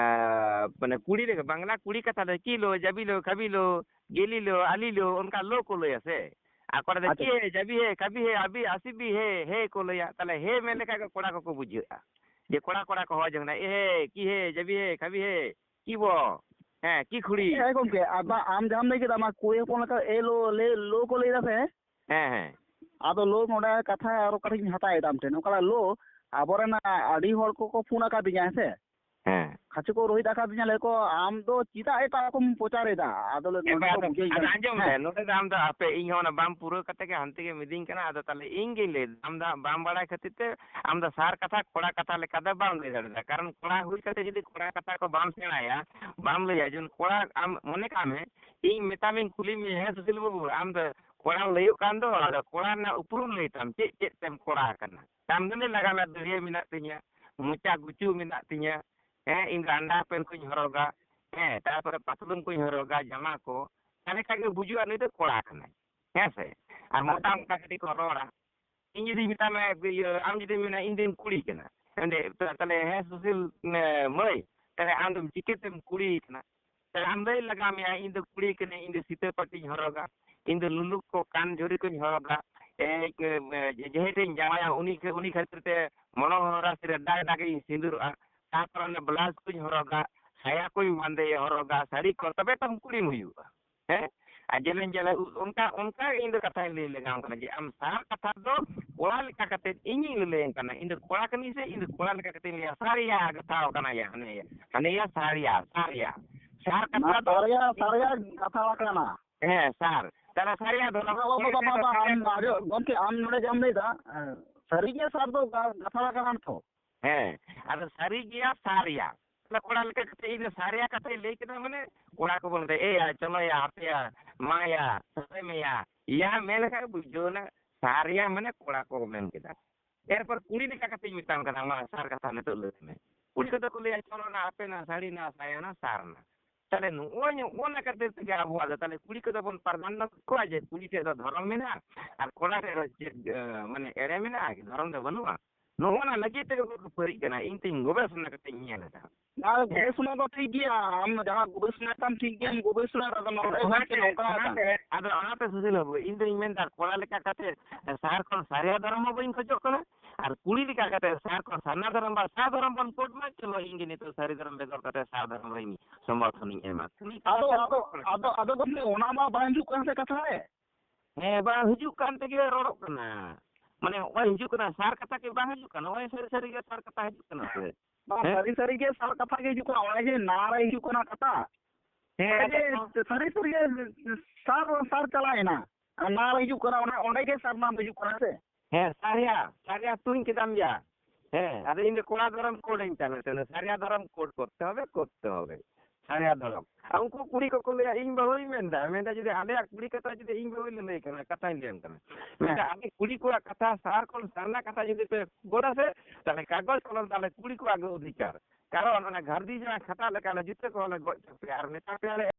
ᱢᱟᱱᱮ ᱠᱩᱲᱤ ᱞᱮᱠᱟ, ᱵᱟᱝᱞᱟ ᱠᱩᱲᱤ ᱠᱟᱛᱷᱟ ᱫᱚ ᱠᱤ ᱞᱳ, ᱡᱟᱵᱤ ᱞᱳ, ᱠᱟᱵᱤ ᱞᱳ, ᱜᱮᱞᱤ ᱞᱳ, ᱟᱞᱤ ᱞᱳ, ᱚᱱᱠᱟ ᱞᱳ ᱠᱚ ᱞᱟᱹᱭᱟ ᱥᱮ? ᱟᱨ ᱠᱚᱲᱟ ᱫᱚ ᱟᱪᱪᱷᱟ᱾ ᱠᱤ ᱦᱮ, ᱡᱟᱵᱤ ᱦᱮ, ᱠᱟᱵᱤ ᱦᱮ, ᱟᱵᱤ, ᱟᱥᱤ ᱵᱤ ᱦᱮ, ᱦᱮ ᱠᱚ ᱞᱟᱹᱭᱟ᱾ ᱛᱟᱦᱞᱮ ᱦᱮ ᱢᱮᱱ ᱞᱮᱠᱷᱟᱡ ᱜᱮ ᱠᱚᱲᱟ ᱠᱚᱠᱚ ᱵᱩᱡᱷᱟᱹᱜᱼᱟ᱾ ᱡᱮ ᱠᱚᱲᱟ ᱠᱚᱲᱟ ᱠᱚ ᱦᱚᱦᱚ ᱡᱚᱝ ᱠᱟᱱᱟ, "ᱮ ᱦᱮ, ᱠᱤ ᱦᱮ, ᱡᱟᱵᱤ ᱦᱮ, ᱠᱟᱵᱤ ᱦᱮ, ᱠᱤ ᱵᱚ, ᱦᱮᱸ, ᱠᱤ ᱠᱷᱩᱲᱤ?" ᱦᱮᱸ ᱜᱚᱢᱠᱮ, ᱟᱫᱚ ᱟᱢ ᱡᱟᱦᱟᱸᱢ ᱞᱟᱹᱭ ᱠᱮᱫᱟ, ᱚᱱᱟ ᱠᱩᱲᱤ ᱦᱚᱯᱚᱱ ᱞᱮᱠᱟ ᱮ ᱞᱳ, ᱞᱮ, ᱞᱳ ᱠᱚ ᱞᱟᱹᱭ ᱫᱟ ᱥᱮ? ᱦᱮᱸ, ᱦᱮᱸ᱾ ᱟᱫᱚ ᱞᱳ ᱱᱚᱰᱮ ᱠᱟᱛᱷᱟ ᱟᱨᱚ ᱠᱟᱹᱴᱤᱡ ᱤᱧ ᱦᱟᱛᱟᱣ ᱮᱫᱟ ᱟᱢ ᱴᱷᱮᱱ᱾ ᱚᱠᱟ ᱞᱳ ᱟᱵᱚᱨᱮᱱ ᱟᱹᱰᱤ ᱦᱚᱲ ᱠᱚᱠᱚ ᱯᱷᱳᱱ ᱟᱠᱟᱫᱤᱧᱟ, ᱦᱮᱸ ᱥᱮ? ᱦᱮᱸ᱾ ᱠᱷᱟᱪᱮ ᱠᱚ ᱨᱳᱦᱤᱛ ᱟᱠᱟᱫᱤᱧᱟ, ᱞᱟᱹᱭ ᱠᱚ, "ᱟᱢ ᱫᱚ ᱪᱮᱫᱟᱜ ᱮᱴᱟᱜ ᱨᱚᱠᱚᱢ ᱯᱨᱚᱪᱟᱨ ᱮᱫᱟ?" ᱟᱫᱚ ᱞᱟᱹᱭ, ᱮ ᱱᱚᱰᱮ ᱵᱟ, ᱫᱚ ᱟᱫᱚ, ᱵᱩᱡᱷᱟᱹᱣ ᱟᱫᱚ ᱧᱟᱢ, ᱟᱸᱡᱚᱢ ᱦᱮᱸ᱾ ᱢᱮ, ᱱᱚᱰᱮ ᱫᱚ ᱟᱢ ᱫᱚ ᱦᱟᱯᱮ, ᱤᱧ ᱦᱚᱸ ᱚᱱᱟ ᱵᱟᱢ ᱯᱩᱨᱟᱹᱣ ᱠᱟᱛᱮ ᱜᱮ ᱦᱟᱱᱛᱮ ᱜᱮ ᱢᱤᱫᱤᱧ ᱠᱟᱱᱟ᱾ ᱟᱫᱚ ᱛᱟᱦᱞᱮ ᱤᱧ ᱜᱤᱧ ᱞᱟᱹᱭ ᱮᱫᱟ, ᱟᱢ ᱫᱚ ᱦᱟᱸᱜ ᱵᱟᱢ ᱵᱟᱲᱟᱭ ᱠᱷᱟᱹᱛᱤᱨ ᱛᱮ ᱟᱢ ᱫᱚ ᱥᱟᱨ ᱠᱟᱛᱷᱟ ᱠᱚᱲᱟ ᱠᱟᱛᱷᱟ ᱞᱮᱠᱟ ᱫᱚ ᱵᱟᱢ ᱞᱟᱹᱭ ᱫᱟᱲᱮᱭᱟᱫᱟ᱾ ᱠᱟᱨᱚᱱ ᱠᱚᱲᱟ ᱦᱩᱭ ᱠᱟᱛᱮ ᱡᱩᱫᱤ ᱠᱚᱲᱟ ᱠᱟᱛᱷᱟ ᱠᱚ ᱵᱟᱢ ᱥᱮᱬᱟᱭᱟ, ᱵᱟᱢ ᱞᱟᱹᱭᱟ, ᱡᱮᱢᱚᱱ ᱠᱚᱲᱟ ᱟᱢ ᱢᱚᱱᱮ ᱠᱟᱜ ᱢᱮ, ᱤᱧ ᱢᱮᱛᱟᱢᱤᱧ, ᱠᱩᱞᱤ ᱢᱮᱭᱟ, "ᱦᱮᱸ ᱥᱩᱥᱤᱞ ᱵᱟᱹᱵᱩ, ᱟᱢ ᱫᱚ ᱠᱚᱲᱟᱢ ᱞᱟᱹᱭᱚᱜ ᱠᱟᱱ ᱫᱚ, ᱟᱫᱚ ᱠᱚᱲᱟ ᱨᱮᱱᱟᱜ ᱩᱯᱨᱩᱢ ᱞᱟᱹᱭ ᱛᱟᱢ, ᱪᱮᱫ ᱪᱮᱫ ᱛᱮᱢ ᱠᱚᱲᱟ ᱟᱠᱟᱱᱟ?" ᱟᱢ ᱫᱚ ᱞᱟᱹᱭ ᱞᱟᱜᱟ ᱢᱮ, ᱫᱟᱹᱲᱭᱟᱹ ᱢᱮᱱᱟᱜ ᱛᱤᱧᱟ, ᱢᱚᱪᱟ ᱜᱩᱪᱩ ᱢᱮᱱᱟᱜ ᱛᱤᱧᱟ, ᱦᱮᱸ, ᱤᱧ ᱫᱚ underpant ᱠᱚᱧ ᱦᱚᱨᱚᱜᱟ, ᱦᱮᱸ, ᱛᱟᱨᱯᱚᱨᱮ ᱯᱟᱛᱞᱩᱱ ᱠᱚᱧ ᱦᱚᱨᱚᱜᱟ, ᱡᱟᱢᱟ ᱠᱚ, ᱛᱟᱦᱞᱮ ᱠᱷᱟᱡ ᱜᱮ ᱵᱩᱡᱩᱜᱼᱟ ᱱᱩᱭ ᱫᱚ ᱠᱚᱲᱟ ᱠᱟᱱᱟᱭ, ᱦᱮᱸ ᱥᱮ? ᱟᱨ ᱢᱚᱴᱟ ᱢᱚᱴᱟ ᱠᱟᱹᱴᱤᱡ ᱠᱚ ᱨᱚᱲᱟ᱾ ᱤᱧ ᱡᱩᱫᱤᱧ ᱢᱮᱛᱟᱢᱟ, ᱤᱭᱟᱹ, ᱟᱢ ᱡᱩᱫᱤᱢ ᱢᱮᱱᱟ, "ᱤᱧ ᱫᱩᱧ ᱠᱩᱲᱤ ᱠᱟᱱᱟ", ᱮᱸᱰᱮ, ᱛᱟ-, ᱛᱟᱦᱞᱮ, "ᱦᱮᱸ ᱥᱩᱥᱤᱞ, ᱮ, ᱢᱟᱹᱭ, ᱛᱟᱦᱞᱮ ᱟᱢ ᱫᱚᱢ ᱪᱤᱠᱟᱹᱛᱮᱢ ᱠᱩᱲᱤ ᱠᱟᱱᱟ?" ᱛᱟᱦᱞᱮ ᱟᱢ ᱞᱟᱹᱭ ᱞᱟᱜᱟᱣ ᱢᱮᱭᱟ, "ᱤᱧ ᱫᱚ ᱠᱩᱲᱤ ᱠᱟᱹᱱᱟᱹᱧ, ᱤᱧ ᱫᱚ ᱥᱤᱛᱟᱹ ᱯᱟᱹᱴᱤᱧ ᱦᱚᱨᱚᱜᱟ, ᱤᱧ ᱫᱚ ᱞᱩᱞᱩᱠ ᱠᱚ ᱠᱟᱱ ᱡᱷᱩᱨᱤ ᱠᱚᱧ ᱦᱚᱨᱚᱜᱟ, ᱮ, ᱮ, ᱡᱮ-, ᱡᱮᱦᱮᱸᱴ ᱤᱧ ᱡᱟᱶᱟᱭᱟ, ᱩᱱᱤ ᱠᱷᱟᱹ-, ᱩᱱᱤ ᱠᱷᱟᱹᱛᱤᱨ ᱛᱮ ᱢᱚᱱᱳᱦᱚᱨ ᱨᱟᱥ ᱨᱮ ᱫᱟᱜᱽ ᱫᱟᱜᱽ ᱤᱧ ᱥᱤᱸᱫᱩᱨᱚᱜᱼᱟ, ᱛᱟᱨᱯᱚᱨ ᱚᱱᱟ blouse ᱠᱚᱧ ᱦᱚᱨᱚᱜᱟ, ᱥᱟᱭᱟ ᱠᱚᱧ ᱵᱟᱸᱫᱮᱭᱟ, ᱦᱚᱨᱚᱜᱟ, ᱥᱟᱹᱲᱤ ᱠᱚ, ᱛᱚᱵᱮ ᱛᱚᱢ ᱠᱩᱲᱤᱢ ᱦᱩᱭᱩᱜᱼᱟ᱾" ᱦᱮᱸ? ᱟᱨ ᱡᱮᱞᱮᱧ ᱡᱮᱞᱮᱧ ᱩᱵ, ᱚᱱᱠᱟ, ᱚᱱᱠᱟ ᱜᱮ ᱤᱧ ᱫᱚ ᱠᱟᱛᱷᱟᱧ ᱞᱟᱹᱭ ᱞᱮᱜᱟᱣᱟᱢ ᱠᱟᱱᱟ ᱡᱮ ᱟᱢ ᱥᱟᱨ ᱠᱟᱛᱷᱟ ᱫᱚ ᱠᱚᱲᱟ ᱞᱮᱠᱟ ᱠᱟᱛᱮ ᱤᱧᱤᱧ ᱞᱟᱹᱞᱟᱹᱭᱟᱢ ᱠᱟᱱᱟ, ᱤᱧ ᱫᱚ ᱠᱚᱲᱟ ᱠᱟᱹᱱᱟᱹᱧ ᱥᱮ, ᱤᱧ ᱫᱚ ᱠᱚᱲᱟ ᱞᱮᱠᱟ ᱠᱟᱛᱮᱧ ᱞᱟᱹᱭᱟ, ᱥᱟᱨᱭᱟ ᱜᱟᱛᱷᱟᱣ ᱠᱟᱱᱟ ᱭᱟ, ᱦᱟᱱᱮ ᱭᱟ, ᱦᱟᱱᱮ ᱭᱟ ᱥᱟᱨᱭᱟ, ᱥᱟᱨᱭᱟ᱾ ᱥᱟᱨ ᱠᱟᱛᱷᱟ ᱫᱚ ᱥᱟᱨᱭᱟ, ᱥᱟᱨᱭᱟ ᱠᱟᱛᱷᱟ ᱠᱟᱱᱟ᱾ ᱦᱮᱸ, ᱥᱟᱨ᱾ ᱛᱟᱦᱞᱮ ᱥᱟᱨᱭᱟ ᱫᱚ ᱵᱟᱵᱟ, ᱵᱟᱵᱟ, ᱵᱟᱵᱟ, ᱵᱟᱵᱟ, ᱟᱢ ᱟᱸᱡᱚᱢ, ᱜᱚᱢᱠᱮ, ᱟᱢ ᱱᱚᱰᱮ ᱡᱟᱢ ᱞᱟᱹᱭᱫᱟ, ᱮ, ᱥᱟᱹᱨᱤᱜᱮ ᱥᱟᱨ ᱫᱚ ᱜᱟ-, ᱜᱟᱛᱷᱟ ᱠᱟᱱᱟ ᱛᱚ? ᱦᱮᱸ, ᱟᱫᱚ ᱥᱟᱹᱨᱤ ᱜᱮᱭᱟ ᱥᱟᱨᱭᱟ᱾ ᱛᱟᱦᱞᱮ ᱠᱚᱲᱟ ᱞᱮᱠᱟ ᱠᱟᱛᱮ ᱤᱧ ᱫᱚ ᱥᱟᱨᱭᱟ ᱠᱟᱛᱷᱟᱭ ᱞᱟᱹᱭ ᱠᱮᱫᱟ, ᱢᱟᱱᱮ ᱠᱚᱲᱟ ᱠᱚᱵᱚᱱ ᱞᱟᱹᱭ, "ᱮᱭᱟ, ᱪᱚᱞᱚᱭᱟ, ᱦᱟᱯᱮᱭᱟ, ᱢᱟᱭᱟ, ᱥᱟᱨᱮᱢᱮᱭᱟ, ᱭᱟ" ᱢᱮᱱ ᱞᱮᱠᱷᱟᱱ ᱵᱩᱡᱷᱟᱹᱣ ᱮᱱᱟ, ᱥᱟᱨᱭᱟ ᱢᱟᱱᱮ ᱠᱚᱲᱟ ᱠᱚ ᱢᱮᱱ ᱠᱮᱫᱟ᱾ ᱮᱨᱯᱚᱨ ᱠᱩᱲᱤ ᱞᱮᱠᱟ ᱠᱟᱛᱮᱧ ᱢᱮᱛᱟᱢ ᱠᱟᱱᱟ, ᱢᱟ ᱥᱟᱨ ᱠᱟᱛᱷᱟ ᱱᱤᱛᱚᱜ ᱞᱟᱹᱭ ᱢᱮ᱾ ᱠᱩᱲᱤ ᱠᱚᱫᱚ ᱠᱚ ᱞᱟᱹᱭᱟ, "ᱪᱚᱞᱚ ᱱᱟ, ᱦᱟᱯᱮ ᱱᱟ, ᱥᱟᱹᱲᱤ ᱱᱟ, ᱥᱟᱭᱟ ᱱᱟ, ᱥᱟᱨ ᱱᱟ᱾" ᱛᱟᱦᱞᱮ ᱱᱚᱜᱼᱚᱭ, ᱱᱚᱜᱼᱚ ᱱᱟ ᱠᱷᱟᱹᱛᱤᱨ ᱛᱮᱜᱮ ᱟᱵᱚᱣᱟᱜ ᱫᱚ, ᱛᱟᱦᱞᱮ ᱠᱩᱲᱤ ᱠᱚᱫᱚ ᱵᱚᱱ ᱯᱨᱟᱫᱷᱟᱱᱱᱚ ᱠᱚᱣᱟ ᱡᱮ ᱠᱩᱲᱤ ᱴᱷᱮᱡ ᱫᱚ ᱫᱷᱚᱨᱚᱢ ᱢᱮᱱᱟᱜᱼᱟ ᱟᱨ ᱠᱚᱲᱟ ᱴᱷᱮᱡ ᱫᱚ ᱪᱮᱫ, ᱮ, ᱢᱟᱱᱮ ᱮᱲᱮ ᱢᱮᱱᱟᱜᱼᱟ, ᱫᱷᱚᱨᱚᱢ ᱫᱚ ᱵᱟᱹᱱᱩᱜᱼᱟ? ᱱᱚᱜᱼᱚ ᱱᱟ ᱞᱟᱹᱜᱤᱫ ᱛᱮᱜᱮ ᱠᱚ ᱠᱷᱟᱹᱯᱟᱹᱨᱤᱜ ᱠᱟᱱᱟ, ᱤᱧ ᱛᱤᱧ ᱜᱚᱵᱮᱥᱚᱱᱟ ᱠᱟᱛᱮᱧ ᱧᱮᱞ ᱮᱫᱟ᱾ ᱟᱨ ᱦᱮᱸ᱾ ᱜᱚᱵᱮᱥᱚᱱᱟ ᱫᱚ ᱴᱷᱤᱠ ᱜᱮᱭᱟ, ᱟᱢ ᱡᱟᱦᱟᱸ ᱜᱚᱵᱮᱥᱚᱱᱟ ᱛᱟᱢ ᱴᱷᱤᱠ ᱜᱮᱭᱟ, ᱜᱚᱵᱮᱥᱚᱱᱟ ᱨᱮᱫᱚ ᱱᱚᱰᱮ ᱚᱱᱟᱛᱮ, ᱜᱚᱢᱠᱮ ᱱᱚᱝᱠᱟ ᱚᱱᱟᱛᱮ, ᱟᱠᱟᱱᱟ᱾ ᱟᱫᱚ ᱚᱱᱟᱛᱮ ᱥᱩᱥᱤᱞ ᱵᱟᱹᱵᱩ, ᱤᱧ ᱫᱚᱧ ᱢᱮᱱᱫᱟ, ᱠᱚᱲᱟ ᱞᱮᱠᱟ ᱠᱟᱛᱮ ᱥᱟᱨ ᱠᱷᱚᱱ ᱥᱟᱨᱭᱟ ᱫᱷᱚᱨᱚᱢ ᱦᱚᱸ ᱵᱟᱹᱧ ᱠᱷᱚᱡᱚᱜ ᱠᱟᱱᱟ, ᱟᱨ ᱠᱩᱲᱤ ᱞᱮᱠᱟ ᱠᱟᱛᱮ ᱥᱟᱨ ᱠᱷᱚᱱ ᱥᱟᱨᱱᱟ ᱫᱷᱚᱨᱚᱢ ᱵᱟ ᱥᱟᱨ ᱫᱷᱚᱨᱚᱢ ᱵᱚᱱ ᱠᱳᱰ ᱢᱟ, ᱪᱚᱞᱚ ᱤᱧ ᱜᱮ ᱱᱤᱛᱚᱜ ᱥᱟᱹᱨᱤ ᱫᱷᱚᱨᱚᱢ ᱵᱮᱜᱚᱨ ᱠᱟᱛᱮ ᱥᱟᱨ ᱫᱷᱚᱨᱚᱢ ᱨᱮᱧ ᱥᱚᱢᱚᱨᱛᱷᱚᱱᱤᱧ ᱮᱢᱟ᱾ ᱠᱩᱲᱤ ᱟᱫᱚ, ᱟᱫᱚ, ᱟᱫᱚ, ᱟᱫᱚ ᱜᱚᱢᱠᱮ, ᱚᱱᱟ ᱢᱟ ᱵᱟᱝ ᱦᱤᱡᱩᱜ ᱠᱟᱱ ᱥᱮ ᱠᱟᱛᱷᱟ ᱨᱮ᱾ ᱦᱮᱸ, ᱵᱟᱝ ᱦᱤᱡᱩᱜ ᱠᱟᱱ ᱛᱮᱜᱮ ᱨᱚᱲᱚᱜ ᱠᱟᱱᱟ᱾ ᱢᱟᱱᱮ ᱱᱚᱜᱼᱚᱭ ᱦᱤᱡᱩᱜ ᱠᱟᱱᱟ, ᱥᱟᱨ ᱠᱟᱛᱷᱟ ᱠᱤ ᱵᱟᱝ ᱦᱤᱡᱩᱜ ᱠᱟᱱᱟ? ᱱᱚᱜᱼᱚᱭ ᱥᱟᱹᱨᱤ ᱥᱟᱹᱨᱤ ᱜᱮ ᱥᱟᱨ ᱠᱟᱛᱷᱟ ᱦᱤᱡᱩᱜ ᱠᱟᱱᱟ ᱥᱮ? ᱵᱟᱝ, ᱦᱮᱸ? ᱥᱟᱹᱨᱤ ᱥᱟᱹᱨᱤ ᱜᱮ ᱥᱟᱨ ᱠᱟᱛᱷᱟ ᱜᱮ ᱦᱤᱡᱩᱜ ᱠᱟᱱᱟ, ᱚᱱᱮ ᱡᱮ ᱱᱟ ᱨᱮ ᱦᱤᱡᱩᱜ ᱠᱟᱱᱟ ᱠᱟᱛᱷᱟ᱾ ᱦᱮᱸ, ᱚᱱᱮ ᱡᱮ ᱟᱫᱚ ᱥᱟᱹᱨᱤ ᱥᱟᱹᱨᱤ ᱜᱮ ᱥᱟᱨ, ᱥᱟᱨ ᱪᱟᱞᱟᱣ ᱮᱱᱟ᱾ ᱟᱨ ᱱᱟ ᱨᱮ ᱦᱤᱡᱩᱜ ᱠᱟᱱᱟ, ᱚᱱᱟ, ᱚᱸᱰᱮ ᱜᱮ ᱥᱟᱨ ᱱᱟᱢ ᱦᱤᱡᱩᱜ ᱠᱟᱱᱟ ᱥᱮ? ᱦᱮᱸ, ᱥᱟᱨᱭᱟ, ᱥᱟᱨᱭᱟ ᱛᱩᱧ ᱠᱮᱫᱟᱢ ᱭᱟ᱾ ᱦᱮᱸ, ᱟᱫᱚ ᱤᱧ ᱫᱚ ᱠᱚᱲᱟ ᱫᱷᱚᱨᱚᱢ ᱠᱳᱰ ᱟᱹᱧ ᱠᱟᱱᱟ, ᱥᱟᱨᱭᱟ ᱫᱷᱚᱨᱚᱢ ᱠᱳᱰ ᱠᱚᱨᱛᱮ ᱦᱚᱵᱮ, ᱠᱚᱨᱛᱮ ᱦᱚᱵᱮ᱾ ᱥᱟᱨᱭᱟ ᱫᱷᱚᱨᱚᱢ᱾ ᱟᱨ ᱩᱱᱠᱩ ᱠᱩᱲᱤ ᱠᱚᱠᱚ ᱞᱟᱹᱭᱟ, ᱤᱧ ᱵᱟᱹᱦᱩᱭ ᱢᱮᱱᱫᱟ, ᱢᱮᱱᱫᱟ ᱡᱩᱫᱤ ᱟᱞᱮᱭᱟᱜ ᱠᱩᱲᱤ ᱠᱟᱛᱷᱟ ᱡᱩᱫᱤ ᱤᱧ ᱵᱟᱹᱦᱩᱭ ᱞᱟᱹᱞᱟᱹᱭ ᱠᱟᱱᱟ, ᱠᱟᱛᱷᱟᱧ ᱞᱟᱹᱭᱟᱢ ᱠᱟᱱᱟ᱾ ᱢᱮᱱᱫᱟ ᱦᱮᱸ᱾ ᱟᱞᱮ ᱠᱩᱲᱤ ᱠᱚᱣᱟᱜ ᱠᱟᱛᱷᱟ, ᱥᱟᱨ ᱠᱷᱚᱱ ᱥᱟᱨᱱᱟ ᱠᱟᱛᱷᱟ ᱡᱩᱫᱤ ᱯᱮ ᱜᱚᱲᱟ ᱥᱮ, ᱛᱟᱦᱞᱮ ᱠᱟᱜᱚᱡᱽ ᱠᱚᱞᱚᱢ ᱛᱟᱦᱞᱮ ᱠᱩᱲᱤ ᱠᱚᱣᱟᱜ ᱜᱮ ᱚᱫᱷᱤᱠᱟᱨ᱾ ᱠᱟᱨᱚᱱ ᱚᱱᱟ ᱜᱷᱟᱨᱫᱤ ᱡᱟᱶᱟᱭ ᱠᱷᱟᱴᱟᱜ ᱞᱮᱠᱟ ᱞᱮ ᱡᱩᱛᱟᱹ ᱠᱚᱦᱚᱸ ᱞᱮ ᱜᱚᱡ ᱦᱚᱪᱚ ᱯᱮᱭᱟ ᱟᱨ ᱢᱮᱛᱟ ᱯᱮᱭᱟᱞᱮ